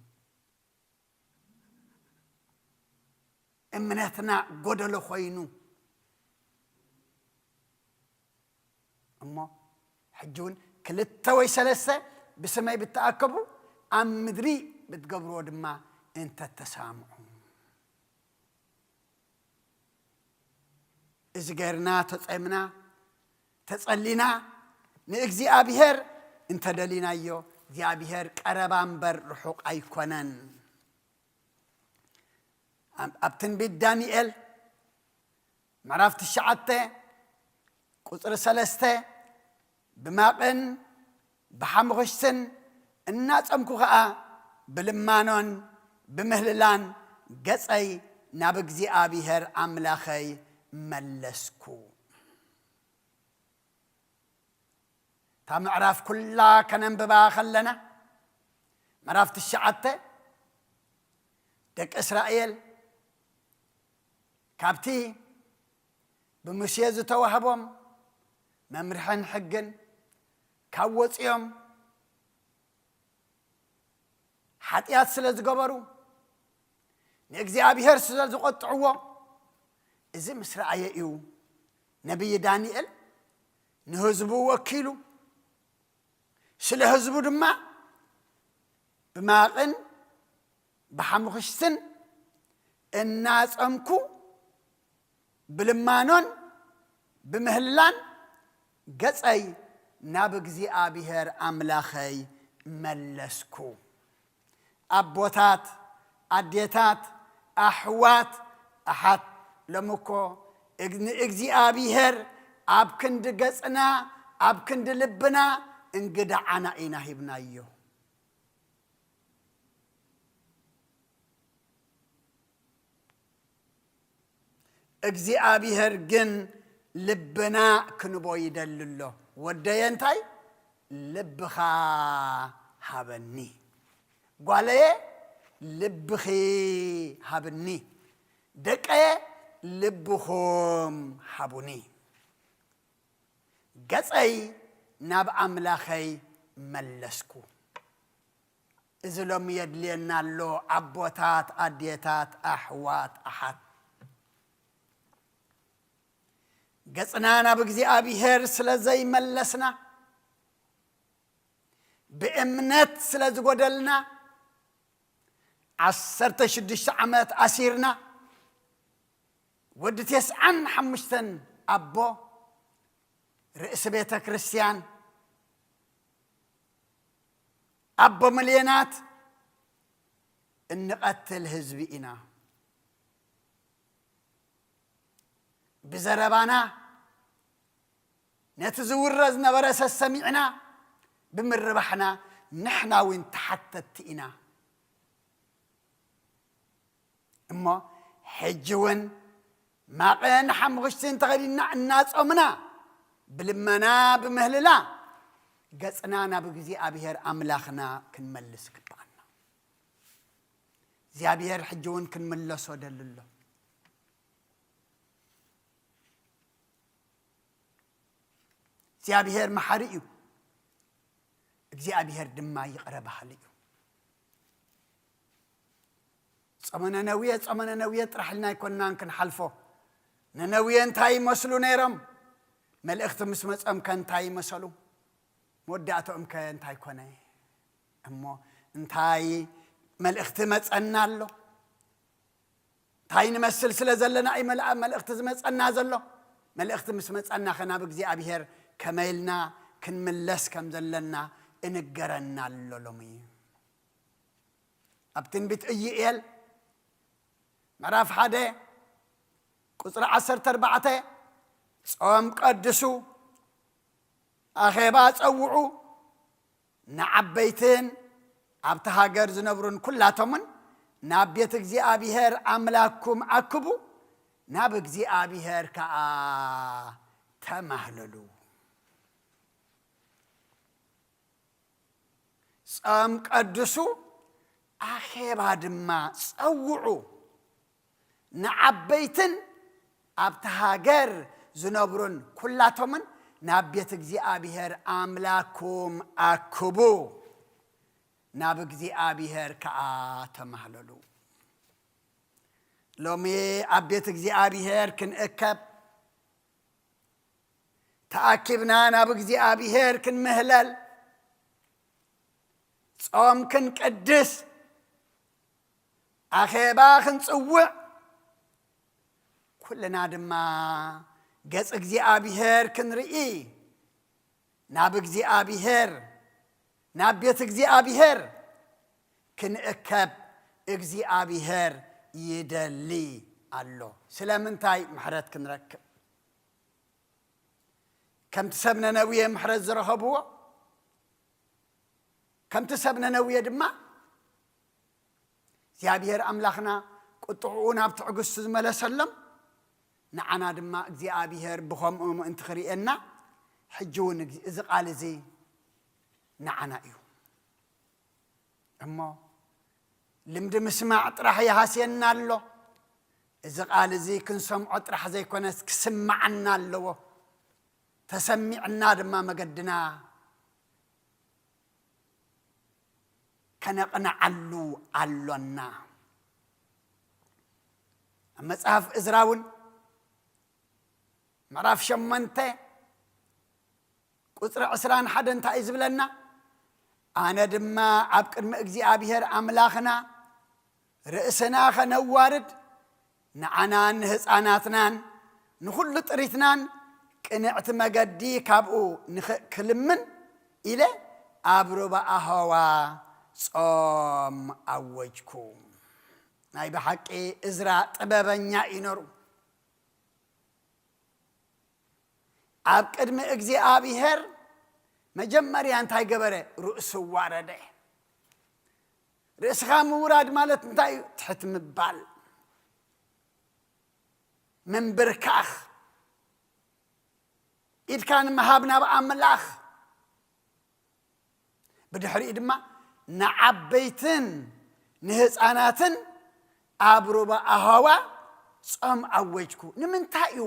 እምነትና ጎደሎ ኮይኑ፣ እሞ ሕጂ እውን ክልተ ወይ ሰለስተ ብስመይ ብትኣከቡ ኣብ ምድሪ ብትገብርዎ ድማ እንተተሳምዑ። እዚ ገርና ተጸምና፣ ተጸሊና፣ ንእግዚኣብሔር እንተደሊናዮ፣ እግዚኣብሔር ቀረባ እምበር ርሑቕ ኣይኮነን። ኣብ፣ ኣብ ትንቢት ዳንኤል ምዕራፍ ትሽዓተ ቁጽሪ ሰለስተ፣ ብማቕን ብሓሙኽሽትን እናጸምኩ ኸኣ ብልማኖን ብምህልላን ገጸይ ናብ እግዚኣብሔር ኣምላኸይ መለስኩ። እታ ምዕራፍ ኩላ ከነንብባ ከለና፣ ምዕራፍ ትሽዓተ፣ ደቂ እስራኤል ካብቲ ብሙሴ ዝተዋህቦም መምርሕን ሕግን ካብ ወፂኦም፣ ሓጢኣት ስለ ዝገበሩ፣ ንእግዚኣብሔር ስለ ዝቖጥዕዎ፣ እዚ ምስ ረኣየ እዩ ነቢይ ዳንኤል ንህዝቡ ወኪሉ፣ ስለ ህዝቡ ድማ ብማቕን ብሓሙኽሽትን እናጸምኩ፣ ብልማኖን ብምህላን ገጸይ ናብ እግዚኣብሔር ኣምላኸይ መለስኩ። ኣቦታት፣ ኣዴታት፣ ኣሕዋት፣ ኣሓት፣ ሎሚ እኮ እግ-፣ ንእግዚኣብሔር ኣብ ክንዲ ገጽና፣ ኣብ ክንዲ ልብና እንግዳ ዓና ኢና ሂብናዮ። እግዚኣብሔር ግን ልብና ክንቦ ይደሊ ኣሎ። "ወደየ እንታይ ልብኻ ሃበኒ፣ ጓለየ ልብኺ ሃብኒ፣ ደቀየ ልብኹም ሃቡኒ፣ ገጸይ ናብ ኣምላኸይ መለስኩ።" እዚ ሎሚ የድልየና ኣሎ፣ ኣቦታት፣ ኣዴታት፣ ኣሕዋት፣ ኣሓት። ገጽና ናብ እግዚኣብሔር ስለ ዘይመለስና፣ ብእምነት ስለ ዝጎደልና፣ ዓሰርተ ሽዱሽተ ዓመት ኣሲርና፣ ወዲ ተስዓን ሓሙሽተን ኣቦ፣ ርእሲ ቤተ ክርስቲያን፣ ኣቦ ሚልዮናት እንቐትል ህዝቢ ኢና። ብዘረባና ነቲ ዝውረ ዝነበረ ሰሰሚዕና ብምርባሕና ንሕና እውን ተሓተትቲ ኢና። እሞ ሕጂ እውን ማቕን ሓሙኽሽትን ተኸዲንና እናጾምና፣ ብልመና ብምህልላ ገጽና ናብ እግዚኣብሔር ኣምላኽና ክንመልስ ይግብኣና። እግዚኣብሔር ሕጂ እውን ክንምለሶ ደሊ ኣሎ። እግዚኣብሔር መሓሪ እዩ። እግዚኣብሔር ድማ ይቕረ በሃሊ እዩ። ጾመ ነነውየ፣ ጾመ ነነውየ ጥራሕ ኢልና ኣይኮንናን ክንሓልፎ። ነነውየ እንታይ ይመስሉ ነይሮም? መልእኽቲ ምስ መጾም ከ እንታይ ይመሰሉ? መወዳእትኦም ከ እንታይ ኮነ? እሞ እንታይ መልእኽቲ መጸና ኣሎ? እንታይ ንመስል ስለ ዘለና እዩ መልኣ-፣ መልእኽቲ ዝመጸና ዘሎ? መልእኽቲ ምስ መጸና ኸ ናብ እግዚኣብሔር ከመይ ኢልና ክንምለስ ከም ዘለና እንገረና ኣሎ ሎሚ። ኣብ ትንቢት ኢዩኤል ምዕራፍ ሓደ ቁጽሪ ዓሰርተ ኣርባዕተ፣ "ጾም ቀድሱ፣ ኣኼባ ጸውዑ፣ ንዓበይትን ኣብቲ ሃገር ዝነብሩን ኩላቶምን ናብ ቤት እግዚኣብሔር ኣምላክኩም ኣክቡ፣ ናብ እግዚኣብሔር ከኣ ተማህለሉ።" ጾም ቀድሱ፣ ኣኼባ ድማ ጸውዑ፣ ንዓበይትን ኣብቲ ሃገር ዝነብሩን ኩላቶምን ናብ ቤት እግዚኣብሔር ኣምላክኩም ኣክቡ፣ ናብ እግዚኣብሔር ከኣ ተማህለሉ። ሎሚ ኣብ ቤት እግዚኣብሔር ክንእከብ፣ ተኣኪብና ናብ እግዚኣብሔር ክንምህለል፣ ጾም ክንቅድስ፣ ኣኼባ ክንጽውዕ፣ ኩልና ድማ ገጽ እግዚኣብሔር ክንርኢ፣ ናብ እግዚኣብሔር፣ ናብ ቤት እግዚኣብሔር ክንእከብ እግዚኣብሔር ይደሊ ኣሎ። ስለምንታይ? ምሕረት ክንረክብ። ከምቲ ሰብ ነነውየ ምሕረት ዝረኸብዎ፣ ከምቲ ሰብ ነነውየ ድማ እግዚኣብሔር ኣምላኽና ቁጥዕኡ ናብ ትዕግስቱ ዝመለሰሎም፣ ንዓና ድማ እግዚኣብሔር ብኸምኡ ምእንቲ ክርእየና፣ ሕጂ እውን እዚ ቃል እዚ ንዓና እዩ። እሞ ልምዲ ምስማዕ ጥራሕ ይሃስየና ኣሎ። እዚ ቃል እዚ ክንሰምዖ ጥራሕ ዘይኮነስ ክስማዓና ኣለዎ። ተሰሚዕና ድማ መገድና ከነቕንዓሉ ኣሎና። ኣብ መጽሓፍ እዝራ እውን ምዕራፍ ሸሞንተ ቁጽሪ ዕስራን ሓደን እንታይ እዩ ዝብለና? ኣነ ድማ ኣብ ቅድሚ እግዚኣብሔር ኣምላኽና ርእስና ኸነዋርድ፣ ንዓናን ንህፃናትናን ንኹሉ ጥሪትናን ቅንዕቲ መገዲ ካብኡ ንኽእ ክልምን ኢለ ኣብ ሩባ ኣኸዋ ጾም ኣወጅኩ። ናይ ብሓቂ እዝራ ጥበበኛ እዩ ነሩ። ኣብ ቅድሚ እግዚኣብሔር መጀመርያ እንታይ ገበረ? ርእሱ ዋረደ። ርእስኻ ምውራድ ማለት እንታይ እዩ? ትሕት ምባል፣ ምንብርካኽ፣ ኢድካ ንምሃብ ናብ ኣምላኽ። ብድሕሪኡ ድማ ንዓበይትን ንህፃናትን ኣብ ሩባ ኣሃዋ ጾም ኣወጅኩ። ንምንታይ እዩ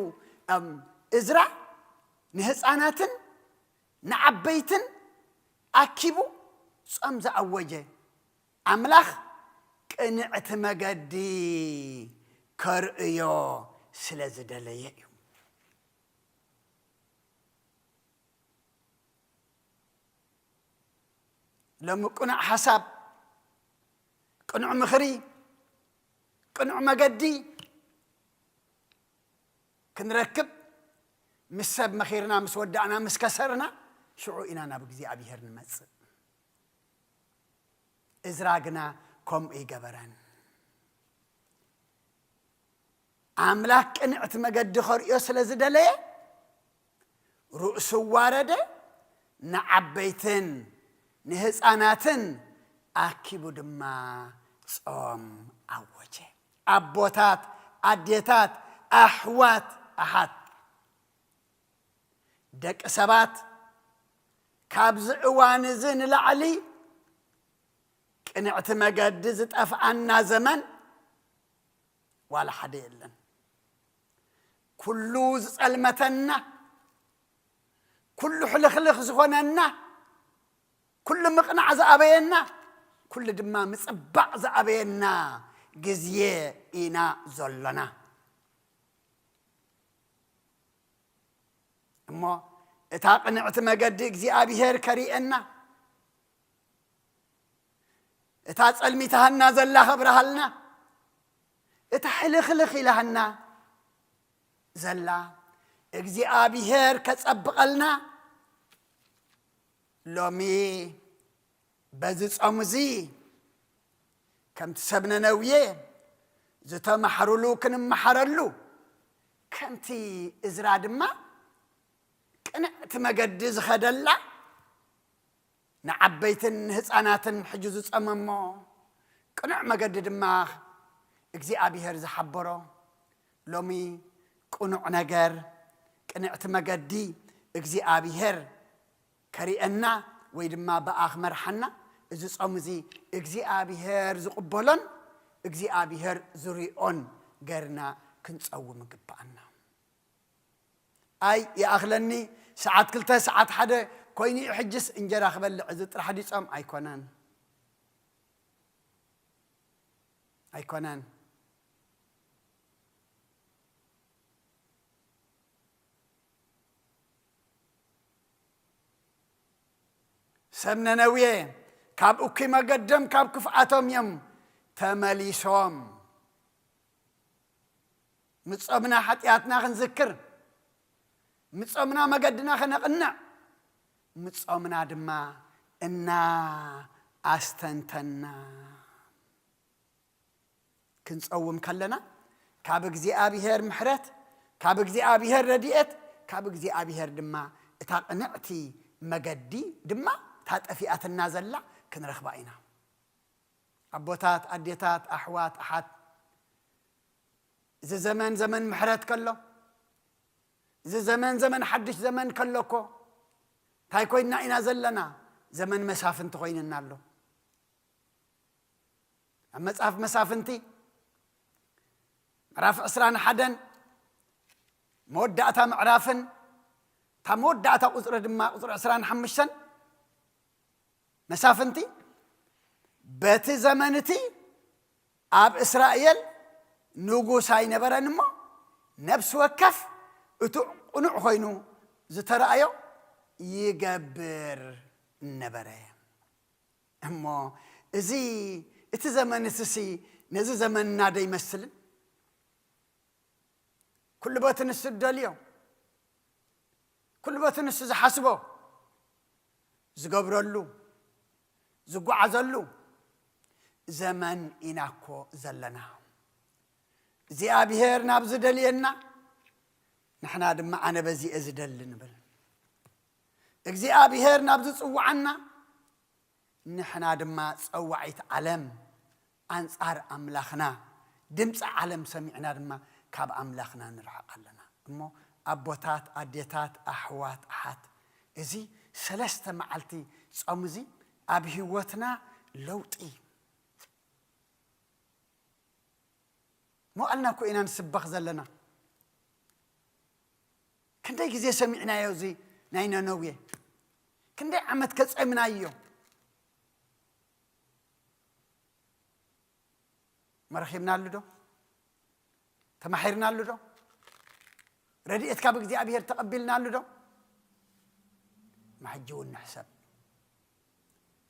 እም፣ እዝራ ንህፃናትን ንዓበይትን ኣኪቡ ጾም ዝኣወጀ? ኣምላኽ ቅንዕቲ መገዲ ከርእዮ ስለ ዝደለየ እዩ። ሎሚ ቅኑዕ ሓሳብ፣ ቅኑዕ ምኽሪ፣ ቅኑዕ መገዲ ክንረክብ ምስ ሰብ መኺርና፣ ምስ ወዳእና፣ ምስ ከሰርና፣ ሽዑ ኢና ናብ እግዚኣብሔር ንመጽእ። እዝራ ግና ከምኡ ይገበረን። ኣምላኽ ቅንዕቲ መገዲ ከርእዮ ስለ ዝደለየ፣ ርእሱ ዋረደ፣ ንዓበይትን ንህፃናትን ኣኪቡ ድማ ጾም ኣወጀ። ኣቦታት፣ ኣዴታት፣ ኣሕዋት፣ ኣሓት፣ ደቂ ሰባት፣ ካብዚ እዋን እዚ ንላዕሊ ቅንዕቲ መገዲ ዝጠፍኣና ዘመን ዋላ ሓደ የለን። ኩሉ ዝጸልመተና፣ ኩሉ ሕልኽልኽ ዝኾነና፣ ኩሉ ምቕናዕ ዝኣበየና፣ ኩሉ ድማ ምጽባቕ ዝኣበየና ግዜ ኢና ዘሎና። እሞ እታ ቅንዕቲ መገዲ እግዚኣብሔር ከርእየና፣ እታ ጸልሚታሃና ዘላ ከብርሃልና፣ እታ ሕልኽልኽ ኢላሃና ዘላ እግዚኣብሔር ከጸብቐልና፣ ሎሚ በዚ ጾም እዚ ከምቲ ሰብ ነነውየ ዝተማሕሩሉ ክንመሓረሉ፣ ከምቲ እዝራ ድማ ቅንዕቲ መገዲ ዝኸደላ፣ ንዓበይትን ንህፃናትን ሕጂ ዝጸመሞ ቅኑዕ መገዲ ድማ እግዚኣብሔር ዝሓበሮ፣ ሎሚ ቅኑዕ ነገር፣ ቅንዕቲ መገዲ እግዚኣብሔር ከርእየና ወይ ድማ ብኣ ክመርሓና፣ እዚ ጾም እዚ እግዚኣብሔር ዝቕበሎን እግዚኣብሔር ዝሪኦን ገርና ክንጸውም ይግብኣና። ኣይ ይኣኽለኒ፣ ሰዓት ክልተ፣ ሰዓት ሓደ ኮይኑ እዩ፣ ሕጅስ እንጀራ ክበልዕ፣ እዚ ጥራሕ ድዩ ጾም? ኣይኮነን፣ ኣይኮነን። ሰብ ነነዌ ካብ እኩይ መገዶም ካብ ክፍኣቶም እዮም ተመሊሶም። ምጾምና ሓጢኣትና ክንዝክር፣ ምጾምና መገድና ከነቕንዕ፣ ምጾምና ድማ እና ኣስተንተና። ክንጸውም ከለና ካብ እግዚኣብሔር ምሕረት፣ ካብ እግዚኣብሔር ረድኤት፣ ካብ እግዚኣብሔር ድማ እታ ቅንዕቲ መገዲ ድማ እታ ጠፊኣትና ዘላ ክንረኽባ ኢና። ኣቦታት፣ ኣዴታት፣ ኣሕዋት፣ ኣሓት፣ እዚ ዘመን ዘመን ምሕረት ከሎ፣ እዚ ዘመን፣ ዘመን ሓድሽ ዘመን ከሎ እኮ እንታይ ኮይንና ኢና ዘለና? ዘመን መሳፍንቲ ኮይንና ኣሎ። ኣብ መጽሓፍ መሳፍንቲ ምዕራፍ ዕስራን ሓደን መወዳእታ ምዕራፍን፣ እታ መወዳእታ ቁጽሪ ድማ ቁጽሪ ዕስራን ሓሙሽተን፣ መሳፍንቲ፣ በቲ ዘመን እቲ ኣብ እስራኤል ንጉስ ኣይነበረን እሞ፣ ነፍሲ ወከፍ እቲ ቅኑዕ ኮይኑ ዝተራእዮ ይገብር ነበረ። እሞ እዚ፣ እቲ ዘመን እትሲ ነዚ ዘመንና ዶ ይመስልን? ኩሉ በቲ ንሱ ዝደልዮ፣ ኩሉ በቲ ንሱ ዝሓስቦ ዝገብረሉ፣ ዝጓዓዘሉ ዘመን ኢና እኮ ዘለና። እግዚኣብሔር ናብ ዝደልየና፣ ንሕና ድማ ኣነ በዚ እየ ዝደሊ ንብል። እግዚኣብሔር ናብ ዝጽውዓና፣ ንሕና ድማ ጸዋዒት ዓለም ኣንጻር ኣምላኽና፣ ድምፂ ዓለም ሰሚዕና ድማ ካብ ኣምላኽና ንርሕቕ ኣለና። እሞ ኣቦታት፣ ኣዴታት፣ ኣሕዋት፣ ኣሓት፣ እዚ ሰለስተ መዓልቲ ጾም እዚ ኣብ ህይወትና ለውጢ መዋእልና እኮ ኢና ንስበኽ ዘለና። ክንደይ ግዜ ሰሚዕናዮ እዚ ናይ ነነዌ? ክንደይ ዓመት ከጸምናዮ? መረኺብናሉ ዶ? ተማሒርናሉ ዶ? ረድኤት ካብ እግዚኣብሔር ተቐቢልናሉ ዶ? ማሕጂ እውን ንሕሰብ።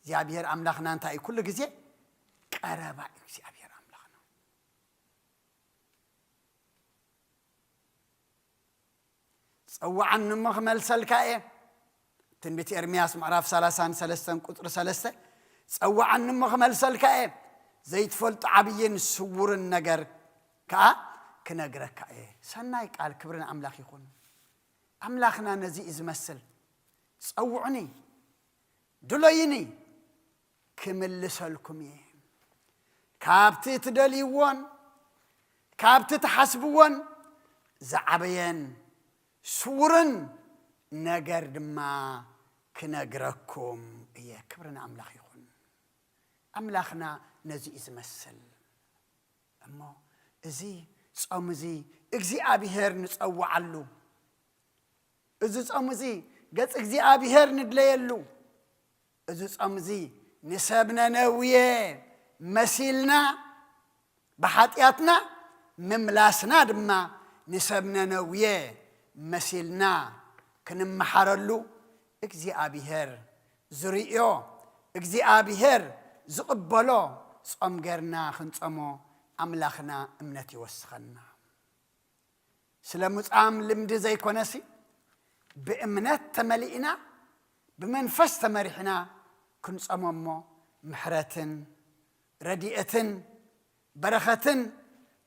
እግዚኣብሔር ኣምላኽና እንታይ እዩ? ኩሉ ግዜ ቀረባ እዩ እግዚኣብሔር ኣምላኽና። ጸውዓኒ እሞ ክመልሰልካ እየ። ትንቢት ኤርምያስ ምዕራፍ ሰላሳን ሰለስተን ቁጽሪ ሰለስተ፣ ጸውዓኒ እሞ ክመልሰልካ እየ፣ ዘይትፈልጦ ዓብይን ስውርን ነገር ከኣ ክነግረካ እየ። ሰናይ ቃል፣ ክብሪ ንኣምላኽ ይኹን። ኣምላኽና ነዚ እዩ ዝመስል። ጸውዑኒ፣ ድለዩኒ፣ ክምልሰልኩም እየ። ካብቲ ትደልይዎን ካብቲ ትሓስብዎን ዝዓበየን ስውርን ነገር ድማ ክነግረኩም እየ። ክብሪ ንኣምላኽ ይኹን። ኣምላኽና ነዚ እዩ ዝመስል። እሞ እዚ ጾም እዚ እግዚኣብሔር ንጸውዓሉ፣ እዚ ጾም እዚ ገጽ እግዚኣብሔር ንድለየሉ፣ እዚ ጾም እዚ ንሰብ ነነውየ መሲልና ብሓጢኣትና ምምላስና ድማ ንሰብ ነነውየ መሲልና ክንመሓረሉ እግዚኣብሔር ዝርእዮ፣ እግዚኣብሔር ዝቕበሎ ጾም ጌርና ክንጸሞ ኣምላኽና እምነት ይወስኸና። ስለ ምጻም ልምዲ ዘይኮነሲ፣ ብእምነት ተመሊእና፣ ብመንፈስ ተመሪሕና ክንጸሞ እሞ፣ ምሕረትን ረድኤትን በረኸትን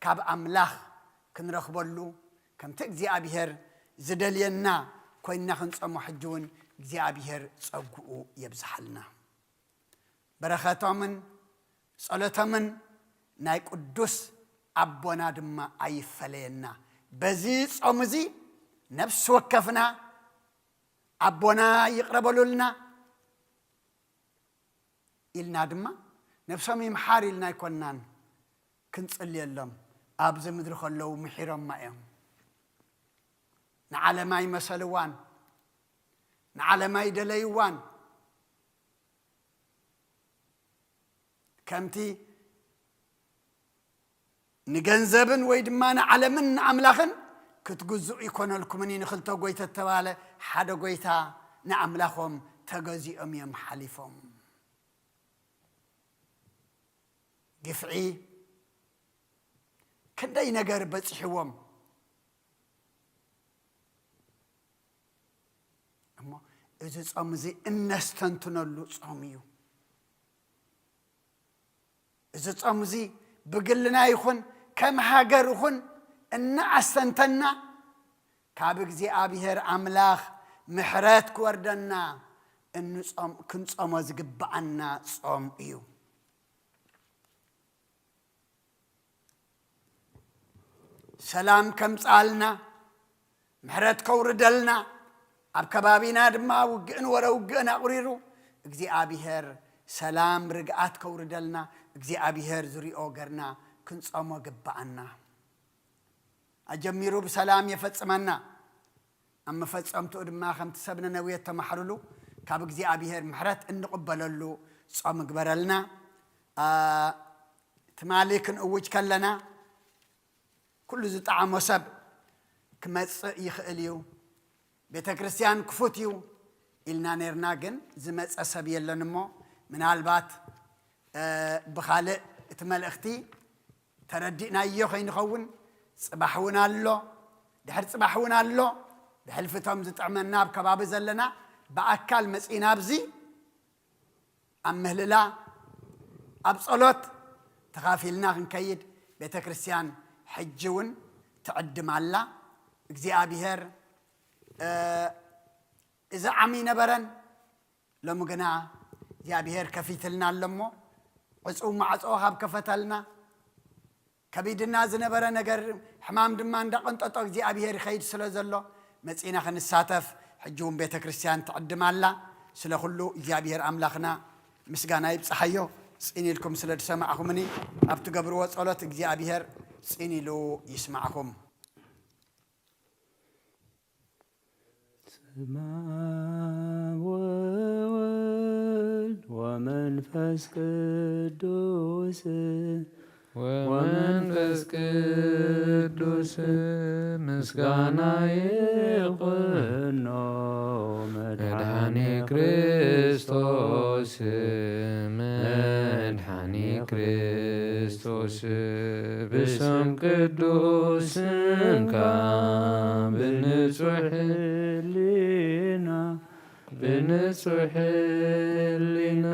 ካብ ኣምላኽ ክንረኽበሉ፣ ከምቲ እግዚኣብሔር ዝደልየና ኮይንና ክንጸሞ፣ ሕጂ እውን እግዚኣብሔር ጸግኡ የብዝሓልና። በረኸቶምን ጸሎቶምን ናይ ቅዱስ ኣቦና ድማ ኣይፈለየና። በዚ ጾም እዚ ነፍሲ ወከፍና ኣቦና ይቕረ በሉልና ኢልና ድማ፣ ነፍሶም ይምሓር ኢልና ኣይኮንናን ክንጽልየሎም። ኣብዚ ምድሪ ከለዉ ምሒሮማ እዮም። ንዓለም ኣይመሰልዋን፣ ንዓለም ኣይደለይዋን። ከምቲ ንገንዘብን ወይ ድማ ንዓለምን ንኣምላኽን ክትግዝኡ ይኮነልኩምን እዩ፣ ንኽልተ ጎይታ እተባህለ ሓደ ጎይታ ንኣምላኾም ተገዚኦም እዮም ሓሊፎም። ግፍዒ ክንደይ ነገር በጺሕዎም። እሞ እዚ ጾም እዚ እነስተንትነሉ ጾም እዩ። እዚ ጾም እዚ ብግልና ይኹን ከም ሃገር ይኹን እናኣስተንተና፣ ካብ እግዚኣብሔር ኣምላኽ ምሕረት ክወርደና እንጾም-፣ ክንጾሞ ዝግብኣና ጾም እዩ። ሰላም ከምጽኣልና፣ ምሕረት ከውርደልና፣ ኣብ ከባቢና ድማ ውግእን ወረ ውግእን ኣቑሪሩ እግዚኣብሔር ሰላም ርግኣት ከውርደልና እግዚኣብሔር ዝሪኦ ገርና ክንጸሞ ግብኣና። ኣጀሚሩ ብሰላም የፈጽመና። ኣብ መፈጸምትኡ ድማ ከምቲ ሰብ ነነዌ እተማሕሩሉ ካብ እግዚኣብሔር ምሕረት እንቕበለሉ ጾም ግበረልና። ትማሊ ክንእውጅ ከለና ኩሉ ዝጠዓሞ ሰብ ክመጽእ ይኽእል እዩ፣ ቤተ ክርስቲያን ክፉት እዩ ኢልና ነርና። ግን ዝመጸ ሰብ የለን እሞ ምናልባት ብኻልእ እቲ መልእኽቲ ተረዲእናዮ ከይንኸውን። ጽባሕ እውን ኣሎ፣ ድሕር ጽባሕ እውን ኣሎ። ብሕልፊቶም ዝጥዕመና ኣብ ከባቢ ዘለና ብኣካል መጺና ኣብዚ ኣብ ምህልላ ኣብ ጸሎት ተኻፊልና ክንከይድ ቤተ ክርስቲያን ሕጂ እውን ትዕድም ኣላ። እግዚኣብሔር እዚ ዓሚ ነበረን፣ ሎሚ ግና እግዚኣብሔር ከፊትልና ኣሎ እሞ ዕጹው ማዕጾ ካብ ከፈተልና፣ ከቢድና ዝነበረ ነገር ሕማም ድማ እንዳቐንጠጦ እግዚኣብሔር ይኸይድ ስለ ዘሎ መጺና ክንሳተፍ ሕጂ እውን ቤተ ክርስቲያን ትዕድም ኣላ። ስለ ኩሉ እግዚኣብሔር ኣምላኽና ምስጋና ይብጽሓዮ። ጽን ኢልኩም ስለ ዝሰማዕኹምኒ ኣብ ትገብርዎ ጸሎት እግዚኣብሔር ጽን ኢሉ ይስማዕኹም። ስማ ወወልድ ወመንፈስ ቅዱስ ወመንፈስ ቅዱስ ምስጋና ይቕኖ መድኃኔ ክርስቶስ መድኃኔ ክርስቶስ ብስም ቅዱስ ስምካ ብንጹሕ ሕሊና ብንጹሕ ሕሊና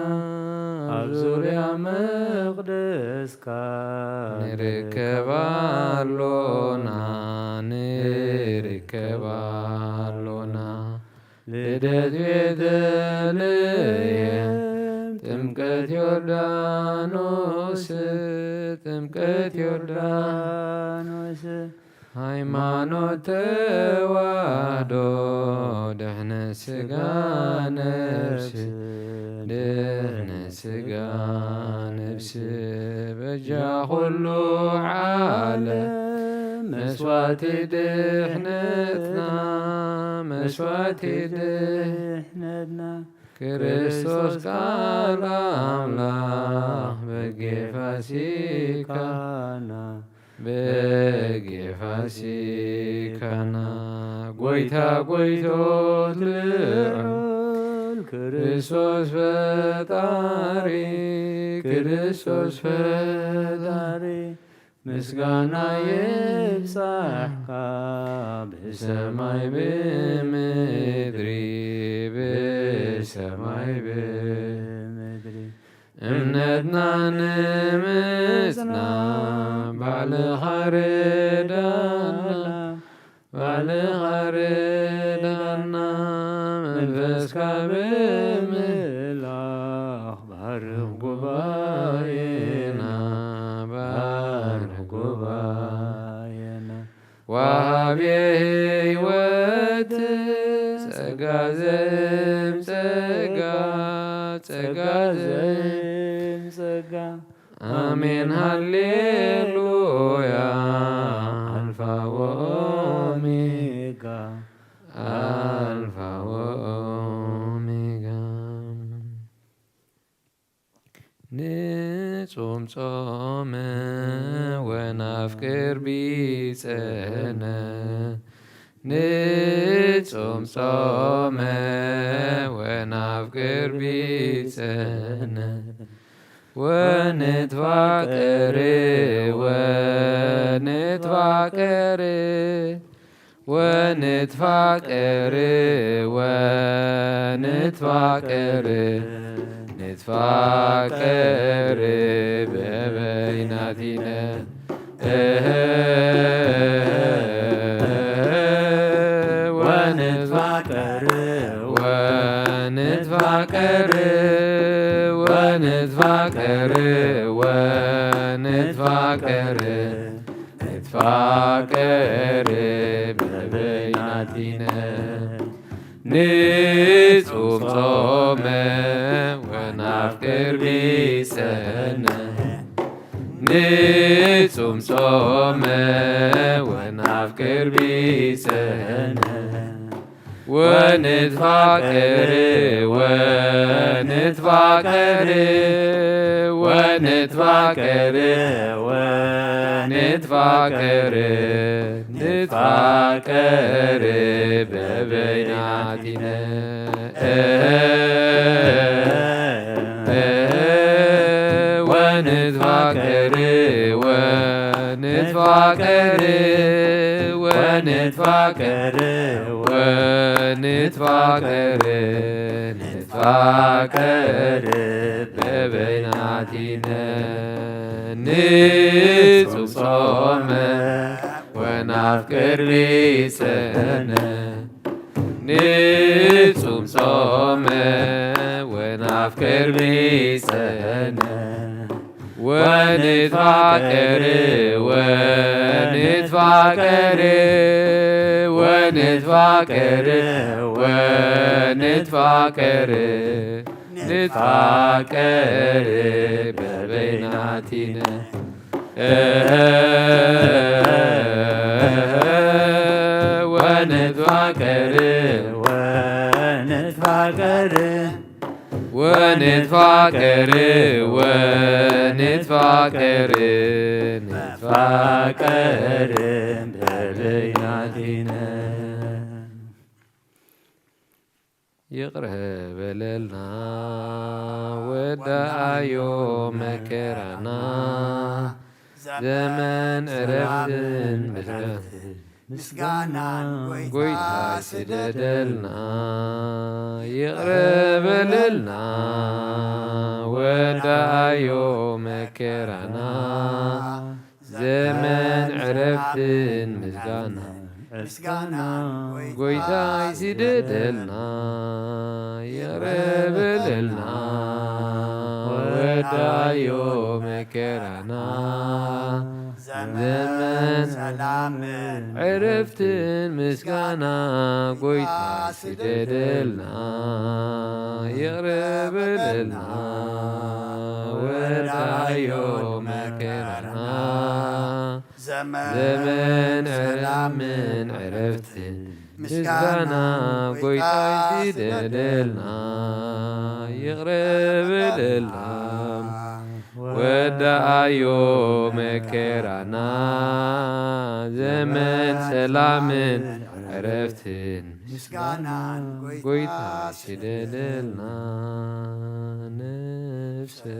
ኣብ ዙርያ መቕደስካ ንርከብ ኣሎና ንርከብ ኣሎና። ልደት ቤተልሔም ጥምቀት ዮርዳኖስ ጥምቀት ዮርዳኖስ ሃይማኖት ተዋህዶ ድሕነት ስጋ ነፍስ ድሕነት ስጋ ነፍስ በጃ ኩሉ ዓለም መስዋዕቲ ድሕነትና መስዋዕቲ ድሕነትና ክርስቶስ ቃል ኣምላኽ በጌ ፋሲካና በጌ ፋሲካና ጎይታ ጎይቶት ልዑል ክርስቶስ ፈጣሪ ክርስቶስ ፈጣሪ ምስጋና ይብጻሕካ ብሰማይ ብምድሪ ብሰማይ ብምድሪ እምነትና ንምጽና ባዕልኻ ርዳና ባዕልኻ ርዳና መንፈስካ ብምልኣኽ ባርኽ ጉባኤና ባርኽ ጉባኤና ወሃቤ ህይወት ጸጋ ዘእም ጸጋ ጸጋ ዘእም ጸጋ ኣሜን ሃሌሉያ ኣልፋ ወኦሜጋ ኣልፋ ወኦሜጋ ንጾም ጾመ ወናፍቅር ቢጸነ ንጾም ጾመ ወናፍቅር ቢጸነ ወንትፋቀር ወንትፋቀር ወንትፋቀር ወንትፋቀር ንትፋቀር በበይናቲነ ወንትፋቀር ወንትፋቀር ወንትፋቀር ወንትፋቀር ንትፋቀር በበይናቲነ ንጹም ጾመ ወናፍቅር ቢጸነ። ንጹም ጾመ ወናፍቅር ቢጸነ። ወንትፋቀር ወንትፋቀር ወንትፋቀር ወንትፋቀር ንትፋቀር በበይናቲነ። ወንትፋቀር ወንትፋቀር ወንትፋቀር ወንትፋቀር ንትፋቀር በበይናቲነ። ንጹም ጾመ ወናፍቅር ቢጸነ። ንጹም ጾመ ወናፍቅር ቢጸነ። ወንትፋቀር ወንትፋቀር ወንትፋቀር ወንትፋቀር ንትፋቀር በበይናቲነ። ወንትፋቀር ወንትፋቀር ወንትፋቀር ወንትፋቀር ንትፋቀር በበይናቲነ። ይቕረ በለልና ወዳኣዮ መከራና፣ ዘመን ዕረፍትን ምሕረትን ምስጋናን ጎይታ ስደደልና። ይቕረ በለልና ወዳኣዮ መከራና፣ ዘመን ዕረፍትን ምስጋና ምስጋና ጎይታ ይስደደልና። ይቕረ በለልና ወዳዮ መከራና፣ ዘመን ሰላምን ዕረፍትን ምስጋና ጎይታ ስደደልና። ይቕረ በለልና ወዳዮ መከራና፣ ዘመን ሰላምን ዕረፍትን ምስጋና ጎይታ ይስደደልና። ይቕረ በለልና ወዳኣዮ መከራና፣ ዘመን ሰላምን ዕረፍትን ምስጋናን ጎይታ ስደደልና። ነፍሰይ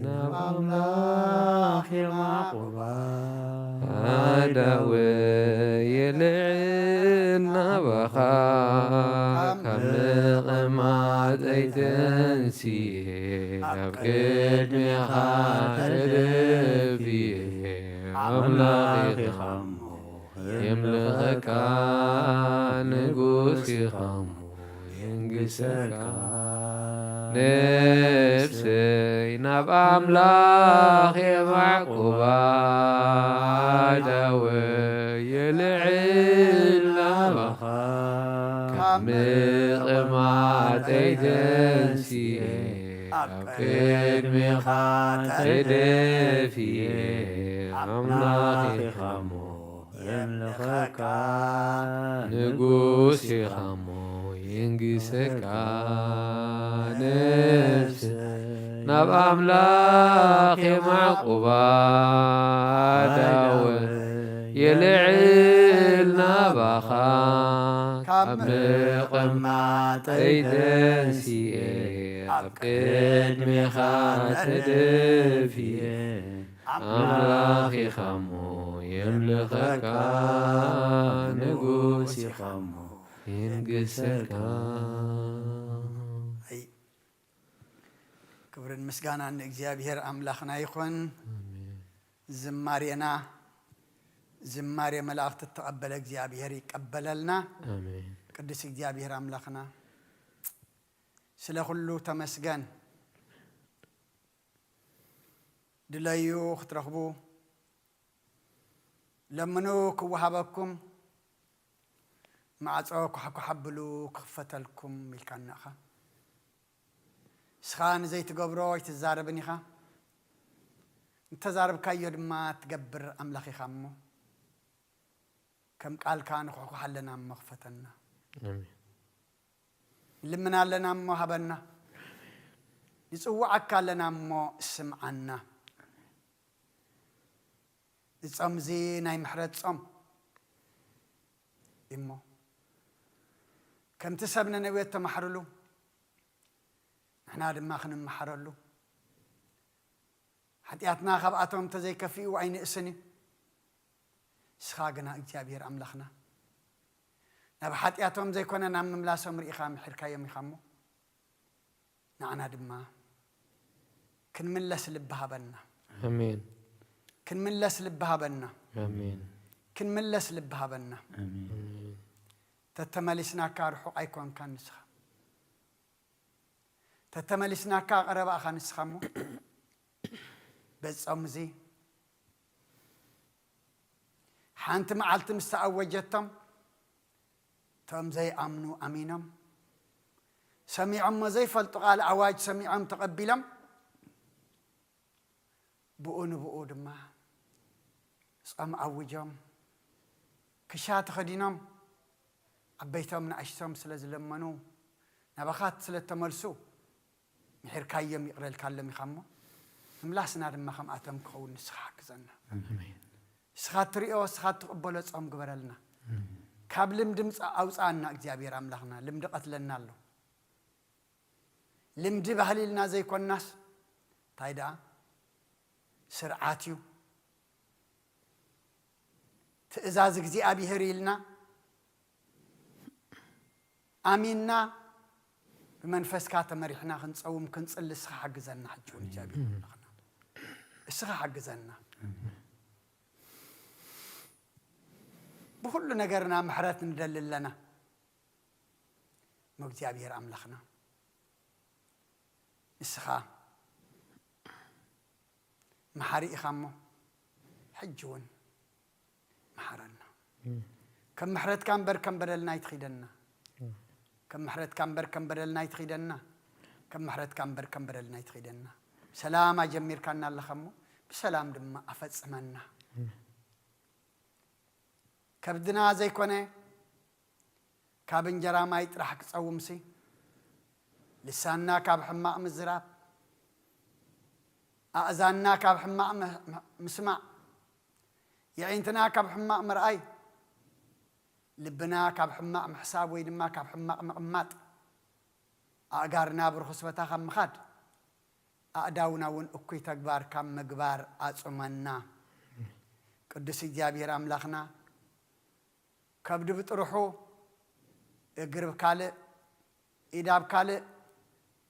ናብ ኣምላኽ የማዕቁባ፣ ኣእዳወይ የልዕል ናባኻ፣ ካብ ምቕማጠይ ተንሲኤ ኣብ ቅድሜኻ ተደፍኤ። ኣምላኽ ኢኻ እሞ የምልኸካ፣ ንጉስ ኢኻ እሞ የንግሰካ። ነፍሰይ ናብ ኣምላኽ የማዕቁባ፣ ኣእዳወይ የልዕል ናባኻ፣ ካብ ምቕማጠይ ተንሲኤ ኣብ ቅድሜኻ ተደፍኤ። ኣምላኽ ኢኻ እሞ የምልኸካ፣ ንጉስ ኢኻ እሞ የንግሰካ። ነፍሰይ ናብ ኣምላኽ የማዕቁባ፣ ኣእዳወይ የልዕል ናባኻ፣ ካብ ምቕማጠይ ተንሲኤ ኣብ ቅድሜኻ ተደፍኤ። ኣምላኽ ኢኻ እሞ የምልኸካ፣ ንጉስ ኢኻ እሞ የንግሰካ። ኣይ፣ ክብርን ምስጋናን ንእግዚኣብሔር ኣምላኽና ይኹን። ኣሜን። ዝማሬና፣ ዝማሬ መላእኽቲ እተቐበለ እግዚኣብሔር ይቀበለልና። ኣሜን። ቅዱስ እግዚኣብሔር ኣምላኽና፣ ስለ ኩሉ ተመስገን። ድለዩ ክትረኽቡ፣ ለምኑ ክወሃበኩም፣ ማዕጾ ኳሕኳሕ ኣብሉ ክኽፈተልኩም ኢልካና ኢኻ። ንስኻ ንዘይትገብሮ ኣይትዛረብን ኢኻ፣ እንተዛረብካዮ ድማ ትገብር ኣምላኽ ኢኻ እሞ፣ ከም ቃልካ ንኹሕኳሕ ኣለና እሞ ክፈተና። ኣሜን። ንልምን ኣለና እሞ ሃበና። ንጽውዓካ ኣለና እሞ ስምዓና። እዚ ጾም እዚ ናይ ምሕረት ጾም እሞ፣ ከምቲ ሰብ ነነዌ እተማሕርሉ፣ ንሕና ድማ ክንመሓረሉ። ሓጢኣትና ካብኣቶም እንተዘይከፊኡ ኣይንእስን እዩ። ንስኻ ግና እግዚኣብሔር ኣምላኽና፣ ናብ ሓጢኣቶም ዘይኮነ ናብ ምምላሶም ርኢኻ ምሒርካዮም ኢኻ እሞ፣ ንዓና ድማ ክንምለስ ልቢ ሃበና። ኣሜን። ክንምለስ ልቢ ሃበና። ኣሜን። ክንምለስ ልቢ ሃበና። ኣሜን። ኣሜን። ተተመሊስናካ ርሑቕ ኣይኮንካን ንስኻ። ተተመሊስናካ ቀረባ ኢኻ ንስኻ እሞ፣ በዚ ጾም እዚ ሓንቲ መዓልቲ ምስ ተኣወጀቶም፣ እቶም ዘይኣምኑ ኣሚኖም፣ ሰሚዖሞ ዘይፈልጡ ቃል ኣዋጅ ሰሚዖም ተቐቢሎም፣ ብኡ ንብኡ ድማ ጾም ኣውጆም፣ ክሻ ተኸዲኖም፣ ዓበይቶም ንኣሽቶም ስለ ዝለመኑ፣ ናባኻ ስለ እተመልሱ፣ ምሒርካዮም ይቕረ ኢልካሎም ኢኻ እሞ፣ ምምላስና ድማ ከምኣቶም ክኸውን ንስኻ ሓግዘና። ኣሜን። ንስኻ እትሪኦ፣ ንስኻ እትቕበሎ ጾም ግበረልና። ኣሜን። ካብ ልምዲ ምጻእ ኣውጽኣና እግዚኣብሔር ኣምላኽና፣ ልምዲ ቀትለና ኣሎ። ልምዲ ባህሊ ኢልና ዘይኮንናስ፣ እንታይ ደኣ ስርዓት እዩ። ትእዛዝ እግዚኣብሔር ኢልና፣ ኣሚንና፣ ብመንፈስካ ተመሪሕና ክንጸውም ክንጽሊ እስኻ ሓግዘና። ሕጂ እውን እግዚኣብሔር ኣምላኽና፣ እስኻ ሓግዘና። ብኹሉ ነገርና ምሕረት ንደሊ ኣለና። እሞ እግዚኣብሔር ኣምላኽና፣ ንስኻ መሓሪ ኢኻ እሞ፣ ሕጂ እውን መሓረና። ከም ምሕረትካ እምበር ከም በደልና ኣይትኺደና። ከም ምሕረትካ እምበር ከም በደልና ኣይትኺደና። ከም ምሕረትካ እምበር ከም በደልና ኣይትኺደና። ሰላም ኣጀሚርካና ኣለኻ እሞ፣ ብሰላም ድማ ኣፈጽመና። ከብድና ዘይኮነ፣ ካብ እንጀራ ማይ ጥራሕ ክጸውምሲ፣ ልሳንና ካብ ሕማቕ ምዝራብ፣ ኣእዛንና ካብ ሕማቕ ም-፣ ም-፣ ምስማዕ፣ የዒንትና ካብ ሕማቕ ምርኣይ፣ ልብና ካብ ሕማቕ ምሕሳብ ወይ ድማ ካብ ሕማቕ ምቕማጥ፣ ኣእጋርና ኣብ ርኹስ ቦታ ካብ ምኻድ፣ ኣእዳውና እውን እኩይ ተግባር ካብ ምግባር ኣጹመና። ቅዱስ እግዚኣብሔር ኣምላኽና፣ ከብዲ ብጥርሑ፣ እግሪ ብካልእ፣ ኢድ ኣብ ካልእ፣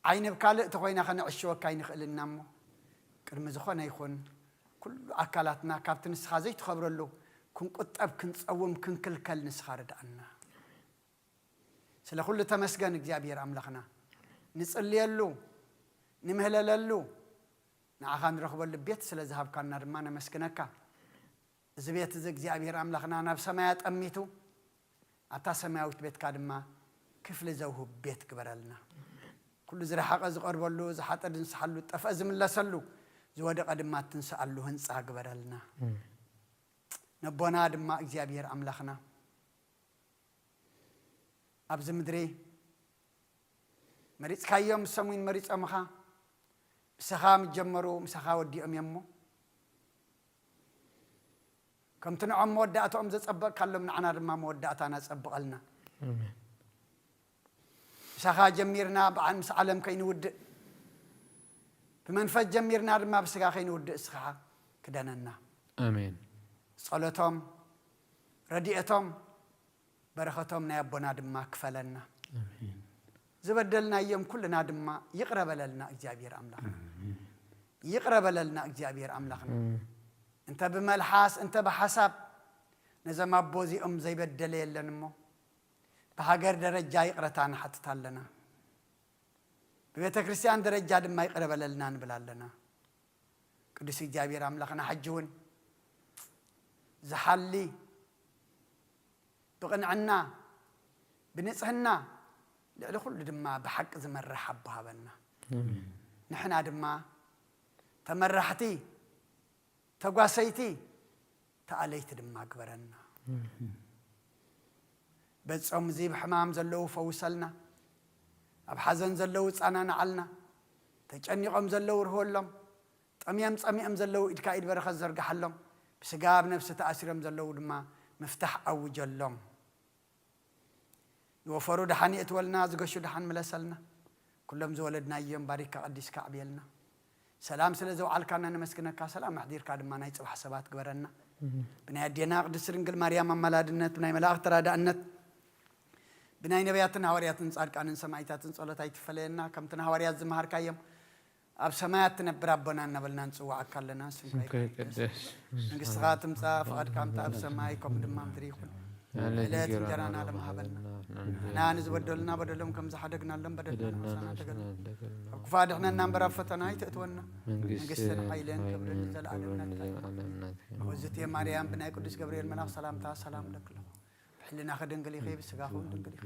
ዓይኒ ኣብ ካልእ ተኾይና ከነዕሽወካ ኣይንኽእልና እሞ፣ ቅድሚ ዝኾነ ይኹን ኩሉ ኣካላትና ካብቲ ንስኻ ዘይትኸብረሉ ክንቁጠብ፣ ክንጸውም፣ ክንክልከል ንስኻ ርድኣና። ስለ ኩሉ ተመስገን እግዚኣብሔር ኣምላኽና። ንጽልየሉ፣ ንምህለለሉ፣ ንዓኻ ንረኽበሉ ቤት ስለ ዝሃብካና ድማ ነመስግነካ። እዚ ቤት እዚ እግዚኣብሔር ኣምላኽና ናብ ሰማይ ኣጠሚቱ፣ ኣብታ ሰማያዊት ቤትካ ድማ ክፍሊ ዘውህብ ቤት ግበረልና። ኩሉ ዝረሓቐ ዝቐርበሉ፣ ዝሓጠ ዝንስሓሉ፣ ዝጠፍአ ዝምለሰሉ፣ ዝወደቐ ድማ እትንስኣሉ ህንጻ ግበረልና። ነቦና ድማ እግዚኣብሔር ኣምላኽና፣ ኣብዚ ምድሪ መሪጽካዮም፣ ሰሙን መሪጾምኻ፣ ምሳኻ ምስ ጀመሩ ምሳኻ ወዲኦም እዮም እሞ፣ ከምቲ ንዖም መወዳእታኦም ዘጸበቕካሎም ንዓና ድማ መወዳእታና ጸብቐልና። ኣሜን። ምሳኻ ጀሚርና ብዓ-፣ ምስ ዓለም ከይንውድእ፣ ብመንፈስ ጀሚርና ድማ ብስጋ ከይንውድእ እስኻ ክደነና። ኣሜን። ጸሎቶም፣ ረድኤቶም፣ በረኸቶም ናይ ኣቦና ድማ ክፈለና። ኣሜን። ዝበደልናዮም ኩልና ድማ ይቕረ በለልና እግዚኣብሔር ኣምላኽና። ኣሜን። ይቕረ በለልና እግዚኣብሔር ኣምላኽና። ኣሜን። እንተ ብመልሓስ፣ እንተ ብሓሳብ ነዞም ኣቦ እዚኦም ዘይበደለ የለን እሞ፣ ብሃገር ደረጃ ይቕረታ ንሓትት ኣለና። ብቤተ ክርስቲያን ደረጃ ድማ ይቕረ በለልና ንብል ኣለና። ቅዱስ እግዚኣብሔር ኣምላኽና፣ ሕጂ እውን ዝሓሊ ብቕንዕና ብንጽህና፣ ልዕሊ ኩሉ ድማ ብሓቂ ዝመርሕ ኣቦ ሃበና። ንሕና ድማ ተመራሕቲ፣ ተጓሰይቲ፣ ተኣለይቲ ድማ ግበረና። በጾም እዚ ብሕማም ዘለዉ ፈውሰልና። ኣብ ሓዘን ዘለዉ ጻናንዓልና። ተጨኒቖም ዘለዉ ርህወሎም። ጠምዮም ጸሚኦም ዘለዉ ኢድካ ኢድ በረኸት ዘርግሓሎም። ብስጋ ኣብ ነፍሲ ተኣሲሮም ዘለዉ ድማ ምፍታሕ ኣውጀሎም። ዝወፈሩ ደሓን የእትወልና፣ ዝገሹ ደሓን ምለሰልና። ኩሎም ዝወለድናዮም ባሪካ ቀዲስካ ኣዕብየልና። ሰላም ስለ ዘውዓልካና ነመስግነካ፣ ሰላም ኣሕዲርካ ድማ ናይ ጽባሕ ሰባት ግበረና። ብናይ ኣዴና ቅድስት ድንግል ማርያም ኣማላድነት፣ ብናይ መላእኽቲ ተራዳእነት፣ ብናይ ነቢያትን ሃዋርያትን ጻድቃንን ሰማዕታትን ጸሎት ኣይትፈለየና። ከምቲ ንሃዋርያት ዝመሃርካዮም ኣብ ሰማያት ትነብር ኣቦና እናበልና ንጽውዓካ ኣለና። ስምካ ስምካ ይቀደስ። ይቀደስ። መንግስትኻ ትምጻእ፣ ፍቓድካ ከምቲ ኣብ ሰማይ ከምኡ ድማ ምድሪ ይኹን። ንዕለት ዕለት እንጀራና እንጀራና ለመሃበልና። ለመሃበልና። ንሕና ንዝበደሉና በደሎም ከም ዝሓደግናሎም በደልና በደልና ንሕና ንሕና ተገድል። ንሕና ተገድል። ኣብ ክፉእ ኣድሕነና እምበር ኣብ ፈተና ኣይተእትወና። መንግስትን መንግስትን ሓይልን ሓይልን ክብርን ክብርን ዘለዓለም ናትካ እዩ። ዘለዓለም ናትካ እዩ። ምእዝእትየ ማርያም ብናይ ቅዱስ ገብርኤል መልኣኽ ሰላምታ ሰላም እለኪ ኣለኹ። ብሕልናኺ ድንግል ኢኺ፣ ብስጋኺ እውን ድንግል ኢኺ።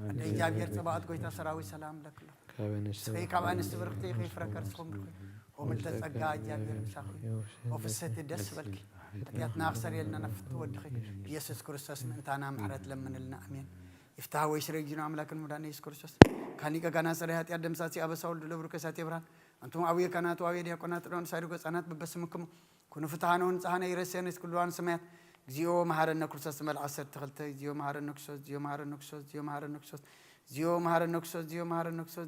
ኣደ እግዚኣብሔር ጸባኦት ጎይታ ሰራዊት ሰላም እለኪ ኣለኹ። ካብ ኣንስቲ ንስኺ ካብ ኣንስቲ ብርኽቲ ኢኺ፣ ፍረ ከርስኺ እውን ብሩኽ እዩ። ኦ ምልዕተ ጸጋ እግዚኣብሔር ምሳኺ እዩ። ኦ ፍስሕቲ ደስ በልኪ። ሓጢኣትና ክሰርየልና ናብ ፍትው ወድኺ ኢየሱስ ክርስቶስ ምእንታና ምሕረት ለምንልና። ኣሜን። ይፍታህ ወይ ስረይ ጊኖ ኣምላክን ሙዳን ኢየሱስ ክርስቶስ ካን ሊቀ ካህናት ጸረ ኃጢአት ደምሳሲ አበሳ ወልድ ለብሩክ እሳት የብርሃን። አንቱም አቡየ ካህናት ወአቡየ ዲያቆናት ጥሎን ሳይድጎ ሕፃናት በበስምክሙ ኩኑ ፍትሐነ ወንጽሐነ ይረሴነ እስኩልዋን ሰማያት። እግዚኦ መሐረነ ክርስቶስ መልዓ ዓሰርተ ክልተ። እግዚኦ መሐረነ ክርስቶስ፣ እግዚኦ መሐረነ ክርስቶስ፣ እግዚኦ መሐረነ ክርስቶስ፣ እግዚኦ መሐረነ ክርስቶስ፣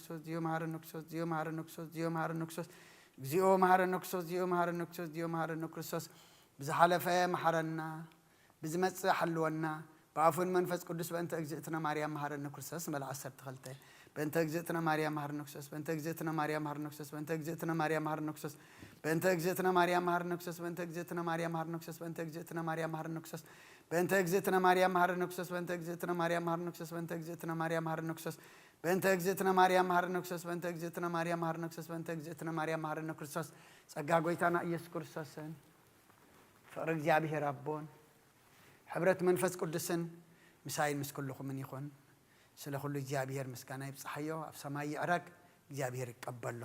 እግዚኦ መሐረነ ክርስቶስ፣ እግዚኦ መሐረነ ክርስቶስ፣ እግዚኦ መሐረነ ክርስቶስ፣ እግዚኦ መሐረነ ክርስቶስ፣ ብዝሓለፈ መሐረና፣ ብዝመጽእ ሓልወና፣ ብኣፉን መንፈስ ቅዱስ በእንተ እግዝእትነ ማርያም መሐረነ ክርስቶስ መልዓ ዓሰርተ ክልተ። በእንተ እግዝእትነ ማርያም መሐረነ ክርስቶስ፣ በእንተ እግዝእትነ ማርያም መሐረነ ክርስቶስ፣ በእንተ እግዝእትነ ማርያም መሐረነ ክርስቶስ፣ በእንተ እግዝእትነ ማርያም መሐረነ ክርስቶስ፣ በእንተ እግዝእትነ ማርያም መሐረነ ክርስቶስ፣ በእንተ እግዝእትነ ማርያም መሐረነ ክርስቶስ፣ በእንተ እግዝእትነ ማርያም መሐረነ ክርስቶስ፣ በእንተ እግዝእትነ ማርያም መሐረነ ክርስቶስ፣ በእንተ እግዝእትነ ማርያም መሐረነ ክርስቶስ፣ በእንተ እግዝእትነ ማርያም መሐረነ ክርስቶስ፣ በእንተ እግዝእትነ ማርያም መሐረነ ክርስቶስ፣ በእንተ እግዝእትነ ማርያም መሐረነ ክርስቶስ፣ ጸጋ ጎይታና ኢየሱስ ክርስቶስን ፍቕሪ እግዚኣብሔር ኣቦን ሕብረት መንፈስ ቅዱስን ምሳይን ምስ ኩልኹምን ይኹን። ስለ ኩሉ እግዚኣብሔር ምስጋና ይብጽሓዮ፣ ኣብ ሰማይ ይዕረግ፣ እግዚኣብሔር ይቀበሎ።